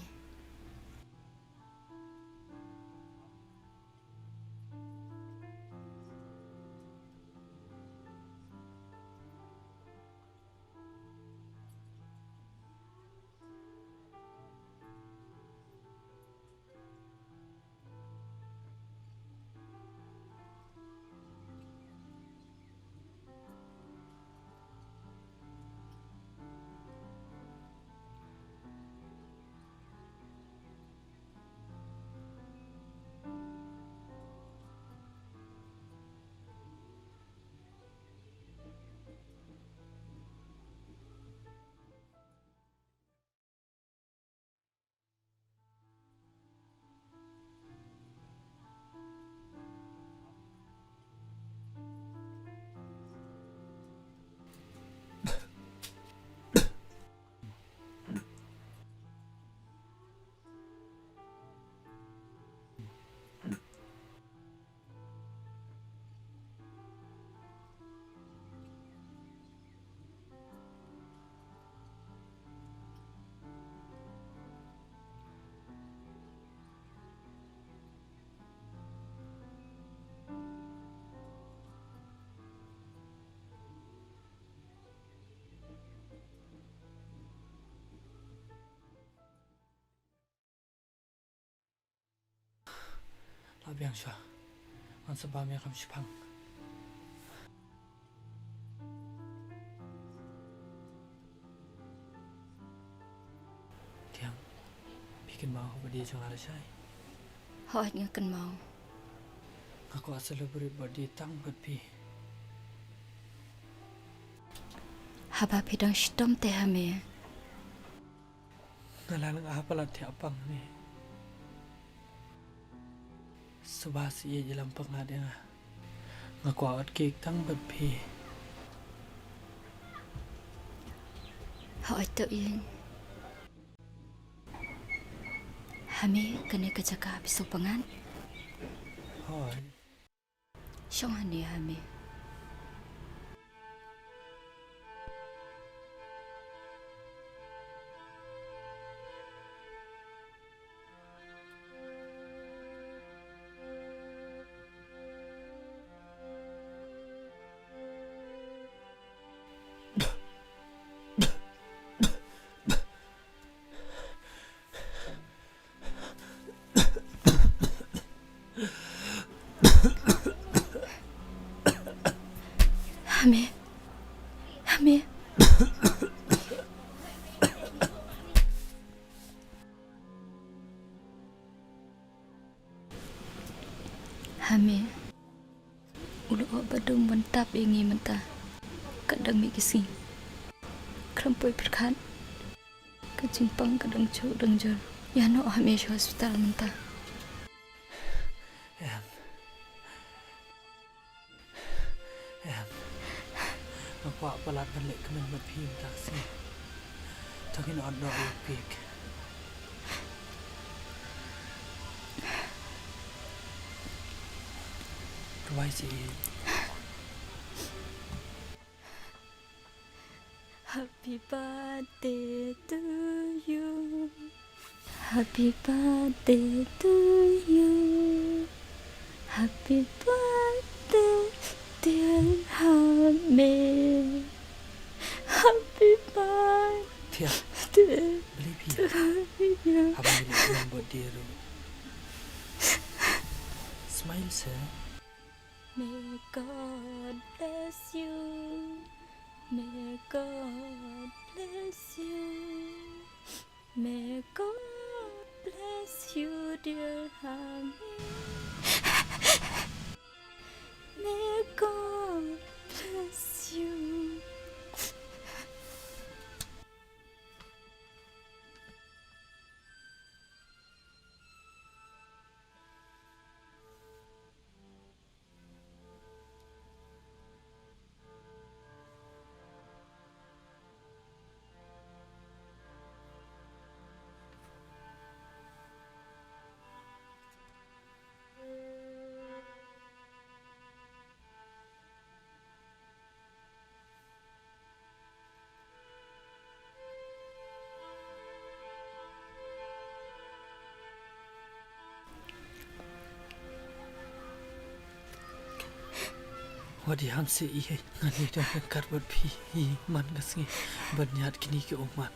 Biang shuwa. Ngan sa bam ïa ka shipang. Thiang, phi kynmaw ha birthday jong nga lashai? Hooid nga kynmaw. Nga kwah celebrate birthday tang bad phi. Haba phi dang shitom te Hame. Nga la lynga palat thiah pang ne. Suba sha ïa lam pang nga dei nga. Nga kwah ot cake tang bad phi. Hooid to ïing. Hame kane ka jaka phi sngewpang ngat? Hooid. Shong hangne Hame. Hame. Hame. Hame. U lyoh ba dum ban tap ïa ngi mynta. Ka dang mih ki sngi. Khlem poi pyrkhat. Ka jingpang ka dang shu dang jur. Ïa noh Hame sha hospital mynta. Em. Em. Nga kwah palat ban leh kmen bad phi mynta ka sngi. To ngin ot noh ïa u cake. Rwai seh. Happy birthday to you. Happy birthday to you. Happy birthday, dear Hame. Happy birthday. Thiang. Balei phi ïa? To you. Haba ngi leh kmen birthday ruh. Smile seh. May God bless you. May God bless you. May God bless you, dear Hame. May God bless you. Wat ïam seh, ngan ïadon ryngkat bad phi man ka sngi ban ïaid kine ki ummat.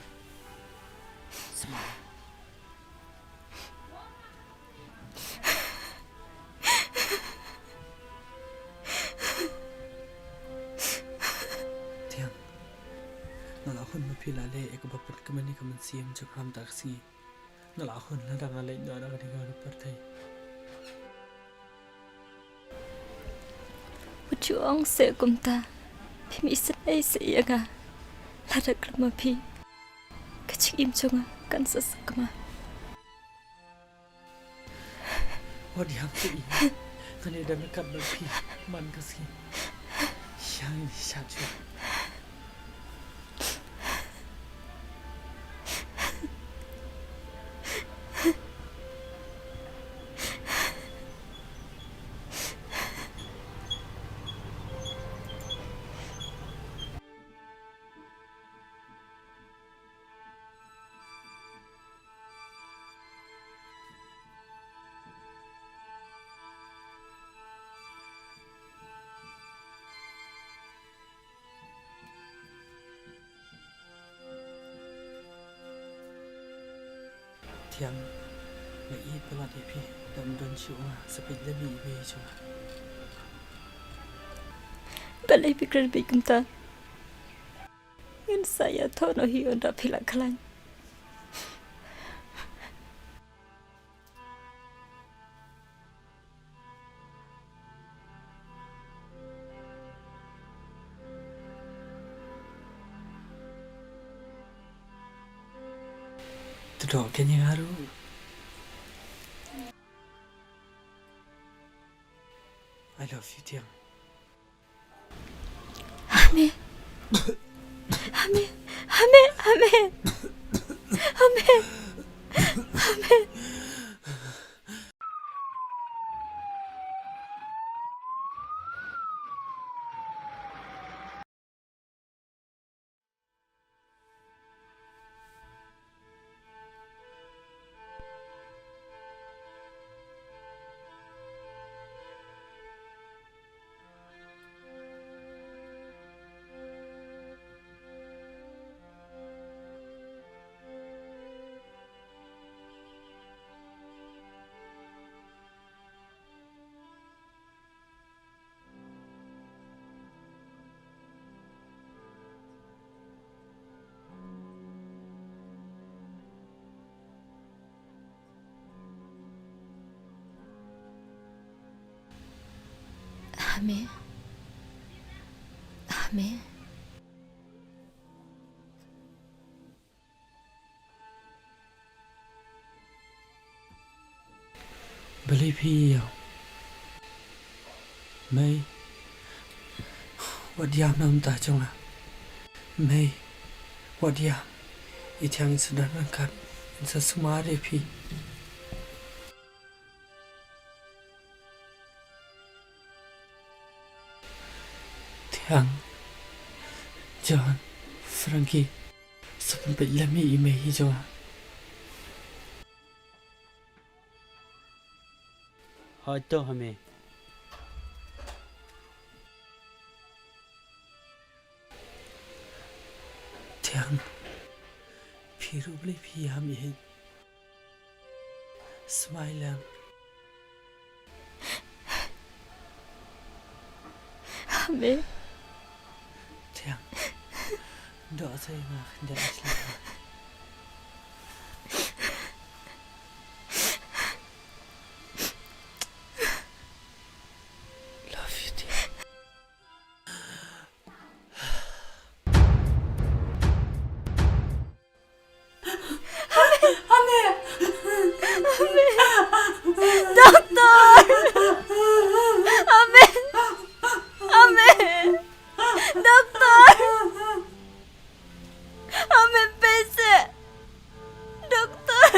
Sma. Thiang, nga la hun ba phi la leh ïa kaba pynkmen ïa ka mynsiem jong nga mynta ka sngi. Nga la hun lada nga leit noh na kane ka pyrthei. Wat ju ong seh kumta. Phim isynei seh ïa nga. Lada khlem ma phi, ka jingim jong nga kan sa sakma. Wat ïam seh, ngan ïadon ryngkat bad phi man ka sngi. Ïa ngi sha ju. Thiang, Nga ïeit palat ïa phi, da ym don shuh nga sa peit lem ïa i mei jong nga. Balei phi kren beit kumta? Ngin sa ïathoh noh hi ynda phi la khlaiñ. To doh kein ïa nga ruh. I love you, Thiang. Hame. Hame. Hame. Hame. Hame. Hame. Hame. Hame. Balei phi ïa Mei? Wat ïam na ka bynta jong nga. Mei, wat ïam. I Thiang in sa don ryngkat, in sa sumar ïa phi. Thiang, John, Frankie, sa pynpeit lem ïa i mei hi jong nga. Hooid to, Hame. Thiang, phi ruh balei phi ïam ïa i? Smile lang. Hame. Thiang. Doh sa ïa nga khyndiat sha. Love you, dear. Hame! Hame! Doktor! Hame! Hame! Doktor! Hame, peit seh! Doktor!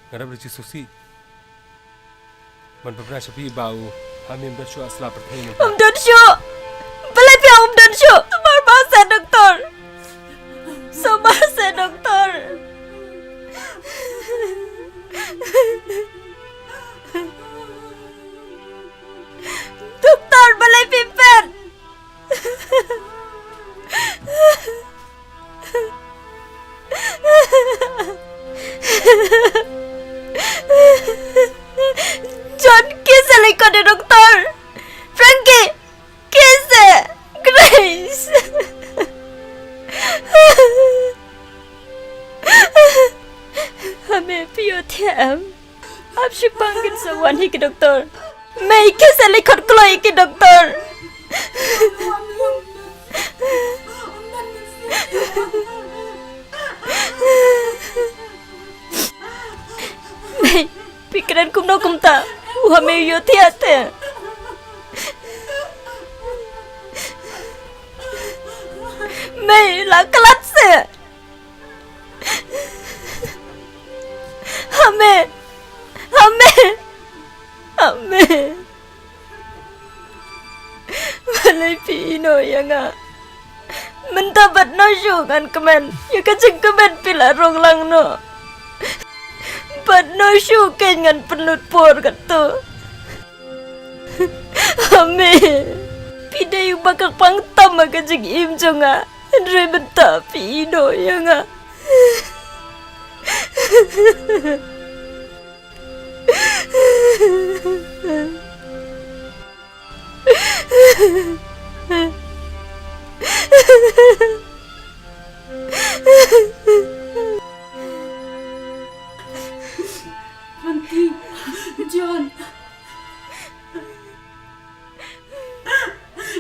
Nga dap da jingsngewsih. Ban pynbna sha phi ba u Hame um don shuh ha sla pyrthei ne. Um don shuh. Balei phi ong um don shuh? Sumar ba seh doktor. Sumar seh doktor. Doktor, balei phi peit? John, kise leit khot ïa doktor? Frankie, kise? Grace. Hame, phi ïohthiah em? Ap shipang kin sa wan hi ki doktor. Mei, kise leit khot kloi ïa ki doktor? Mei, phi kren kumno kumta? U Hame u ïohthiah te. Mei, la khlad seh. Hame! Hame! Hame! Balei phi ïehnoh ïa nga? Mynta bad noh shuh ngan kmen ïa ka jingkmen phi la rung lang noh. Bad noh shuh kein ngan pynlut por katto. Ame, phi dei uba kyrpang tam ha ka jingim jong nga. Hynrei mynta phi ïehnoh ïa nga. Aunty, John.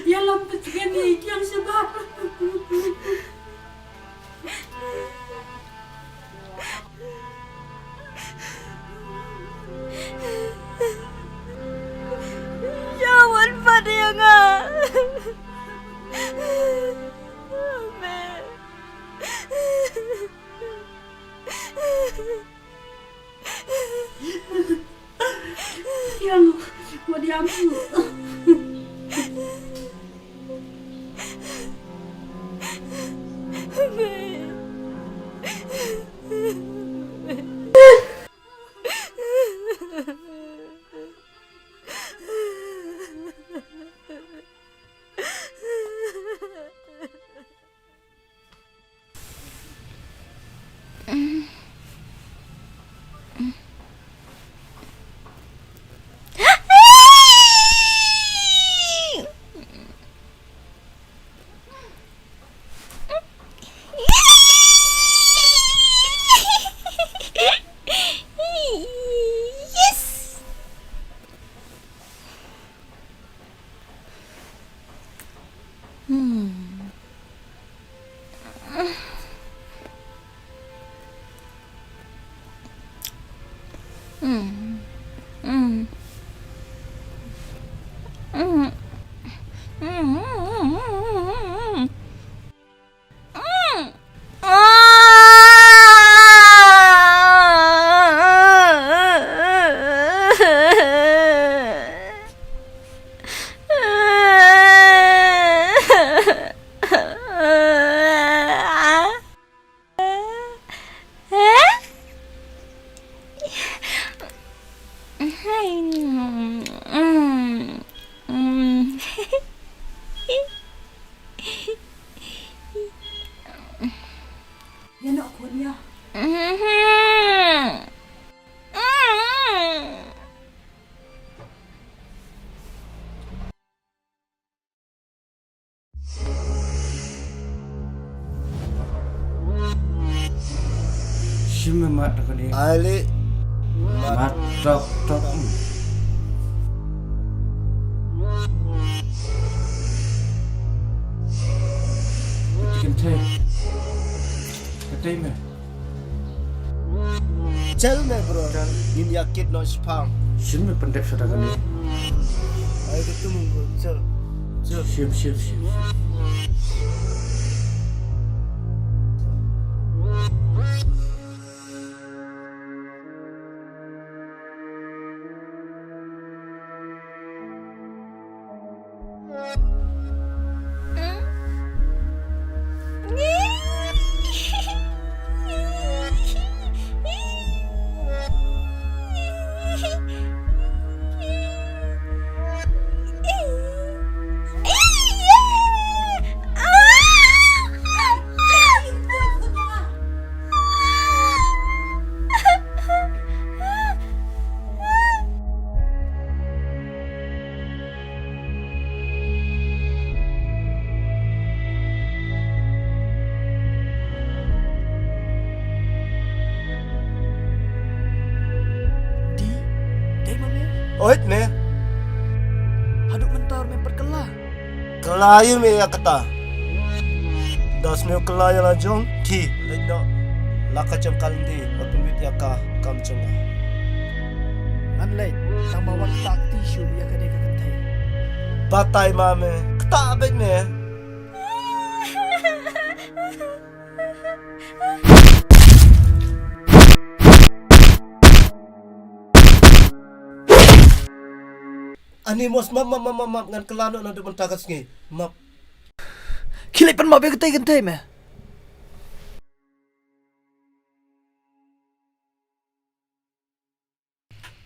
Ïalam pat kane ïa kiang shabar. Ïa wan pat ïa nga. Amen. Yang, wat ïam shuh. Yes. Hmm. Hmm. Hmm. Hmm. Ïa noh khun ïa. Shim mat tok ni. Ai li. Mat tok tok. Chicken thai. Ka thai me. Chal me bro. Chal. Ngin ïa kit noh shipang. Shin me pyndep shata kane. Ai ka tum bro. Chal. Chal. Shim, shim, shim. Di, dei ma me? Oit me. Haduh mynta me pat kylla. Kylla ïa me ïa kata. Da sniew kylla ïa la jong ki leit noh. La ka jong ka lynti wat pynwit ïa ka kam jong nga. Ngan leit tang ba wat tak ti shu ïa kane ka kynthei. Batai ma me kata beit me. Ani mos map map map map map ngan kylla noh naduh mynta ka sngi. Map. Khie leit pan map ïa katei kynthei me.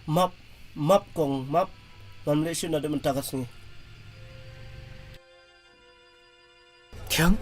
Map, map kong, map. Ngam leh shuh naduh mynta ka sngi. Thiang?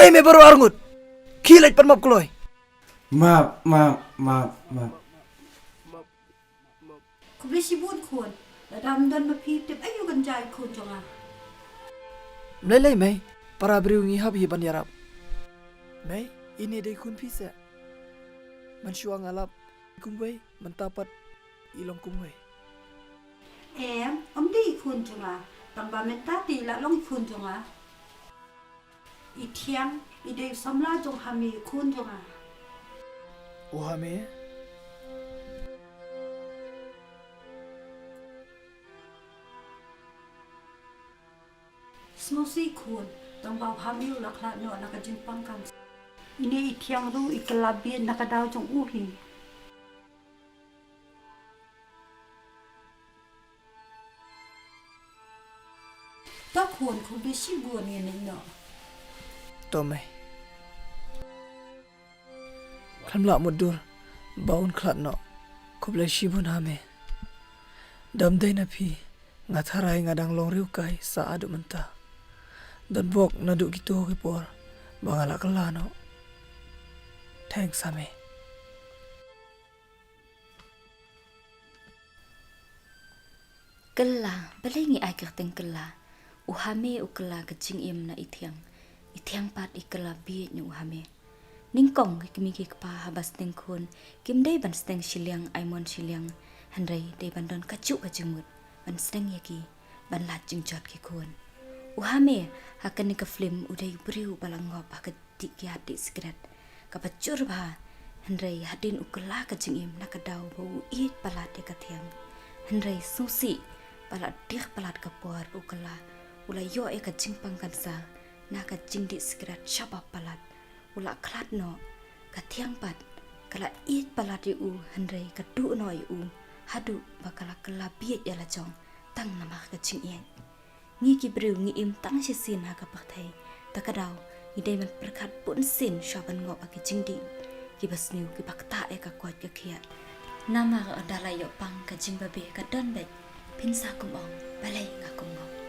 Ei, me baroh arngut. Khie leit pan map kloi. Map, map, map, map. Khublei shibun khun. Lada ym don ma phi tip aïu kan jia ïa i khun jong nga. Ym lei lei mei. Para briew ngi hap hi ban ïarap. Mei, ine dei khun phi seh. Mynshuwa nga lap kumwei, mynta pat i long kumwei. Em, ym dei i khun jong nga. Tang ba mynta te i la long i khun jong nga. I Thiang, i dei u samla jong Hame, khun jong nga. U Hame? Sngewsih khun, tang ba u Hame u la khlad noh na ka jingpang kan. Ine i Thiang ruh i kylla bieit na ka daw jong u hi. To khun, khublei shibun, ngin leit noh. To mei. Khlem lah mutdur ba un khlad noh. Khublei shibun Hame. Da ym dei na phi, nga tharai nga dang long riewkai sa haduh mynta. Don bok naduh kito ki por ba nga la kylla noh. Thanks Hame. Kylla, balei ngi ai ka kyrteng kylla? U Hame u kylla ka jingim na i Thiang. I Thiang pat i kylla bieit na u Hame. Nyngkong ki kmie ki kpa haba sdang khun, kim dei ban sdang shiliang ai mon shiliang, hynrei dei ban don kajuh ka jingmut ban sdang ïa ki, ban lait jingjot ki khun. U Hame ha kane ka film u dei u briew ba la ngop ha ka dih kiad dih sikret kaba jur bha, hynrei hadien u kylla ka jingim na ka daw ba u ïeit palat ïa ka Thiang. Hynrei sngewsih ba la dih palat ka por ba u kylla, u la ïoh ïa ka jingpang cancer na ka jingdih sikret shabar palat. U la khlad noh, ka Thiang pat ka la ïeit palat ïa u, hynrei ka duh noh ïa u haduh ba ka la kylla bieit ïa la jong tang namar ka jingïeit. Ngi ki briew ngi im tang shisien ha ka pyrthei. Ta ka daw ngi dei ban pyrkhat bunsien shuwa ban ngop ha ki jingdih kiba sniew kiba ktah ïa ka koit ka khiah. Namar lada la ïoh pang ka jingbabe ka don beit. Phin sa kum ong, balei nga kum ngop?